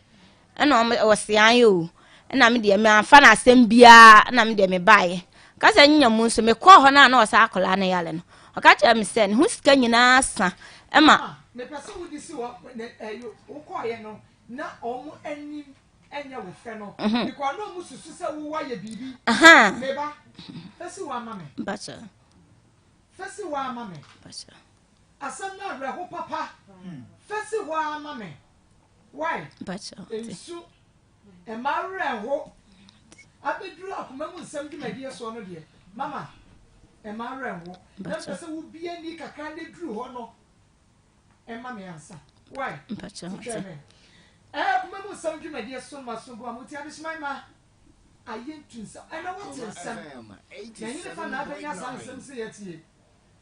Ɛna wɔn wɔse ae o. Ɛna me deɛ manfa no asɛm biara ɛna me deɛ mebaeɛ. Kasa nyinya mu nso mekɔɔ hɔ no a na ɔsa akwadaa no yare no. Ɔka kyerɛ me sɛ ne ho sika nyinaa sa ɛma. Ah, mepɛ sɛ wode si hɔ ɛyi wokɔɔyɛ no na wɔn anim ɛnyɛ wo fɛ no mhm. because na wɔn susu sɛ wowɔ ayɛ biribi. Meba fɛsi hɔ ama me. Mpakyɛ. Fɛsi hɔ ama me. Mpakyɛ. Asɛm no awerɛho papa. Fɛsi hɔ ama me. Why? Nsu mma werɛ nho. Abɛduru akoma mu nsɛm dwumadie soɔ no deɛ, mama mma werɛ nho. Na mpɛ sɛ wobie ani kakra na duru hɔ no ɛma me ansa. Why? Titwɛ me. Ɛɛ akoma mu nsɛm dwumadie so ma so gu a mo ti adehyeman ma ayɛ ntu nsɛm. Ɛna wote nsɛm. Na ɛhe ne fa na abɛnya saa nsɛm sɛ yɛatie?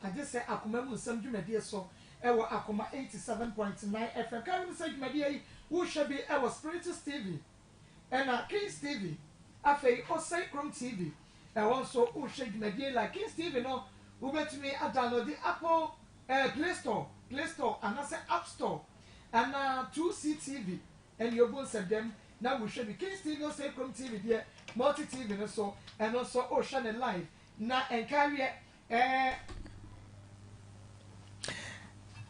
Agye sɛ Akoma mu Nsɛm dwumadie so wɔ Akoma 87.9 FM. Kae wom sɛ dwumadie yi wohwɛ bi wɔ Spiritus TV ɛna Kings TV, afei Osei Krom TV. Ɛhɔ nso wohwɛ dwumadie yi live. Kings TV no wobɛtumi adownloadi Apple eh, Play Store, Play Store anaasɛ App Store anaa 2C TV ɛne obu nsɛdɛm na wohwɛ bi. Kings TV, Osei Krom TV deɛ Multi TV no so ɛno nso wohwɛ no live na ɛnkaeɛ Ɛɛ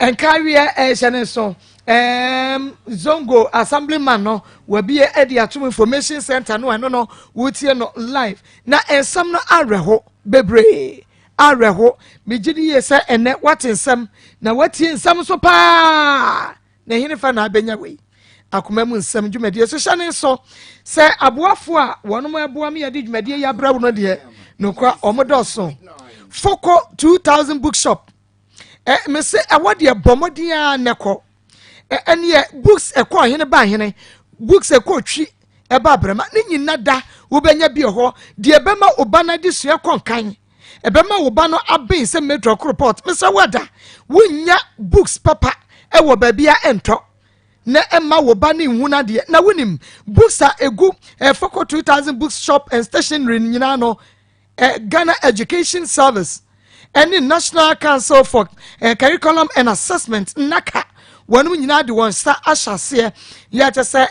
nkaeɛ ɛhyɛ ne nso. Um, Zongo Assemblyman no wabie de atom information center no ɛno no wotie no live na nsɛm no awerɛho bebree awerɛho megye di yie sɛ ɛnɛ wate nsɛm na watie nsɛm nso paa na ɛhene fa na abɛnya wei akoma mu nsɛm dwumadie so hyɛ ne nso sɛ aboafoɔ a wɔnom ɛboa me yɛde dwumadie yi abrɛ wo no deɛ nokora wɔn dɔɔso foko 2000 bookshop ɛ mese ɛwɔ deɛ bɔ mmɔden ara na kɔ ɛ ɛneɛ books ɛkɔ ɔhene ba hene books ɛkɔ twi ɛba abrɛma ne nyina da wobɛnya bi wɔ hɔ deɛ ɛbɛma wo ba no adesua kɔ nkan ɛbɛma wo ba no aben sɛ metro koropɔt mesɛ wada wonya books papa ɛwɔ baabi a ɛntɔ na ɛma wo ba no nhunu adeɛ na wonim books a ɛgu ɛfɔkɔ 2000 books shop and stationery nyinaa no eh, Ghana Education Service ɛne National Council for eh, Curriculum and Assessment NACA wɔnom nyinaa de wɔn nsa ahyɛ aseɛ yɛ kyɛ sɛ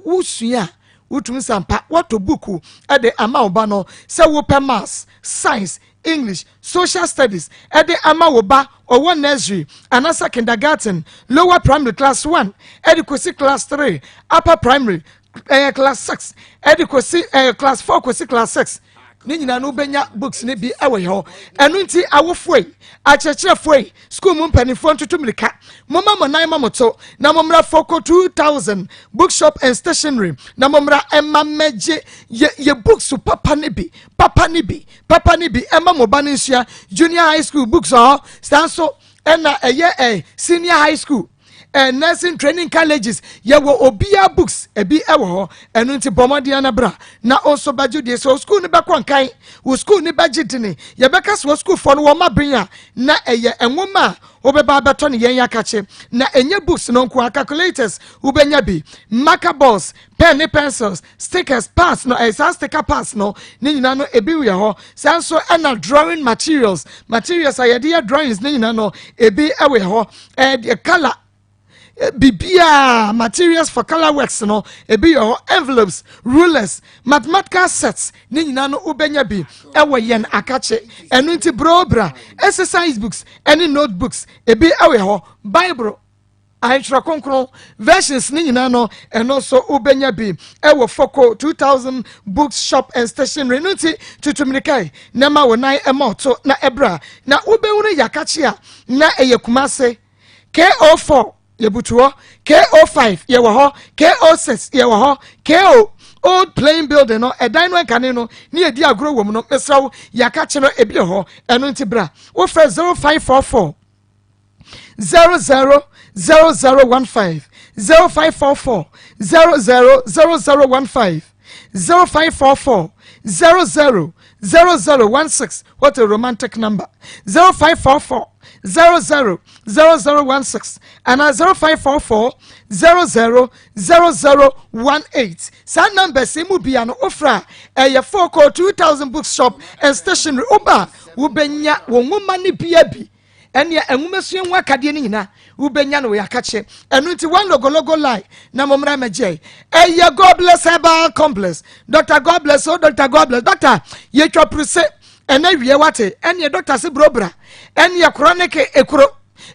wosua a wotumi sampa wɔtɔ buku de ama wo ba no sɛ wopɛ maths science english social studies ɛde ama wo ba ɔwɔ nursery anaasɛ kindergarten lower primary class 1 ɛde kɔsi class 3 upper primary ɛyɛ class 6 ɛde kɔsi ɛyɛ class 4 kɔsi class 6 ne nyinaa no wobɛnya books no bi wɔ hɔ ɛno nti awofoɔ yi akyerɛkyerɛfoɔ yi sukuu mu mpanimfoɔ ntutu mmirika momma mo nan ma mo to na mommra fɔkɔ 2000 bookshop and stationery na mommra ɛma mmɛgye yɛ yɛ books papa ne bi papa ne bi papa ne bi ɛma mo ba no nsua junior high school books ɔhɔ saa nso ɛna ɛyɛ ɛ senior high school eh, nursing training colleges yɛwɔ obiara books ebi ɛwɔ hɔ ɛno nti bɔ mmɔden na bra na nso bɛgye deɛ sɛ sukuu no bɛkɔ nkan wɔ sukuu no bɛgye dene yɛbɛka sɛ wɔ sukuufoɔ no wɔn abɛn a na ɛyɛ nwoma a wobɛba abɛtɔ ne yɛn akakye na ɛnyɛ books no nko a calculators wobɛnya bi marker balls pen ne pencils stickers pads no ɛyɛ saa sticker pads no ne nyinaa no ebi wɔ hɔ saa nso ɛna drawing materials materials a yɛde yɛ drawings ne nyinaa no ebi ɛwɔ hɔ ɛɛ colour biribiara materials for colour works no ebi yɛ hɔ envelopes rulers mathematical sets ne nyinaa no wobɛnya bi ɛwɔ yɛn akakye ɛno nti brobra exercise books ɛne notebooks ebi ɛwɔ hɔ bible Ahentwerɛ Kronkron versions ne nyinaa no ɛno nso wobɛnya bi ɛwɔ Foko 2000 Books Shop and Stationery no nti tutu mmirika yi na ma wo nan ɛma ɔto na ɛbra na wobɛhunu Yakakye a na ɛyɛ Kumase KO4 yɛbutu hɔ KO5 yɛwɔ hɔ KO6 yɛwɔ hɔ KO Old Plain Building no ɛdan no ɛnkane no ne yɛdi agorɔ wɔ mu no mesrɛ wo Yakakye no ebi wɔ hɔ ɛno nti bra wofrɛ 0544 00 0015 0544 00 0015 0544 00 0016 what a romantic number 0544 00 0016 anaa 0544 00 0018 saa numbers yi mu bia no wofra a ɛyɛ 4 2000 bookshop and stationery woba a wobɛnya wɔn nwoma no bia bi Ɛnneɛ nwomasua ho akadeɛ no nyina wobɛnya no wɔ yɛakakye. Ɛno nti one logologo lie na mommra mmɛgye. Ɛyɛ God bless herbal complex. Doctor God bless oh doctor God bless. Doctor yɛtwa puruse ɛnɛ wie wate. Ɛnneɛ doctor se bro bra. Ɛnneɛ chronic ekuro.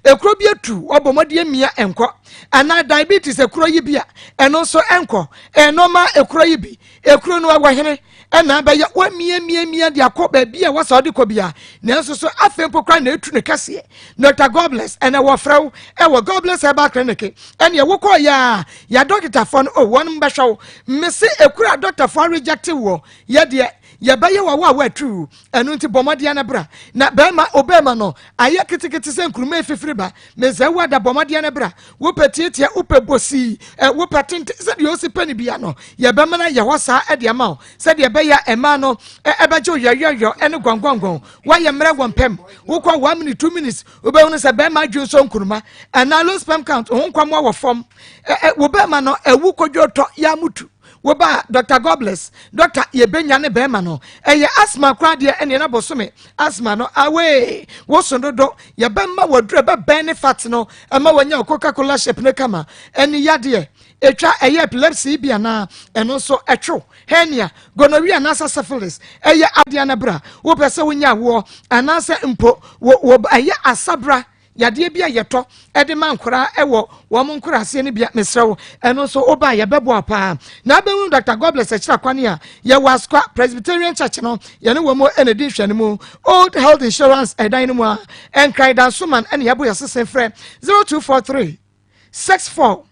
Ekuro bi atu ɔbɔ mmɔden amia ɛnkɔ. Anaa diabetes ekuro yi bi a ɛno nso ɛnkɔ. Ɛnɔma ekuro yi bi. Ekuro no ɛwɔ hene. ɛna abɛyɛ wamiamiamia de akɔ baabi a wɔsɛ ɔde kɔ bia nanso so afei mpo koraa na etu ne kɛseɛ dr godbless ɛna wɔfrɛ wo ɛwɔ godbless herbal clinic ɛne ɛwokɔ yɛ a yɛ dɔkitafoɔ no o wɔn bɛhwɛ wo mese ekura dɔkitafoɔ reject wɔ yɛ deɛ yɛbɛyɛ wɔ wo a wɔatu ɛno nti bɔ mmɔden no bra na bɛrima obɛrima no ayɛ ketekete sɛ nkuruma efifiri ba mesɛ wo ada bɔ mmɔden no bra wopɛ tietia wopɛ bosii ɛ wopɛ tenten sɛdeɛ osi pɛ ne bia no yɛbɛma no ayɛ hɔ saa ɛde ama wo sɛdeɛ ɛbɛyɛ a ɛmaa no ɛbɛgye wo yɔyɔyɔ ɛne gɔngɔngɔn woayɛ mmerɛ wɔ mpɛm wokɔ one minute two minutes wobɛhunu sɛ bɛrima adwene nso nkuruma anaa low sperm count ho nkwamoa wɔ fam ɛ wo bɛrima no ɛwu kodwo tɔ yɛ amutu Wo ba Doctor God bless Doctor yɛbɛnya ne bɛɛma no ɛyɛ asthma koraa deɛ ɛneɛ na bosome asthma no awee wo so dodo yɛbɛma waduru ɛbɛbɛn ne fat no ɛma wanya coca cola shape no kama ɛne yadeɛ ɛtwa ɛyɛ epilepsy bi anaa ɛno nso ɛtwo hernia gonorrhea anaasɛ syphilis ɛyɛ adeɛ no bra wopɛ sɛ wonya awoɔ anaasɛ mpo wɔ ɛyɛ asabra. Yadeɛ bi a yɛtɔ de ma nkoraa wɔ wɔn nkoraaseɛ no bia, mesrɛ wo, ɛno nso woba a yɛbɛboa paa. Na abɛhunu Dr. Godbless akyira kwane a yɛwɔ Asokwa Presbyterian Church no, yɛne wɔn mu na ɛdi nhwɛne mu. Old Health Insurance ɛdan no mu a, Nkran Dansoman ɛne yɛabo yɛsese frɛ 0243 64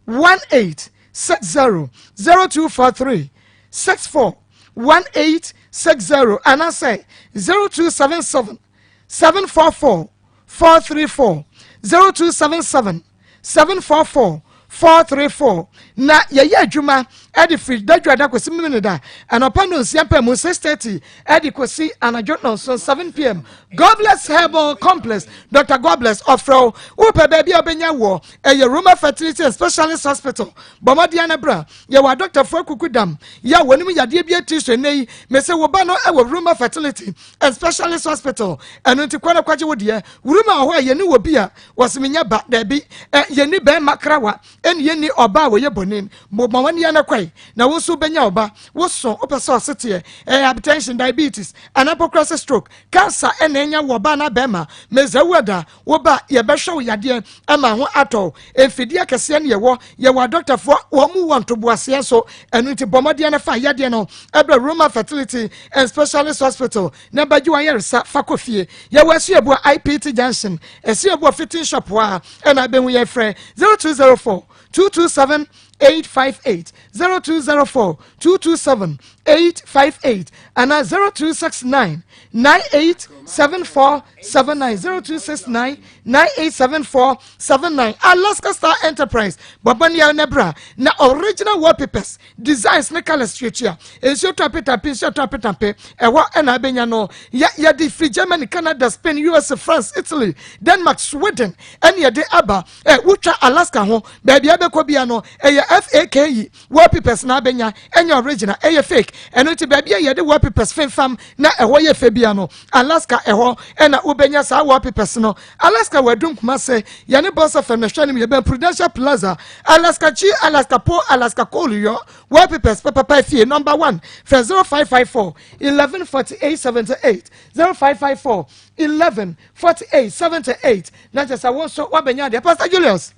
18 60 0243 64 1860 anaasɛ 0277 744 434 0277 744 434 na yɛyɛ adwuma de firi dadwada kɔsi memeneda anɔpa nnɔnsia mpɛ mu 6:30 de kɔsi anadwo nnɔnson 7 p.m. God bless Herbal Complex, Dr. God bless ɔfrɛ wo. Wopɛ baabi a wobɛnya wɔ ɛyɛ Roma Fertility and Specialist Hospital. Bɔ mmɔden na bra. Yɛwɔ adɔktafoɔ akuku dam yɛ a wɔnim yadeɛ bi ati so nnɛ yi. Mese wo ba no wɔ Roma Fertility and Specialist Hospital, ɛno nti kɔ na kɔgye wo deɛ. Roma wɔ hɔ a yɛne wɔ bi a wɔse menya ba daabi, yɛni bɛrima krawa ɛne yɛni ɔba a wɔyɛ bɔne. Bɔ mmɔden na kɔe na wo nso wobɛnya ɔba. Woso wopɛ sɛ ɔseteɛ ɛyɛ hypertension, diabetes, anaa mpo koraa sɛ stroke, cancer ɛna ɛnya wɔ ɔbaa na bɛrima meza wu ada wo ba, yɛbɛhwɛ wo yadeɛ ama ho atɔ. Mfidie akɛseɛ ne yɛwɔ, yɛwɔ adɔktafoɔ wɔn mu wɔ ntoboaseɛ nso. Ɛno nti bɔ mmɔden no fa yadeɛ no ɛbrɛ Roma Fertility and Specialist Hospital na bɛgye wɔn ayaresa fa kɔ fie. Yɛwɔ Asuabua IPT Junction, Asuabua fitting shop a ɛna abɛhu yɛn. Frɛ 0204 227 858, 0204 227 858 ana 0269 987479, 0269 987479. Alaska Star Enterprise, bɔbɔne ne bra na original wallpapers, designs ne colours tuatua, nsuo tɔ apetape, nsuo tɔ apetape, ɛhɔ ɛna abɛnya no. Yɛde firi Germany, Canada, Spain, US, France, Italy, Denmark, Sweden ɛne yɛde aba. Ɛ wotwa Alaska ho baabi abɛkɔ bia no, ɛyɛ fake wallpapers na abɛnya, ɛnyɛ original, ɛyɛ fake. Ɛno nti baabi a yɛde wallpapers femfam na ɛhɔ yɛ fɛ bia no, Alaska ɛhɔ ɛna wobɛnya saa wallpapers no. Alaska wadum Kumase, yɛne Bɔsɛ fam na hwɛ no, yɛbɛn Prudential Plaza. Alaska Chi, Alaska Po, Alaska Koluyɔ wallpapers pɛpɛpɛ fie number one. Fɛ 0554 11 48 78, 0554 11 48 78 na kyerɛ sɛ wo nso woabɛnya adeɛ. Pastor Julius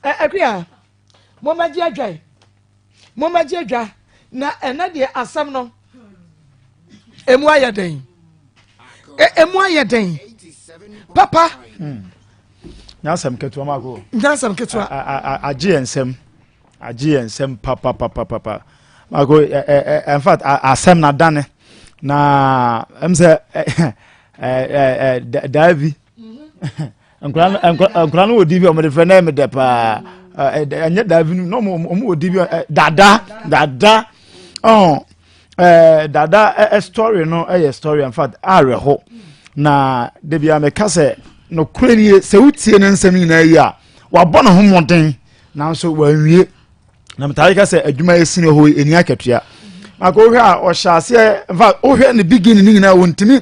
Akua, mommɛgye adwa yi, mommɛgye adwa na ɛnɛ deɛ asɛm no emu ayɛ den, emu ayɛ den papa. Nyasɛm ketewa mako. Nyasɛm ketewa. Agye yɛn nsɛm, agye yɛn nsɛm papapapapa mako. In fact, asɛm na dane na ɛm sɛ daa bi nkura no wɔ di bi a wɔde frɛ na ɛmɛ dɛ paa. Ɛnyɛ daa bi no, wɔn wɔ di bi dada dada ɔn dada ɛ story no ɛyɛ story, in fact awerɛho. Na debi a mɛka sɛ nokorɛ nie, sɛ wotie ne nsɛm nyinaa yi a, wabɔ ne ho mmɔden nanso wanwie. Na metaare ka sɛ adwuma esi ne hɔ yi ɛni akatua maka. Wohwɛ a ɔhyɛ aseɛ, in fact wohwɛ ne beginning ne nyinaa, wɔntumi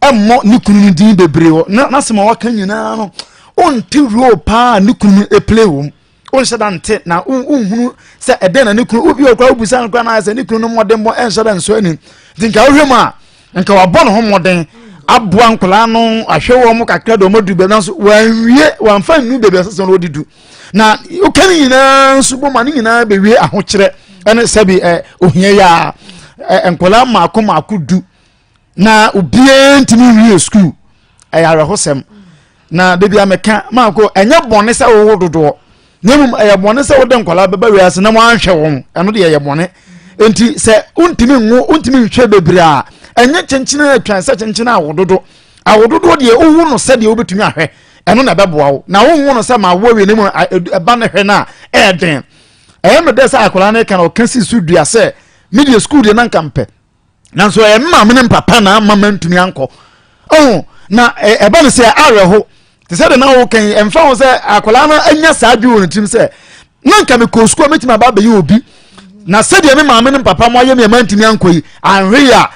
ɛmmɔ ne kunu no din bebree wɔ na n'asɛm a waka nyinaa no, ɔnte role paa ne kunu no play wɔ mu. Wonhyɛ da nte na wonhunu sɛ ɛdɛn na ne kunu wobi wɔ koraa wobisa no koraa na ayɛ sɛ ne kunu no mmɔdenbɔ ɛnhyɛ da nsɔ anim. Nti nka wohwɛ mu a, nka wabɔ ne ho mmɔden aboa nkwadaa no, ahwɛ wɔn kakra de wɔn adu baabi, nanso wɔanwie, wɔamfa nnu baabi a ɛsɛ sɛ wɔde du. Na woka ne nyinaa nso bɔ ma ne nyinaa bɛwie ahokyerɛ ɛne sɛbi ɛ ohia yi a ɛ nkwadaa mmaako mmaako 10 na obiara ntumi wie sukuu. Ɛyɛ awerɛhosɛm. Na debi ameka maako, ɛnyɛ bɔne sɛ wowo dodoɔ, na mmom ɛyɛ bɔne sɛ wode nkwadaa bɛba wiase na wɔanhwɛ wɔn. Ɛno deɛ ɛyɛ bɔne. Nti sɛ wontumi nwo, wontumi nhwɛ bebree a, ɛnyɛ kyenkyene atwan sɛ kyenkyene awo dodo. Awo dodoɔ deɛ, wowu no sɛdeɛ wobɛtumi ahwɛ, ɛno na ɛbɛboa wo. Na wonwo no sɛ ma awo awie no mu ɛba no hwɛ no a ɛyɛ den. Ɛyɛ me dɛ sɛ akwadaa no ka na ɔka si so dua sɛ me deɛ sukuu deɛ na nka mpɛ, nanso ɛyɛ me maame ne mpapa na ama mantumi ankɔ. Ɔho na ɛba no sɛ awerɛho te sɛ de na woka yi, ɛmfa ho sɛ akwadaa no anya saa adwene wɔ ne tirim sɛ na nka mekɔ sukuu a mɛtumi aba abɛyɛ obi, na sɛdeɛ me maame ne mpapa mo ayɛ me a mantumi ankɔ yi, anhwe yi a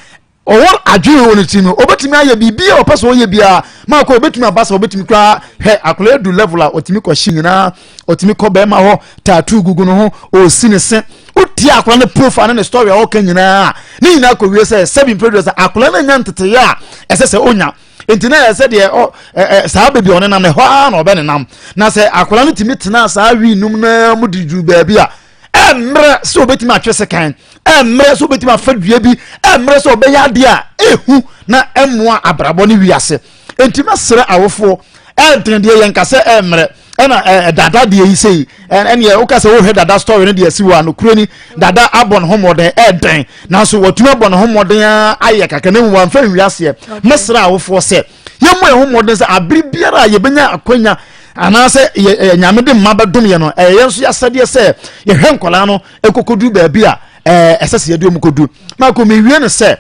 ɔwɔ adwene wɔ ne tirim no, ɔbɛtumi ayɛ biribi a ɔpɛ sɛ ɔyɛ biara. Maakɔ ɔbɛtumi aba sɛ ɔbɛtumi koraa hwɛ akwadaa edu level a ɔtumi kɔhye nyinaa, ɔtumi kɔ bɛrima hɔ, tattoo gugu ne ho, ɔsi ne se. Wotie akwadaa no profile ne ne story a ɔka nyinaa, ne nyinaa kɔ wie sɛ sɛbi mpere sɛ akwadaa no anya nteteyɛ a ɛsɛ sɛ ɔnya. Nti na ɛyɛ sɛ deɛ ɔ ɛ saa baabi a ɔnenam no ɛhɔ ara na ɔbɛnenam. Na sɛ akwadaa no tumi tena saa wii num no mu de duru baabi a, ɛmmerɛ sɛ ɔbɛtumi atwe sekan, ɛmmerɛ sɛ ɔbɛtumi afa dua bi, ɛmmerɛ sɛ ɔbɛyɛ adeɛ a ɛhu na ɛmmoa abrabɔ ne wiase. Nti mɛsrɛ awofoɔ, ɛntene deɛ yɛnka sɛ ɛmmerɛ ɛna ɛɛ dada deɛ yi sei ɛneɛ woka sɛ wohwɛ dada story no deɛ si wɔ anokorɛ ni dada abɔ ne ho mmɔden ɛɛdɛn nanso watumi abɔ ne ho mmɔden ara ayɛ kakra na mmom wamfa nwi aseɛ. Mɛsrɛ awofoɔ sɛ yɛmmɔ yɛn ho mmɔden sɛ abere biara a yɛbɛnya akwanya anaasɛ yɛ nyame de mma bɛdom yɛ no, ɛyɛ yɛn nso yɛasɛdeɛ sɛ yɛhwɛ nkwadaa no ɛkɔkɔdu baabi a ɛɛ ɛsɛ sɛ yɛde wɔn kɔdu. Mako mewie no sɛ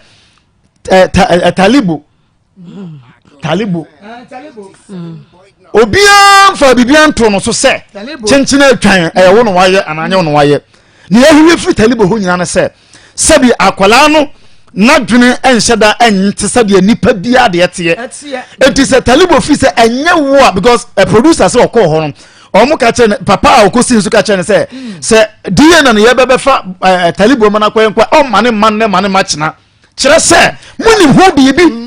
ɛɛ talibo talibo obiara nfa biribiara nto no so sɛ kyenkyen atwan ɛyɛ wo na wayɛ anaa nyɛ wo na wayɛ. Nea ɛhwehwɛ firi talibo hɔ nyinaa ne sɛ sɛbi akwadaa no n'adwene nhyɛ da nte sɛdeɛ nipa biara deɛ teɛ. Eti sɛ talibo fi sɛ ɛnyɛ wo a, because a producer sɛ ɔkɔɔ hɔ no wɔn ka kyerɛ no, papa a ɔkɔ si nso ka kyerɛ no sɛ sɛ dna no yɛbɛbɛfa ɛɛ talibo ma no akɔyɛ nkwa ɔma ne ma ne ma ne ma kyena. Kyerɛ sɛ monim ho biribi.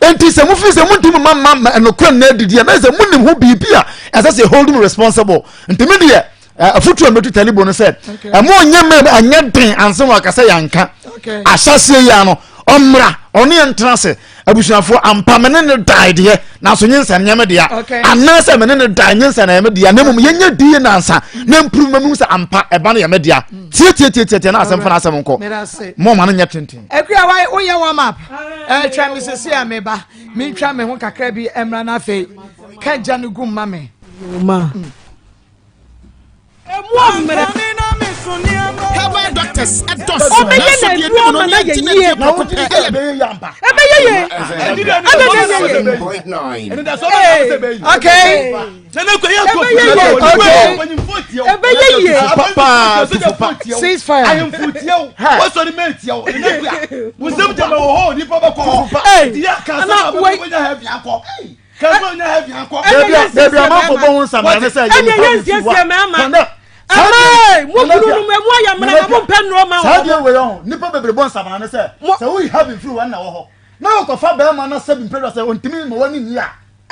Enti sɛ mofi sɛ montumi ma ma nokorɛ nna adidi a, na sɛ monim ho biribi a ɛsɛ sɛ hold me responsible. Nti me deɛ afotu a mɛtu talibo no sɛ ɛmo ɔnyɛ mmerɛ ɛnyɛ den ansa wɔ akasɛ yɛnka ahyɛseɛ yi ano ɔmmra ɔne yɛn ntena ase abusuafoɔ ampa me ne ne dae deɛ nanso nyinsɛn nyɛ me dea anaasɛ me ne ne dae nyinsɛn ɛyɛ me dea na mmom yɛnyɛ die nansa na mpuru ma mu sɛ ampa ɛba no yɛ me dea. Tietietietietie na asɛm fa na asɛm nkɔ mo ma no nyɛ tenten. Akua wa woyɛ warm up ɛtwa me sisi a meba mentwa me ho kakra bi mmra na afei ka gya no gu mma me. Ma. Emu mmerɛ. Herbal doctors ɛdɔso. Ɔbɛyɛ na aduro ama na yɛ yie. Ɛbɛyɛ yie. Ɛbɛyɛ yie. Okay. Ɛbɛyɛ yie. Ceasefire. Baabi amanfo bɔ ho nsamena ne sɛ ɛne yɛ nsiesie mɛma ɛmɛ mo kunu no mu ɛmu ayɛ mmerɛ na mo mpɛ nnuro ma saa deɛ wei ɔho nnipa bebree bɔ nsamena ne sɛ sɛ woyi heaven firi wɔn na wɔ hɔ na wokɔfa bɛrima na sɛbi mpɛ sɛ ɔntumi ma w'ani nyi a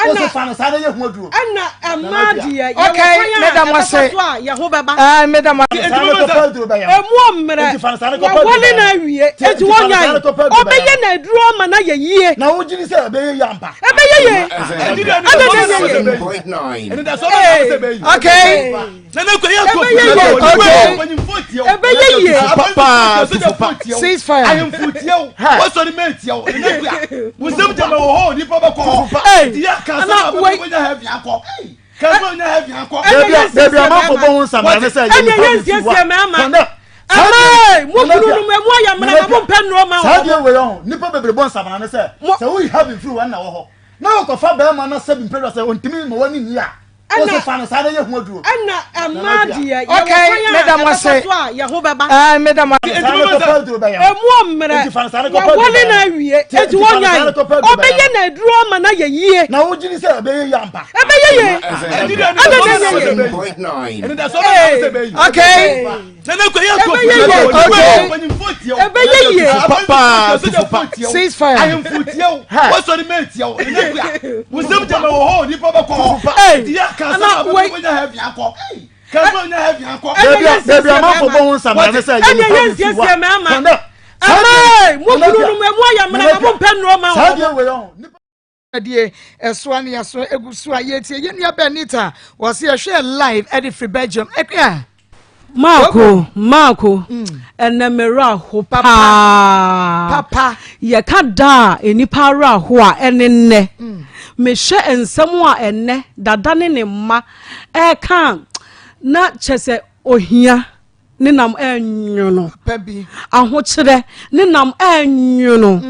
ɛna fa no saa na yɛ ho aduro. Ɛna ɛmaa deɛ yɛwɔ kwan a yɛbɛfa so a yɛ ho bɛba. Meda mo ase. Emu mmerɛ wawale no awie eti wɔnyae ɔbɛyɛ no aduro ama no ayɛ yie. Na wogye di sɛ ɛbɛyɛ yie ampa? Ɛbɛyɛ yie. Ɛbɛyɛ yie. Okay. Ɛbɛyɛ yie. Ɛbɛyɛ yie. Ceasefire. Baabi amanfo bɔ ho nsamena ne sɛ ɛne yɛ nsiesie mɛma ɛmɛ mo kunu no mu ɛmu ayɛ mmerɛ na mo mpɛ nnuro ma saa deɛ wei ɔho nnipa bebree bɔ nsamena ne sɛ sɛ woyi heaven firi wɔn na wɔ hɔ na wokɔfa bɛrima na sɛbi mpɛ sɛ ɔntumi ma w'ani nyi a Ɛna fa no saa na yɛ ho aduro. Ɛna ɛmaa deɛ yɛwɔ kwan a meda mo ase. yɛbɛfa so a yɛ ho bɛba. Ɛɛ meda mo ase. Emu mmerɛ wawale no awie eti wɔnyae ɔbɛyɛ no aduro ama no ayɛ yie. Na wogye di sɛ ɛbɛyɛ yie ampa? Ɛbɛyɛ yie. Ɛbɛyɛ yie. Okay. Ɛbɛyɛ yie. Ɛbɛyɛ yie. Ceasefire. Baabi amanfo bɔ ho nsamena ne sɛ ɛne yɛ nsiesie mɛma ɛmɛ mo kunu no mu ɛmu ayɛ mmerɛ na mo mpɛ nnuro ma saa deɛ wei ɔho die ɛsoa ne yɛso egu so a yɛtie yɛn nua Benita wɔsi ɛhwɛ live ɛde firi Belgium ɛkua. Maako maako ɛnɛ me werɛ aho paa papa yɛka da a nnipa werɛ aho a ɛne nnɛ mehwɛ nsɛm a ɛnɛ dada ne ne mma ɛka na kyɛ sɛ ohia ne nam ɛnwono ahokyerɛ ne nam ɛnwono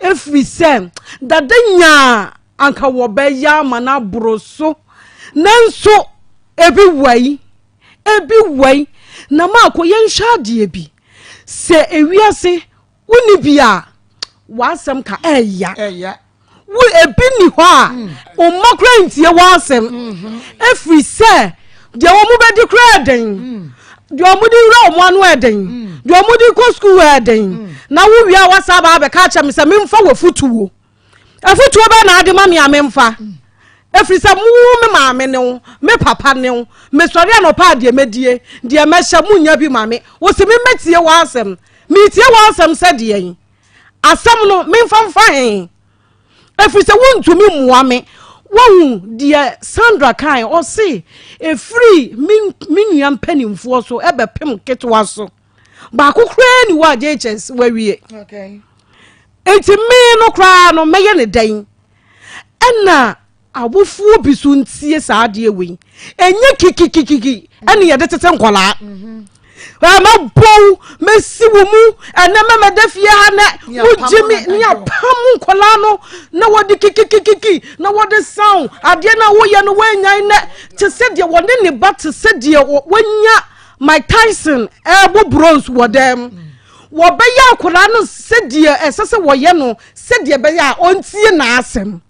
ɛfiri sɛ dada nyaa anka wɔbɛyɛ ama no aboro so nanso ebi wai ebi wai na maakɔ yɛnhwɛ adeɛ bi sɛ ewiase wonni bi a w'asɛm ka ɛya wo ebi ni hɔ a mm. ɔmma koraa ntie w'asɛm mm-hmm. ɛfiri sɛ deɛ wɔn bɛdi koraa ɛden mm. deɛ wɔn de wura wɔn ano ɛden mm. deɛ wɔn de kɔ sukuu ɛden na wo wia wasa aba abɛka akyɛ me sɛ memfa wɔ futuo. Afotuo bɛn na ade ma me a memfa? Ɛfiri sɛ mo me maame ne wo, me papa ne wo. Mesɔre anɔpa a deɛ mɛdie, deɛ mɛhyɛ, monnya bi ma me. Wo se memmɛtie w'asɛm. Meretie w'asɛm sɛ deɛn? Asɛm no, memfa mfa he? Ɛfiri sɛ wontumi mmoa me. Woahu deɛ Sandra kae? Ɔse, ɛfiri me nua mpanimfoɔ so ɛbɛpem ketewa so. Baako koraa ni hɔ a JHS wawie. Enti me no koraa no mɛyɛ ne dɛn? Ɛna awofoɔ bi so ntie saa adeɛ wei. Ɛnyɛ kikikikiki ɛne yɛde tete nkɔlaa. Mm-hmm. Mɛbɔw mɛsi wo mu ɛnɛ mɛmɛda fie ha nɛ wogye me ne apam nkɔlaa no na wɔde kikikikiki na wɔde saw adeɛ no a woyɛ no woanyan nɛ te sɛ deɛ wɔne ne ba te sɛ deɛ wanya Mike Tyson ɛrebɔ bronze wɔ dɛm. Wɔbɛyɛ akwadaa no sɛdeɛ ɛsɛ sɛ wɔyɛ no sɛdeɛ ɛbɛyɛ a ɔntie n'asɛm.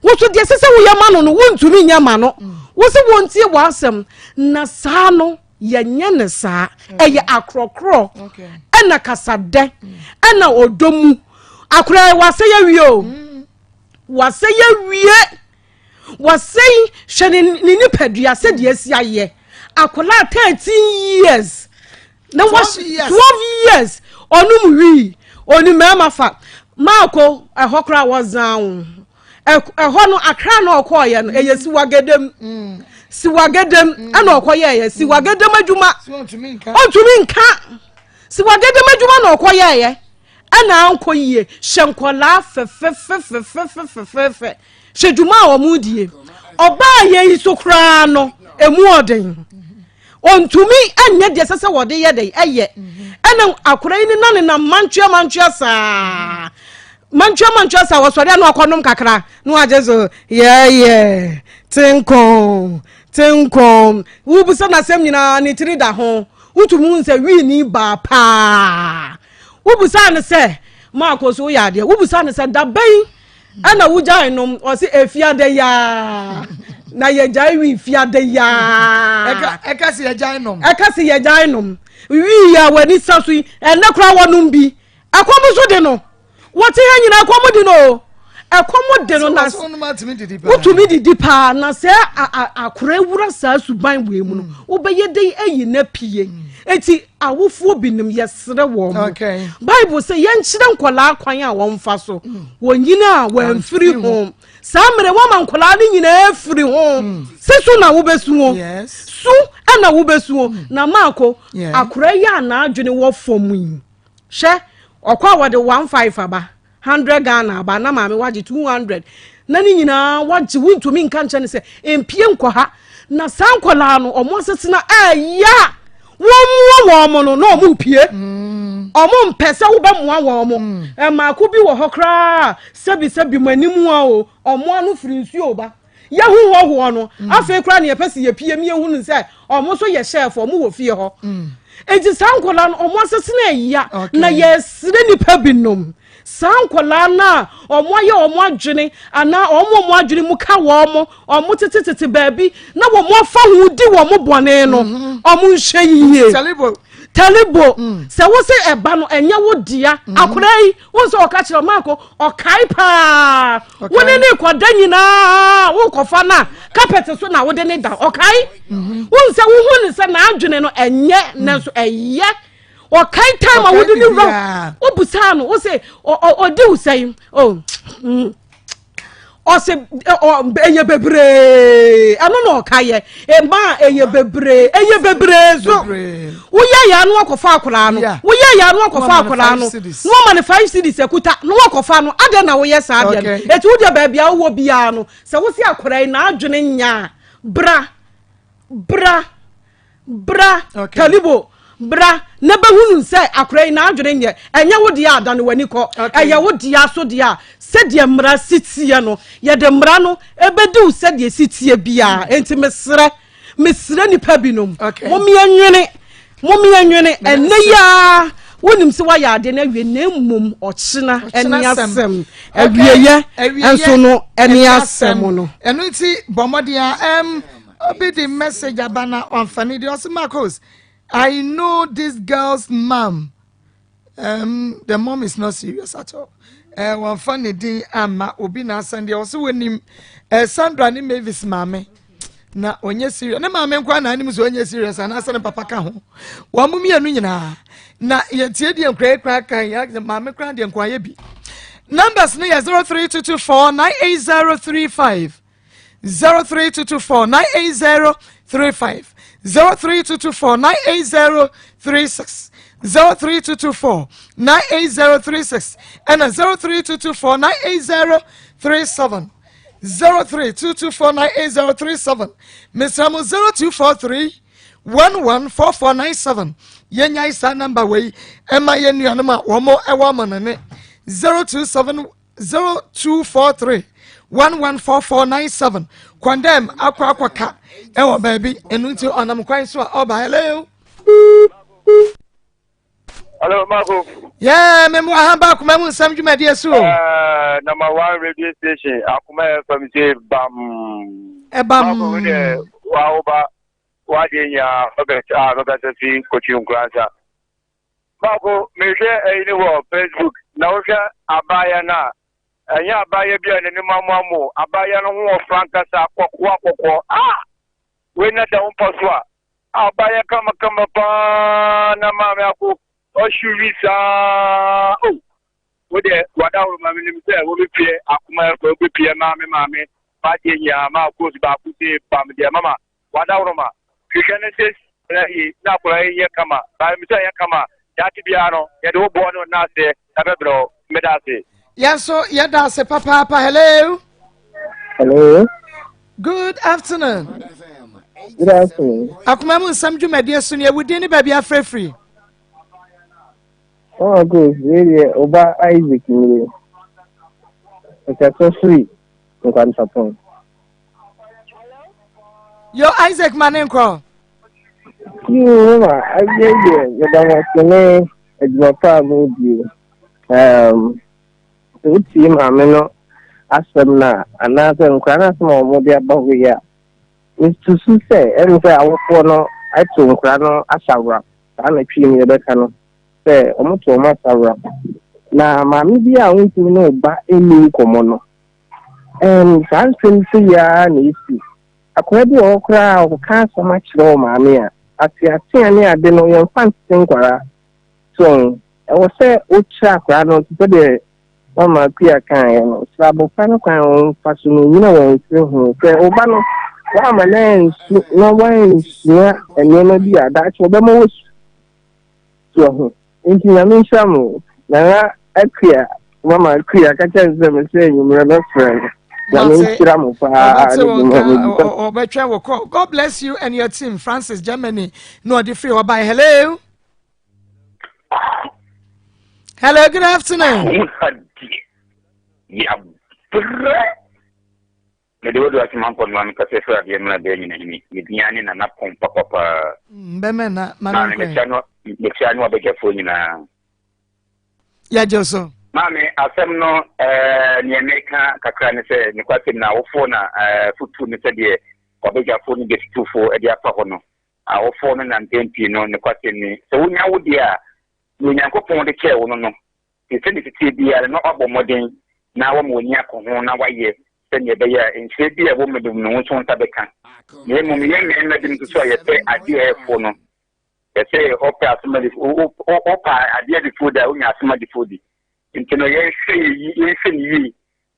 Wo so deɛ ɛsɛ sɛ woyɛ ma no no wontumi nyɛ ma no. Wo sɛ wɔntie w'asɛm na saa no yɛnyɛ ne saa. Ɛyɛ akorɔkorɔ ɛna kasadɛ ɛna ɔdɔ mu. Akwadaa wasɛ yɛ wie o. Wasɛ yɛ wie. Wasɛe hwɛ ne ne nipadua sɛdeɛ asi ayɛ akwadaa 13 years na was 12 years ɔnom wii ɔni mmarima fa maako ɛhɔ koraa wɔzan wo ɛhɔ no akra na ɔkɔɔyɛ no ɛyɛ siwagedem mm. siwagedem mm. ɛna ɔkɔyɛɛyɛ mm. siwagedem adwuma ɔntumi nka siwagedem adwuma na ɔkɔyɛɛyɛ ɛna ankɔ yie hyɛ nkɔlaa fɛfɛfɛfɛfɛfɛfɛ Hwɛ dwuma a wɔn die. Ɔbaa yɛ yi so koraa no, emu ɔden. Ɔntumi nyɛ deɛ ɛsɛ sɛ wɔde yɛ dɛ ɛyɛ. Ɛna akora yi ne na nenam mantwea mantwea saa. Mantwea mantwea saa wɔsɔre ano akɔnom kakra na wagye so yɛyɛ tenkɔn tenkɔn. Wobisa n'asɛm nyinaa ne tiri da ho. Wotumi hu sɛ wii ni baa paa. Wobisa no sɛ maako so woyɛ adeɛ. Wobisa no sɛ dabɛn ɛna wogyae nom ɔse efiada yaa na yɛgyae wi fiada yaa ɛka se yɛgyae nom ɛka se yɛgyae nom wii a w'ani sa so yi ɛnɛ koraa wɔnom bi ɛkɔm so de no wɔte ha nyinaa ɛkɔm de no o ɛkɔm de no na wotumi didi paa na sɛ akora wura saa suban wei mu no mm. wobɛyɛ dɛn ayi na pie mm. eti awofoɔ binom yɛsrɛ wɔn mo bible sɛ yɛnkyerɛ nkwadaa kwan a wɔmfa so mm. wɔnyini a wɔamfiri ho saa mmerɛ wɔma nkwadaa no nyinaa firi ho mm. sɛ so na wobɛsu ho so ɛna wobɛsu ho mm. na maako akora yi a n'adwene wɔ fam yi hwɛ ɔkɔ a wɔde 15 aba Hundred Ghana aba na maame wagye 200 na ne nyinaa wagye wontumi nka nkyɛ ne sɛ mpie nkɔ ha na saa nkɔlaa no ɔmo asetena ɛya wɔmmoa wɔn mo no na ɔmo pie mm. ɔmo mpɛ sɛ wobɛmmoa wɔn mo mm. mmaako bi wɔ hɔ koraa sɛbisɛbi mo anim a o ɔmo ano firi nsuo ba yɛhu hɔhoɔ no mm. afei koraa ne yɛpɛ sɛ yɛpie mi yɛhu no sɛ ɔmo nso yɛ hyɛɛfo ɔmo wɔ fie hɔ mm. enti saa nkɔlaa no ɔmo asesena ɛya na yɛsrɛ nipa binom saa nkɔlaa no a ɔmo ayɛ ɔmo adwene anaa ɔmo ɔmo adwene mu ka wɔn ɔmo tetetete baabi na wɔn afa ho di wɔn bɔne no mhm. ɔmo nhwɛ yie talibo mm. sɛ wo sɛ ɛba no ɛnyɛ wo dea mm. akora yi wo sɛ ɔka kyerɛ ɔmaako ɔkae paa wo ne ne kɔda nyinaa wokɔfa no a kapɛt so na wode ne da ɔkae mhm. wo sɛ wohu ne sɛ n'adwene no ɛnyɛ mm. nanso ɛyɛ ɔkae time a wode ne wura wobusaa no wo sɛ ɔdi wo sɛn oh, mm. ɔsɛ ɛyɛ bebree ɛno na ɔka yɛ ɛma ɛyɛ bebree ɛyɛ bebree so woyɛ yɛ ano akɔfa akwaraa no woyɛ yɛ ano akɔfa akwaraa no na wɔma no five cedis akuta na wɔkɔfa no adɛn na woyɛ saa deɛ no eti wodeɛ baabi a wowɔ biara no sɛ wosi akwaraa yi n'adwene nyaa bra bra. Bra, Talibo, bra na bɛhunu sɛ akora yi n'adwene nyɛ ɛnyɛ wo deɛ a dane w'ani kɔ ɛyɛ wo dea so deɛ a sɛdeɛ mmara si teɛ no yɛde mmara no ɛbɛdi wo sɛdeɛ si teɛ biara mm. enti mesrɛ mesrɛ nipa binom momeɛ nwene momeɛ nwene ɛnɛ yi ara wonim sɛ woayɛ adeɛ no awie na mmom ɔkyena ɛne asɛm awieyɛ nso no ɛne asɛm no ɛno nti bɔ mmɔden a ɛm Obi de message aba na wamfa ne din. Ɔse Marcos, I know this girl's mom. Um, the mom is not serious at all. Eh, wɔmfa ne din amma obi na asan deɛ ɔsɛ wɔnim eh, Sandra ne Mavis maame na ɔnyɛ serious ne maame nkoa na anim sɛ ɔnyɛ serious anaasɛ ne papa ka ho wɔn mo mmienu nyinaa na yɛtie deɛ nkura kura kan yɛ maame kura deɛ nkoa yɛ bi numbers no yɛ 03224 98035 03224 98035 03224 98036 03224 98036 ɛna 03224 98037 03224 98037 mesrɛ mo 0243 114497 yɛnyae saa namba wei ɛma yɛn nuanom a wɔn ɛwɔ amanane 027 0243 114497 condemn akɔ akɔka ɛwɔ baabi ɛno nti ɔnam kwan so a ɔba hello Hello, Marco. Yeah, me mu aha ba akoma mu nsɛm dwumadie so. Number one radio station, Akoma FM say bam. Ɛbam. Marco, we de wa oba wa de nya Robert a Robert fi kochi nkuransa. Marco, me hwɛ ɛyi ne wɔ Facebook na wohwɛ abaya na ɛnyɛ abaya bi a n'anim amoamo abaya no ho wɔ frankasa kɔkɔɔ akɔkɔɔ ah wei na da wo mpa so a Abayɛ kamakama paa na maame ako ɔhye wi saa oh wo deɛ wadahoro ma menim sɛ wobɛpie akoma ɛkɔ wobɛpie maame maame madeɛ nyinaa ma akos baako se bam deɛ mama wadahoro ma hwehwɛ no sɛ yi na akora yi nyɛ kama baame sɛ ɛyɛ kama daakye biara no yɛde wo boɔ ne wo naaseɛ ɛbɛbrɛ wo meda ase. Yɛn nso yɛda ase papaapa. Hello. Hello. Good afternoon. Good afternoon. Akoma mu nsɛm dwumadie so ne awudin ne baabi afrɛfiri. Mama Grace, wei deɛ ɔba Isaac nie. Ɛkasa firi Nkwantapɔn. Yo Isaac ma ne nkɔ. Yoo mama, adeɛ deɛ meda mo ase ne adwuma pa a modie. Um, sɛ wotie maame no asɛm no a, anaasɛ nkwadaa no asɛm a wɔde aba hɔ yi a, mesusu sɛ ɛne sɛ awofoɔ no ato nkwadaa no asawora. Saa na twi mu yɛbɛka no sɛ wɔto wɔn asawora. Na maame bi a wontumi ne wo ba nni nkɔmmɔ no, um, saa nsɛm sɛ yi ara na ɛsi. Akwadaa bi wɔ hɔ koraa a ɔka asɛm akyerɛ wo maame a, ateatea ne ade no yɛmfa ntete nkwadaa. So Ɛwɔ sɛ wokyerɛ akwadaa no te sɛ deɛ Mama Akua kaeɛ no, kyerɛ abɔfra no kwan a ɔmfa so na ɔnyina wɔn mfiri ho. Sɛ wo ba no, woamma no ansu na wansua nneɛma bi a, daakye ɔbɛma wasu. So ho. Nti Nyame nhyira mo. Nana Akua, Mama Akua, ka kyerɛ no sɛ mesɛ anwummerɛ mɛfrɛ no. Nyame nhyira mo paa ne dwuma mo di. Ɔbɛtwɛn wo kɔ. God bless you and your team. Francis Germany na ɔde firi hɔ bae. Hello. Hello, good afternoon. Mede wo do ase ma mpɔ no ma mekasa firi adeɛ mmra bɛɛ nyina hene medin ne nana pɔn papapaa. Mm, bɛmɛ na ma no nkɔ. Mekyia no mekyia no abadwafoɔ nyinaa. Yɛgye so. Maame asɛm no ɛɛ nea meka kakra ne sɛ nokwasɛm na awofoɔ na ɛɛ fotu ne sɛdeɛ wabadwafoɔ ne bɛtutufoɔ de afa hɔ no. Awofoɔ no na mpɛn pii no, nokwasɛm ni, sɛ wonya wo deɛ a, deɛ Onyankopɔn de kyɛɛ wo no no, te sɛdeɛ ɛteteɛ biara no, na woabɔ mmɔden na woama w'ani akɔ ho na woayɛ sɛdeɛ ɛbɛyɛ a nhyira bi a ɛwɔ mu no, wo nso wo nsa bɛka. Na mmom yɛn mmarima binom nso so a yɛpɛ adeɛ a ɛfo no, yɛsɛ ɔpɛ asom adi, wopɛ adeɛ adifoɔ di a, wonya asom adifoɔ di. Nti no, yɛnhwɛ yɛnhwɛ no yie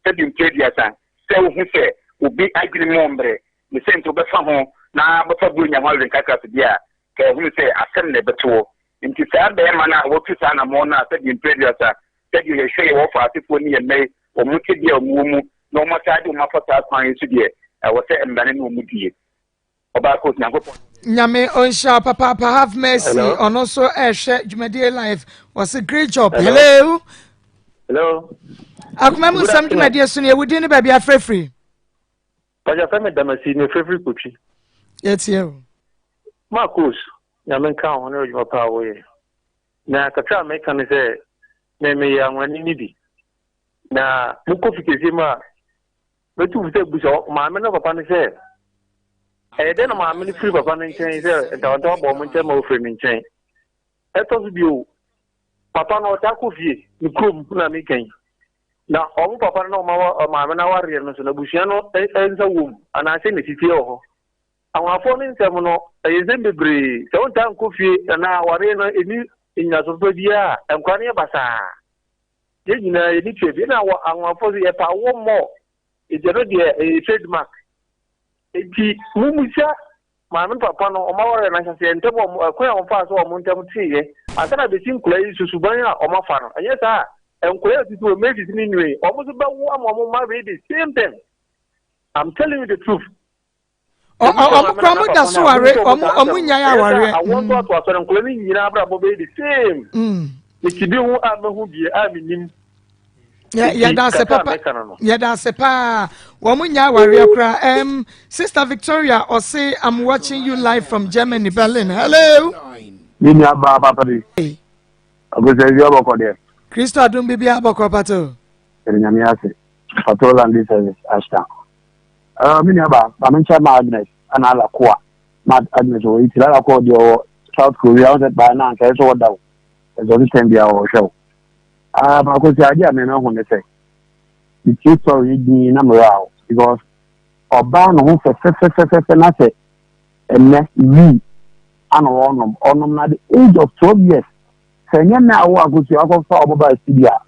Sɛbi mfe aduasa, sɛ wohu sɛ obi adwene mu ɔmbrɛ ne sɛ nti wobɛfa ho na abɛfa Buronya ho awerenkakra so deɛ a, ka ɛhunu sɛ asɛm na ɛbɛto wo. Nti saa bɛɛma no a watu saa anamɔn no a sɛbi mfe aduasa, sɛdeɛ yɛhwɛ yɛn wɔfa asefoɔ ne yɛn mma yi, wɔn tebea a wɔn wɔ mu na wɔn ataa de wɔn afa saa kwan yi so deɛ, ɛwɔ sɛ mmara no ne wɔn die. Ɔbaa Coast, Nyankopɔn. Nyame ɔnhyira wo papaapa have mercy ɔno nso ɛrehwɛ dwumadie live wɔse great job hello hello akoma mu nsɛm dwumadie so no yɛwo din ne baabi afrɛfiri Pàṣẹ fẹ́ mi dàmẹ́sì ní fẹ́firi kòtwi. Yɛtie o. Marcos, nyame nka ho ne adwuma pa a woyɛ. Na kakra a meka ne sɛ, me meyɛ anwani no bi. Na mokɔ fi kɛseɛ mu a, Mɛtu fo sɛ bisa maame no papa no sɛ, ɛyɛ dɛn na maame no firi papa no nkyɛn sɛ ntawantawa bɔ wɔn nkyɛn ma wɔfiri ne nkyɛn. Ɛtɔ so bio, papa no ɔtaa kɔ fie, ne kurom na meka yi. Na wɔn papa no na wɔn awa maame no awareɛ no nso no abusua no nsa wom anaa sɛ na ɛsiteɛ wɔ hɔ. Anwanfoɔ no nsɛm no ɛyɛ nsɛm bebree. Sɛ wontaa nkɔ fie anaa awareɛ no ɛnni nnyinasoɔ papa biara a, nkwadaa no yɛ basaa. Yɛn nyinaa yɛni tua bi. Ɛna wɔ anwanfoɔ nso yɛpɛ awoɔ mmɔɔ. Nti ɛno deɛ ɛyɛ trade mark. Nti mommisa Maame ne papa no, wɔn awareɛ no ahyɛaseɛ ntɛm, wɔn, ɛkwan a wɔfaa so a wɔn ntam teeɛ, ansa na abɛsi nkwadaa yi so suban a wɔafa no. Ɛnyɛ saa a, nkwadaa yi a wɔtete wɔ Mavis ne Nue yi, wɔn nso bɛwo ama wɔn mma wei the same thing. I'm telling you the truth. Ɔ- ɔ- Ɔmo kora ɔmo da so ware, ɔmo ɔmo nyae awareɛ. Awoɔ ntoatoasoɔ no, nkwadaa no nyinaa abrabɔ bɛyɛ the same. Mete bi ho a mahu bie a menim. Yɛda ase papa, yɛda ase paa. Wɔn nya awareɛ koraa. Sister Victoria ɔse I'm watching you live from Germany, Berlin. Hello. Me nua baa papa bi. Abusa bi abɔkɔ deɛ. Kristo adum bibi abɔkɔ pato. Yɛde nyame ase. Patrol Land Service Ashtown. Me nua baa, maame nkyɛn ma Agnes ana Alakoa. Ma Agnes wɔ Italy, Alakoa deɛ ɔwɔ South Korea, ɔsɛ baa na anka ɛsɛ ɔda o. Ɛsɛ ɔde tɛn bia ɔhwɛ o. Ah, baako sɛ adeɛ a mɛmɛ ho ne sɛ, metie story yi din na mmerɛ awo because ɔbaa ne ho fɛfɛfɛfɛfɛ na sɛ ɛnɛ wii ana ɔnom ɔnom na the age of 12 years sɛ ɛnyɛ nna awo akosua akɔfa ɔmo baa studio a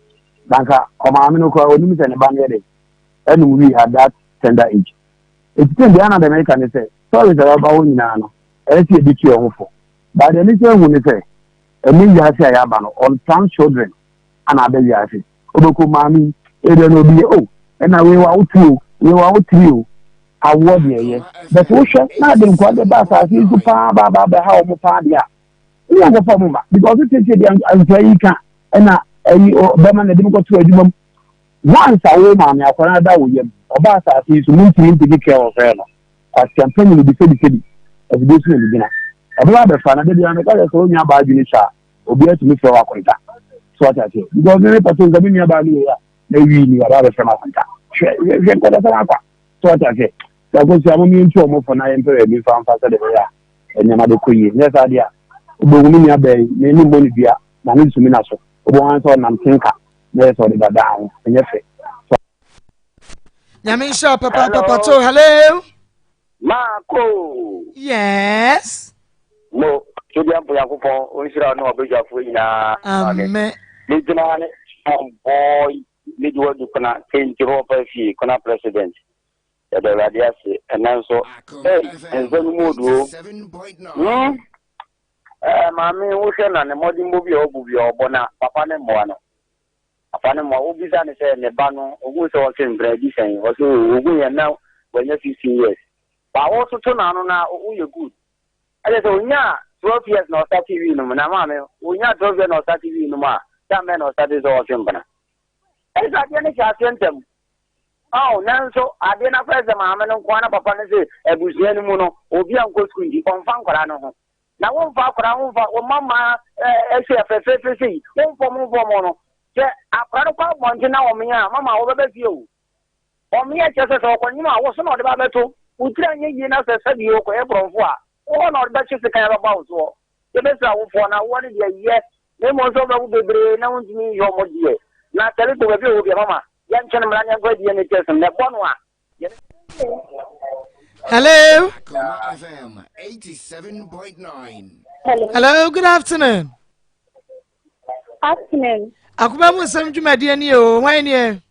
nanka ɔmaame no koraa onim sɛ ne ba no yɛ dɛ ɛnom wii at that tender age. Eti tɛn deɛ ana dɛm ɛka ne sɛ stories a ɛba hɔ nyinaa no ɛyɛ sɛ yɛde tu ɛho fo. But deɛ ne sɛ ehu ne sɛ ɛnɛ wiase a yɛaba no unplanned children ana aba wiase. Wobɛkɔ maame yi ebia na obi yɛ oh ɛna wei wawo two o wei wawo three o awoɔ deɛ ɛyɛ but wohwɛ na ade nkwa de ba asase yi so paa ba ba bɛha wɔn paa deɛ a woyɛ nkɔfa wɔn ma because tete deɛ nkwa yi ka ɛna ɛyi bɛma na ɛde mu kɔto adwuma mu once a wo maame akwadaa da wo yam ɔba asase yi so muntumi ntake care of her no Kwasea mpanyin bi sɛbisɛbi afidie so na ɛgyina. Ɛbɛba abɛfa na da biara meka sɛ sɛ wo nua baa adwene sua a obiara tumi frɛ wo akonta. So wate aseɛ? Because me mepɛ so nka me nua baa no wei a na wii ni waba abɛfrɛ me akonta. Hwɛ hwɛ hwɛ nkɔdasɛm akwa. So wate aseɛ? Sɛ akosua mo mmiɛntu ɔmo fo na yɛmpɛ baabi mfa mfa sɛdeɛ ɛbɛyɛ a nneɛma bɛkɔ yie. Nyɛ saa deɛ a wobɛhu me nua baa yi me ne mmɔ ne dua na ne nsumi na so. Wobɛhu ara sɛ ɔnam tenka na ɛyɛ sɛ ɔde dadaa ho. Ɛnyɛ fɛ. So Nyame nhyira wo papaapa pato. Hello. Maako. Yes. Mo, Twedeɛ mpo Nyankopɔn ɔnhyira wo ne w'abadwafoɔ nyinaa. Amen. Me gyina ne boy me de wadu kona kente hɔ pa fie kona president. Yɛda Awurade ase ɛnɛ nso. Hey, nsɛm no mu oduo. Hmm? Eh, maame wohwɛ na ne mmɔdenbɔ bi a ɔbu bi a ɔbɔ na papa ne mmoa no. Papa no ma wobisa no sɛ ne ba no ohuu sɛ ɔse mpena adi sɛn? Ɔse oh ohuu yɛn na wanya 15 years. Ba wototo n'ano na woyɛ good. Ɛkyerɛ sɛ onyaa 12 years na ɔstate wii nom na maame onyaa 12 years na ɔstate wii nom a time bɛn na ɔstate sɛ ɔtwe mpena? Ɛne sɛ adeɛ no hyɛ aseɛ ntɛm. Oh, nanso adeɛ no akɔyɛ sɛ maame no nko ara na papa no se abusua no mu no obi ankɔ sukuu nti ɔmfa nkwadaa no ho. Na womfa akwadaa womfa wo mma mmaa ɛsɛ fɛfɛɛfɛ sei womfa ɔmo mfa ɔmo no sɛ akwadaa no kɔ abɔnten na ɔmea a mama wɔbɛba fie o ɔmea kyerɛ sɛ sɛ ɔkɔnyem a wo so na ɔde ba bɛto wo tiri anyɛ yie na sɛ sɛbi ɔkɔyɛ borɔmfo a wo hɔ na ɔde bɛkye sekan abɛba wo soɔ yɛbɛsrɛ awofoɔ na awoɔ no deɛ yɛ na mmom sɛ wobɛwo bebree na wontumi nhwɛ ɔmo deɛ na sɛbi kɔ baabi a ɔwɔ bia mama yɛntwe no mmra na yɛnkɔ DNA test no na ɛbɔ no a Hello. FM 87.9. Hello, good afternoon. Afternoon. Akoma mu nsɛm dwumadie ni o, hwan nie?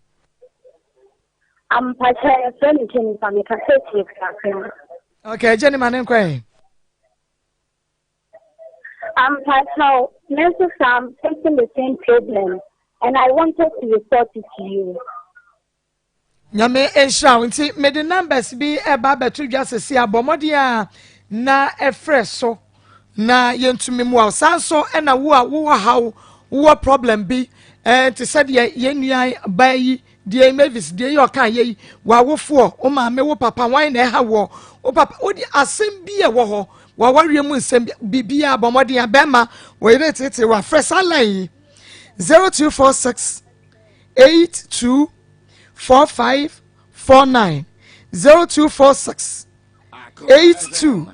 Ampakyɛ yɛfrɛ me Jennifer, mekasa firi Krakom. Okay, Jennifer ne nkɔ Ampakyɛw, me nso saa I'm facing the same problem and I wanted to report it to you. Nyame nhyira wo. Nti mede numbers bi ɛba abɛto dwa sɛsi a bɔ mmɔden a na ɛfrɛ so na yɛntumi mmoa wo. Saa nso ɛna wo a wowɔ haw wowɔ problem bi ɛɛ te sɛ deɛ yɛn nua baa yi deɛ Mavis deɛ yi ɔka yɛ yi w'awofoɔ wo maame wo papa wan na ɛha woɔ wo papa wode asɛm bi a ɛwɔ hɔ w'awareɛ mu nsɛm biribiara bɔ mmɔden a bɛrima wɔyere tete wafrɛ saa line yi 0246 82 45 49 0246 82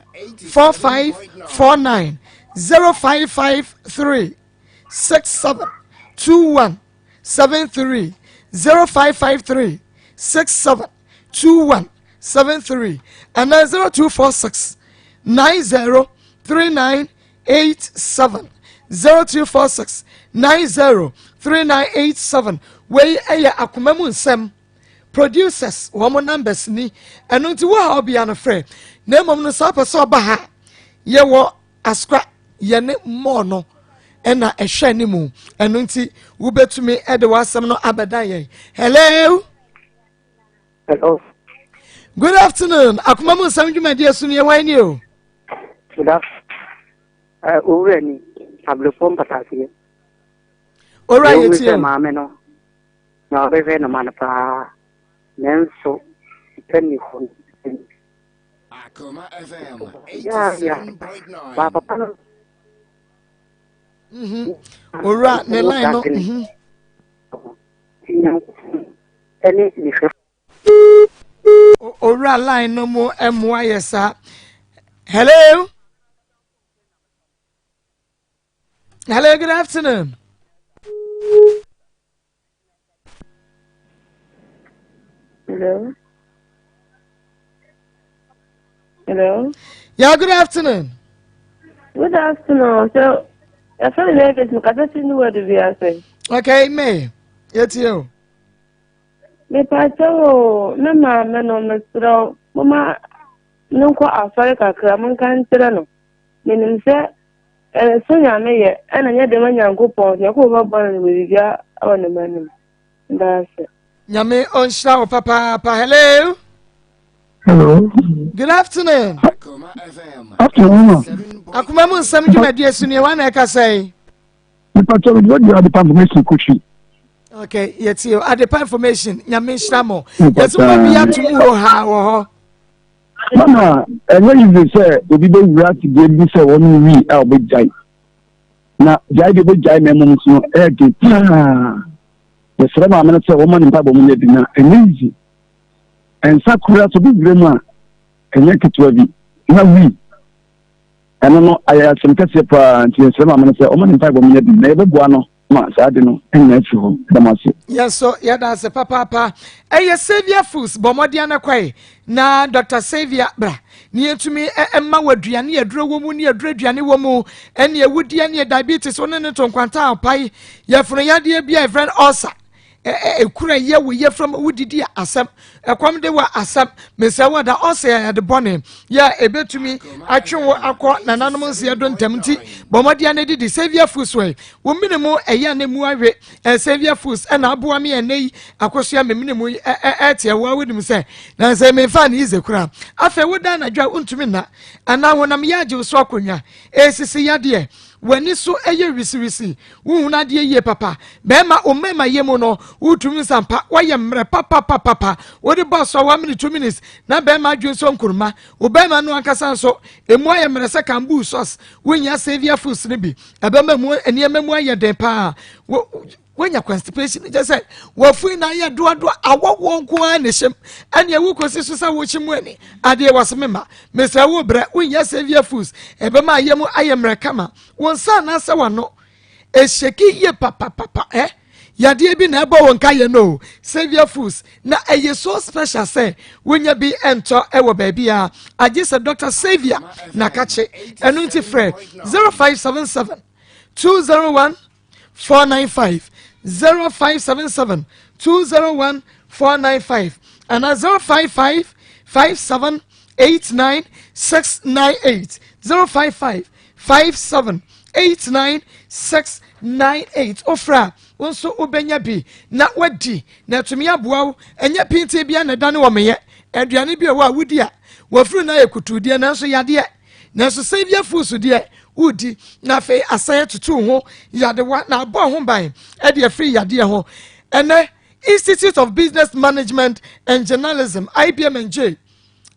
45 49 0553 67 21 73. 0553 67 21 73 anaa 0246 90 39 87 0246 90 3987 wei yɛ akoma mu nsɛm producers wɔn numbers ni ɛno nti wo ha ɔbea no frɛ na mmom no sɛ ɔpɛ sɛ ɔba ha yɛwɔ Asokwa yɛne mɔɔ no ɛna ɛhwɛ ne mu ɛno nti wobɛtumi ɛde w'asɛm no abɛda yɛn hello hello good afternoon akoma mu nsɛm dwumadie so no yɛ ni o good afternoon eh, owura ni abirifo mpataseɛ owura yɛ tie o maame no na ɔbɛhwɛ no ma no paa nanso sika ni hɔ no Mhm. Owura ne line no. Mhm. Owura line no mu mmoa yɛ saa. Hello. Hello, good afternoon. Hello. Hello. Yeah, good afternoon. Good afternoon. So, your friend name is Mukasa Sinuwa Dubiase. Okay, May. It's you. Me pacho o, me maame no mesrɛ wo, moma no nkɔ asɔre kakra, monka nkyerɛ no. Menim sɛ ɛso Nyame yɛ, ɛna nyɛ dɛm Nyankopɔn, Nyankopɔn bɛbɔ no wɔ biribia wɔ ne mma no mu. Ndaase. Nyame ɔnhyira wo papaapa. Hello. Hello. Good afternoon. Afternoon. Akoma mu nsɛm dwumadie so nie wana ɛkasa yi. Nipa kyɛw mi di adepa information kotwi. Okay, yɛtie o adepa information nyame nhyira mo. Yɛsɛ mo bi atum wɔ ha wɔ hɔ. Mama ɛnyɛ yize sɛ obi bɛwura tebea bi sɛ wɔn wi a ɔbɛgyae. Na gyae deɛ ɔbɛgyae na mmom nso no ɛyɛ den paa. Yɛsrɛ maame no sɛ wɔma ne mpaebɔ mu nyɛ den na ɛnyɛ yize. Nsa kura sɛ obi wura mu a ɛnyɛ ketewa bi na wi ɛno no ayɛ asɛm kɛseɛ paa nti yɛsrɛ maame no sɛ ɔma ne mpaebɔ mu nyɛ den na yɛbɛboa no ma saa ade no nyina afiri hɔ. Yɛda mo ase. Yɛn nso yɛda ase papaapa. Ɛyɛ Saviour Foods bɔ mmɔden na kɔe na Dr. Saviour bra na yɛntumi mma wɔ aduane aduro wɔ mu ne aduro aduane wɔ mu ɛne awudie ne diabetes wo ne ne to nkwanta ɔpae yɛfono yadeɛ bi a yɛfrɛ no ulcer Ekura yɛ wo yɛfrɛ mu wodidi a asɛm ɛkɔm de wa asɛm mesɛ wɔ da ɔsɛ yɛ de bɔne yɛ ebetumi atwe wo akɔ nananom nseɛ do ntɛm nti bɔ mmɔden na didi Saviour Foods wɔ wo mene mu ɛyɛ ne mu awe Saviour Foods ɛna aboa me ɛnɛ yi akosua me mene mu ɛteɛ wo a wonim sɛ na sɛ mefa ne yize kora afei woda anadwo a wontumi nna anaa honam yɛ agye wo so akonnwa ɛsisi yadeɛ W'ani so yɛ wisiwisi, wonhunu adeɛ yie papa. Bɛrima, wo mmarima yɛ mu no, wotumi nsa mpa, woayɛ mmerɛ papapapapa. Wode bɔ asoa one minute, two minutes, na bɛrima adwene nso nkuruma. Wo bɛrima no ankasa nso, emu ayɛ mmerɛ sɛ kambuu sauce. Wohia Saviour Foods no bi. Ɛbɛma mu nneɛma mu ayɛ den paa. Wo, woanya constipation kyɛ sɛ wafui na ayɛ doadoa awɔwoɔ nko ara na ɛhyɛm ɛne ɛwo kɔsi so sɛ wokye mu ani adeɛ wɔ se mema mesrɛ wo brɛ wonya saviour foods ɛbɛma ayɛ mu ayɛ mmerɛ kama wo nsa anaasɛ wano ɛhyɛki yie papapapa ɛ yadeɛ bi na ɛbɔ wo nka yɛ no saviour foods na ɛyɛ so special sɛ wonya bi ɛntɔ ɛwɔ baabi a agye sɛ dr saviour na kakye ɛno nti frɛ 0577 201 495 0577 201 495 anaa 055 57 89 698 055 57 89 698 ofra a wo nso wobɛnya bi na wadi na atumi aboa wo ɛnyɛ pintin bia na ɛdane wɔ meyɛ aduane bi wɔ a wodi a wafuru no ayɛ kutudeɛ nanso yadeɛ Nanso Saviour Foods deɛ wodi na afei asan atutu ho yadewa na abɔ ho ban de afiri yadeɛ ho. Ɛnɛ Institute of Business Management and Journalism IBMNJ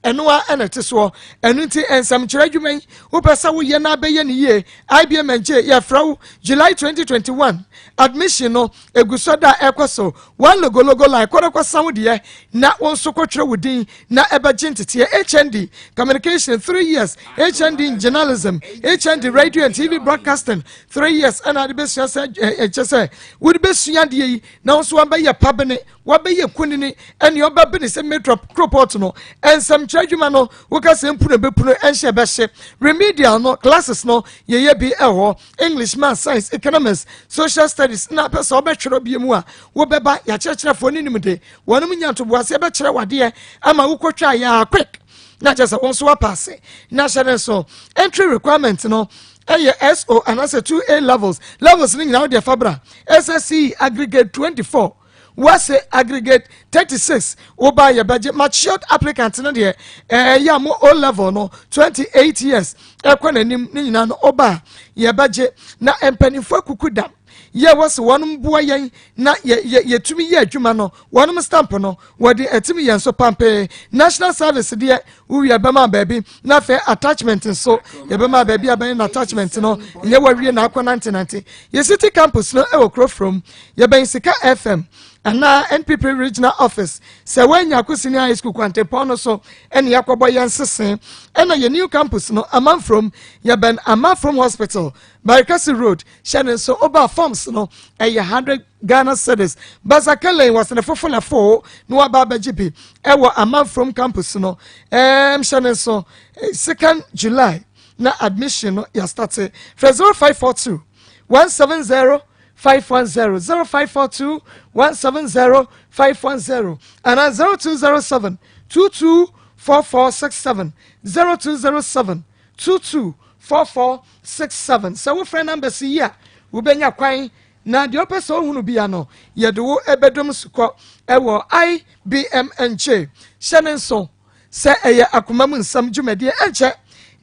Ɛno ara na ɛte soɔ. Ɛno nti nsɛmtwerɛ adwuma yi, wopɛ sɛ woyɛ na abɛyɛ no yie, IBM NJ, yɛfrɛ wo July 2021 admission no, ɛgu so da a ɛrekɔ so. One logologo line, kɔ na kɔsa wo deɛ na wo nso kɔtwerɛ wo din na ɛbɛgye nteteɛ. HND, Communication, 3 years, HND in Journalism, HND Radio and TV Broadcasting, 3 years, ɛna ade bɛsua sɛ, ɛkyɛ sɛ wode bɛsua adeɛ yi na wo nso wabɛyɛ pabene Wabɛyɛ kunini ɛne ɔbɛbene sɛ metro kropɔt no nsɛmkyerɛ adwuma no woka sɛ mpunu bɛpunu ɛnhyɛ bɛhye remedial no classes no yɛyɛ bi ɛhɔ English math science economics social studies na apɛ sɛ ɔbɛtwerɛ bie mu a wobɛba yɛakyerɛkyerɛfoɔ ne nim de wɔnom nya ntoboaseɛ bɛkyerɛ wadeɛ ama wokɔtwa yɛ a quick na kyerɛ sɛ wɔn nso wapaase na hyɛ ne nso entry requirement no ɛyɛ SO anaasɛ 2A levels levels no nyinaa wodeɛ fa bra SSCE aggregate 24 Wase aggregate 36 woba yɛbɛgye matured applicant no deɛ ɛyɛ a mo O level no 28 years ɛkɔ n'anim ne nyinaa no woba yɛbɛgye na mpanimfoɔ akuku dam yɛ wɔ se wɔn boa yɛn na yɛ yɛ yɛtumi yɛ adwuma no wɔn stamp no wɔde atumi yɛn so pampee national service deɛ wowie bɛma baabi na afei attachment nso yɛbɛma baabi a bɛyɛ no attachment no nyɛ wawie na akɔ nantenante yɛ city campus no wɔ kuro from yɛbɛn sika fm anaa npp regional office sɛ woanya ako senior high school kwantempɔn no so ɛne yɛakɔbɔ yɛn sese ɛna yɛ new campus no amanfrom yɛbɛn amanfrom hospital barikasi road hyɛ ne nso woba forms no ɛyɛ 100 Ghana cedis. Basakele wɔsene fofolɛfo na waba abɛgye bi ɛwɔ Amanfrom campus no. Ɛɛm hyɛ ne nso 2nd July na admission no yɛastate. Frɛ 0542 170 510 0542 170 510 anaa 0207 224467 0207 224467. Sɛ wofrɛ numbers yi a wobɛnya kwan Na deɛ ɔpɛ sɛ ɔhunu bia no, yɛde wo bɛdom sukɔ wɔ IBM nkye. Hyɛ no nso sɛ ɛyɛ akoma mu nsɛm dwumadie. Ɛnkyɛ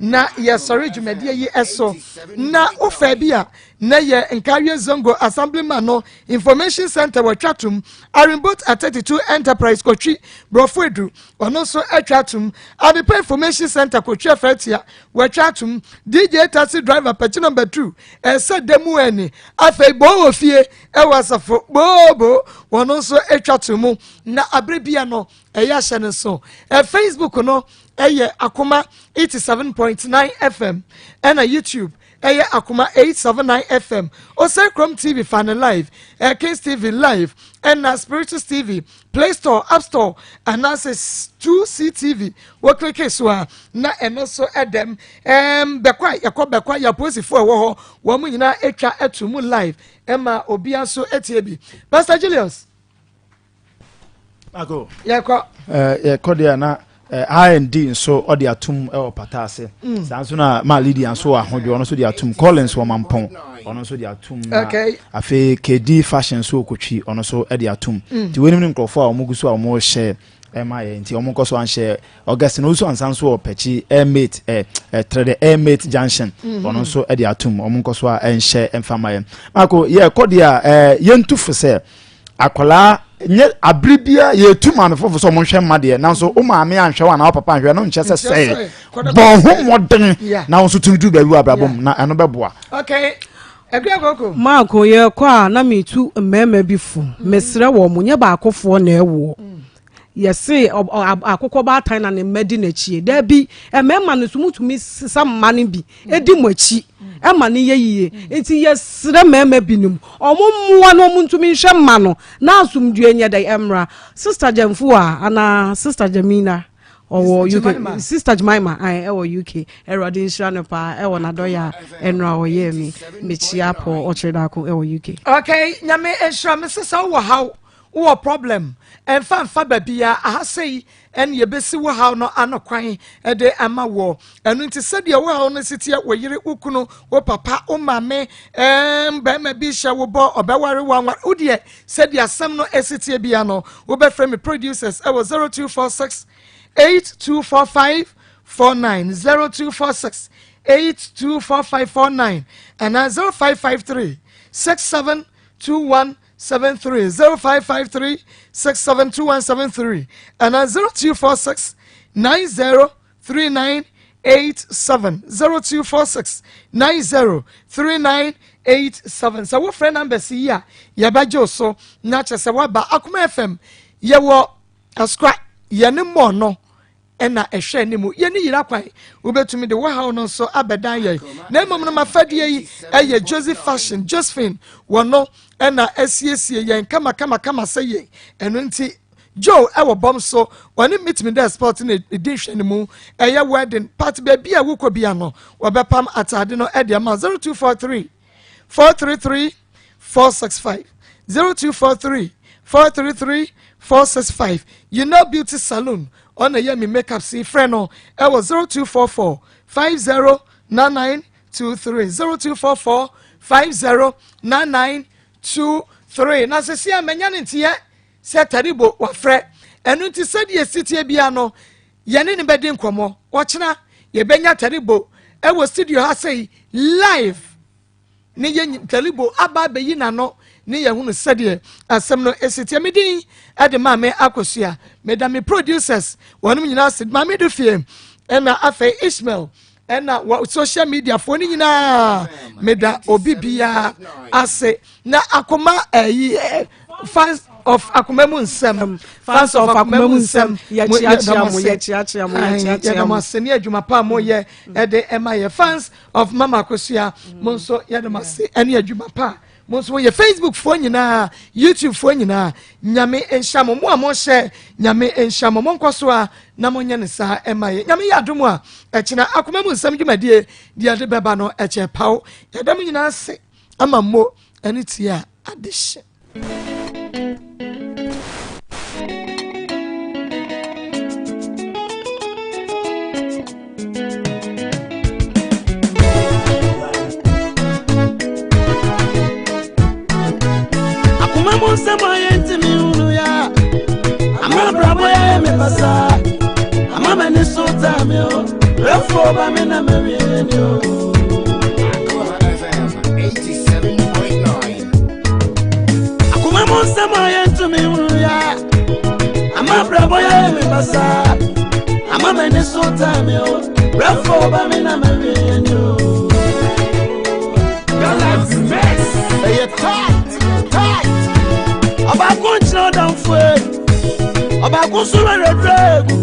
na yɛsɔre dwumadie yi so. Na wofaa bi a na yɛ Nkawie Zongo Assemblyman no Information Center wɔatwa tom. Arinbot at 32 Enterprise Kotwi Borɔfo Edu ɔno nso atwa atom. Adepa Information Center Kotwi Afratia wɔatwa atom. DJ Taxi Driver Pɛkyi Number 2 ɛsɛ da mu ɛni afei boo wɔ fie ɛwɔ asafo booboo wɔn nso atwa to mu na abere bia no ɛyɛ ahyɛ no so ɛ facebook no ɛyɛ akoma 87.9 fm ɛna youtube ɛyɛ akoma 879 fm ɔsɛ krom tv fa no live ɛ kings tv live ɛna spiritus tv Play Store, App Store anaasɛ 2CTV wɔ klike so a na ɛno nso ɛdɛm. Ɛɛm bɛkɔ a yɛkɔ bɛkɔ a yɛ apolisifoɔ ɛwɔ hɔ wɔn nyinaa atwa ato mu live ɛma obiara nso atie bi. Pastor Julius. Ako. Yɛkɔ. Ɛɛ yɛkɔ deɛ na IND nso ɔde atum wɔ pata ase. Mm. Saa nso na ma Lydia nso wɔ ahodwo ɔno nso de atum. Collins wɔ Mampɔn ɔno nso de atum. Na afei KD Fashion nso okotwi ɔno nso de atum. Mm. Nti wɔnim ne nkurɔfoɔ a wɔn gu so a wɔrehyɛ ɛma yɛ nti wɔn nkɔ so anhyɛ Augustine Owusu Ansa nso wɔ Pɛkyi Airmate ɛ ɛtrɛ de Airmate Junction mm-hmm. ɔno nso de atum wɔn nkɔ so a ɛnhyɛ ɛmfa ma yɛ. Mako yɛ kɔ deɛ a ɛɛ yɛntu fo sɛ. Akwadaa nyɛ abere biara yɛtu maame fofo sɛ ɔmo nhwɛ mma deɛ nanso wo maame anhwɛ wo anaa wo papa anhwɛ no nkyɛ sɛ sɛe bɔ ho mmɔden na wo nso tumi duru baabi wɔ abrabɔ mu na ɛno bɛboa. Okay. Maako yɛkɔ a na metu mmarima bi fo mesrɛ wɔ mo nyɛ baakofoɔ na ɛwoɔ Yɛse akokɔ baatan na ne mma di n'akyi. Dabi, mmarima no nso mutumi sesa mma no bi di mo akyi ɛma no yɛ yie. Nti yɛsrɛ mmarima binom, wɔn mmoa na wɔn ntumi nhwɛ mma no na asomdwoe nyɛ dɛ ɛmmra. Sister Gyamfua anaa Sister Jamina ɔwɔ UK, Sister Jemima ɛwɔ UK, Awurade nhyira no paa ɛwɔ n'adɔyɛ a ɛnora ɔyɛɛ me. Mekyia Paul Ɔkyerɛdako ɛwɔ UK. Okay, nyame nhyira me sesa wɔ haw Wowɔ problem ɛmfa mfa babia aha sei ɛne yɛbɛsi wo haw no ano kwan de ama woɔ. Ɛno nti sɛdeɛ wo haw no si teɛ, wo yere, wo kunu, wo papa, wo maame, ɛɛm, bɛrima bi hyɛ wo bɔ, ɔbɛware wo anware, wo deɛ sɛdeɛ asɛm no si teɛ bia no, wobɛfrɛ me producers ɛwɔ 0246 8245 49 0246 824549 anaa 0553 6721 73 0553 672173 anaa 0246 90 39 87 0246 90 39 87 Sɛ wofrɛ numbers yi a, yɛbɛgye wo so na kyerɛ sɛ woaba Akoma FM. Yɛwɔ Asukwa, yɛne mɔɔ no na ɛhwɛ anim. Yɛne yira kwan, wobɛtumi de wo haw no nso abɛdan yɛn. Na mmom no mafɛdeɛ yi ɛyɛ Joseph Fashion, Josephine wɔno ɛna asiesie yɛn kama kama kama sɛ yɛn. Ɛno nti Joe ɛwɔ bɔm so, ɔne Meet Me There Sport na ɛdi nhwɛnimu. Ɛyɛ wedding party, baabi a wokɔ bia no wɔbɛpam ataade no ɛde ama. 0243 433 465, 0243 433 465. You Know Beauty Salon, ɔna ɛyɛ me makeup si, frɛ no ɛwɔ 0244 509923, 0244 509923. Na sisi a manya ne nteɛ sɛ Taribo wafrɛ, ɛno nti sɛdeɛ sitie bia no yɛne ne bɛdi nkɔmmɔ. Ɔkyena yɛbɛnya Taribo ɛwɔ studio ha sɛi live ne yɛ Taribo aba abɛyi n'ano ne yɛhunu sɛdeɛ asɛm no esi tie. Me din ɛde Maame Akosua. Meda me producers wɔnom nyinaa ase, Maame do fie ɛna afei Ishmael ɛna wɔ social media foɔ no nyinaa. Meda obi biara ase. Na Akoma ɛyi fans of Akoma mu Nsɛm, fans of Akoma mu Nsɛm, yɛkyeakyea mo, yɛkyeakyea mo, yɛkyeakyea yɛda mo ase ne adwuma pa a moyɛ ɛde ɛma yɛ. Fans of Mama Akosua, mo nso yɛda mo ase ɛne adwuma pa a mo nso moyɛ. Facebook foɔ nyinaa, YouTube foɔ nyinaa, Nyame nhyɛ mo, mo a mohyɛ, Nyame nhyɛ mo. Monkɔ so a na monyɛ ne saa ɛma yɛ. Nyame yɛ adom a, ɛkyena Akoma mu Nsɛm dwumadie deɛ yɛde bɛba no ɛkyɛ paw. Yɛda mo nyinaa ase ama mo ɛne tie a adehye. Akoma mu nsɛm a yɛntumi hunu yɛ a ama abrabɔ yɛ me basa ama m'ani so taa me o brɛfoɔ ba me na mawie ni o. Akoma FM 87.9. Akoma mu nsɛm a yɛntumi hunu yɛ a ama abrabɔ yɛ me basa ama m'ani so taa me o brɛfoɔ ba me na mawie ni o. Galaxy Mix. Ɛyɛ tight, tight. Ɔbaako nkyerɛ ɔdamfo e, ɔbaako nso rɛrɛdrɛ egu.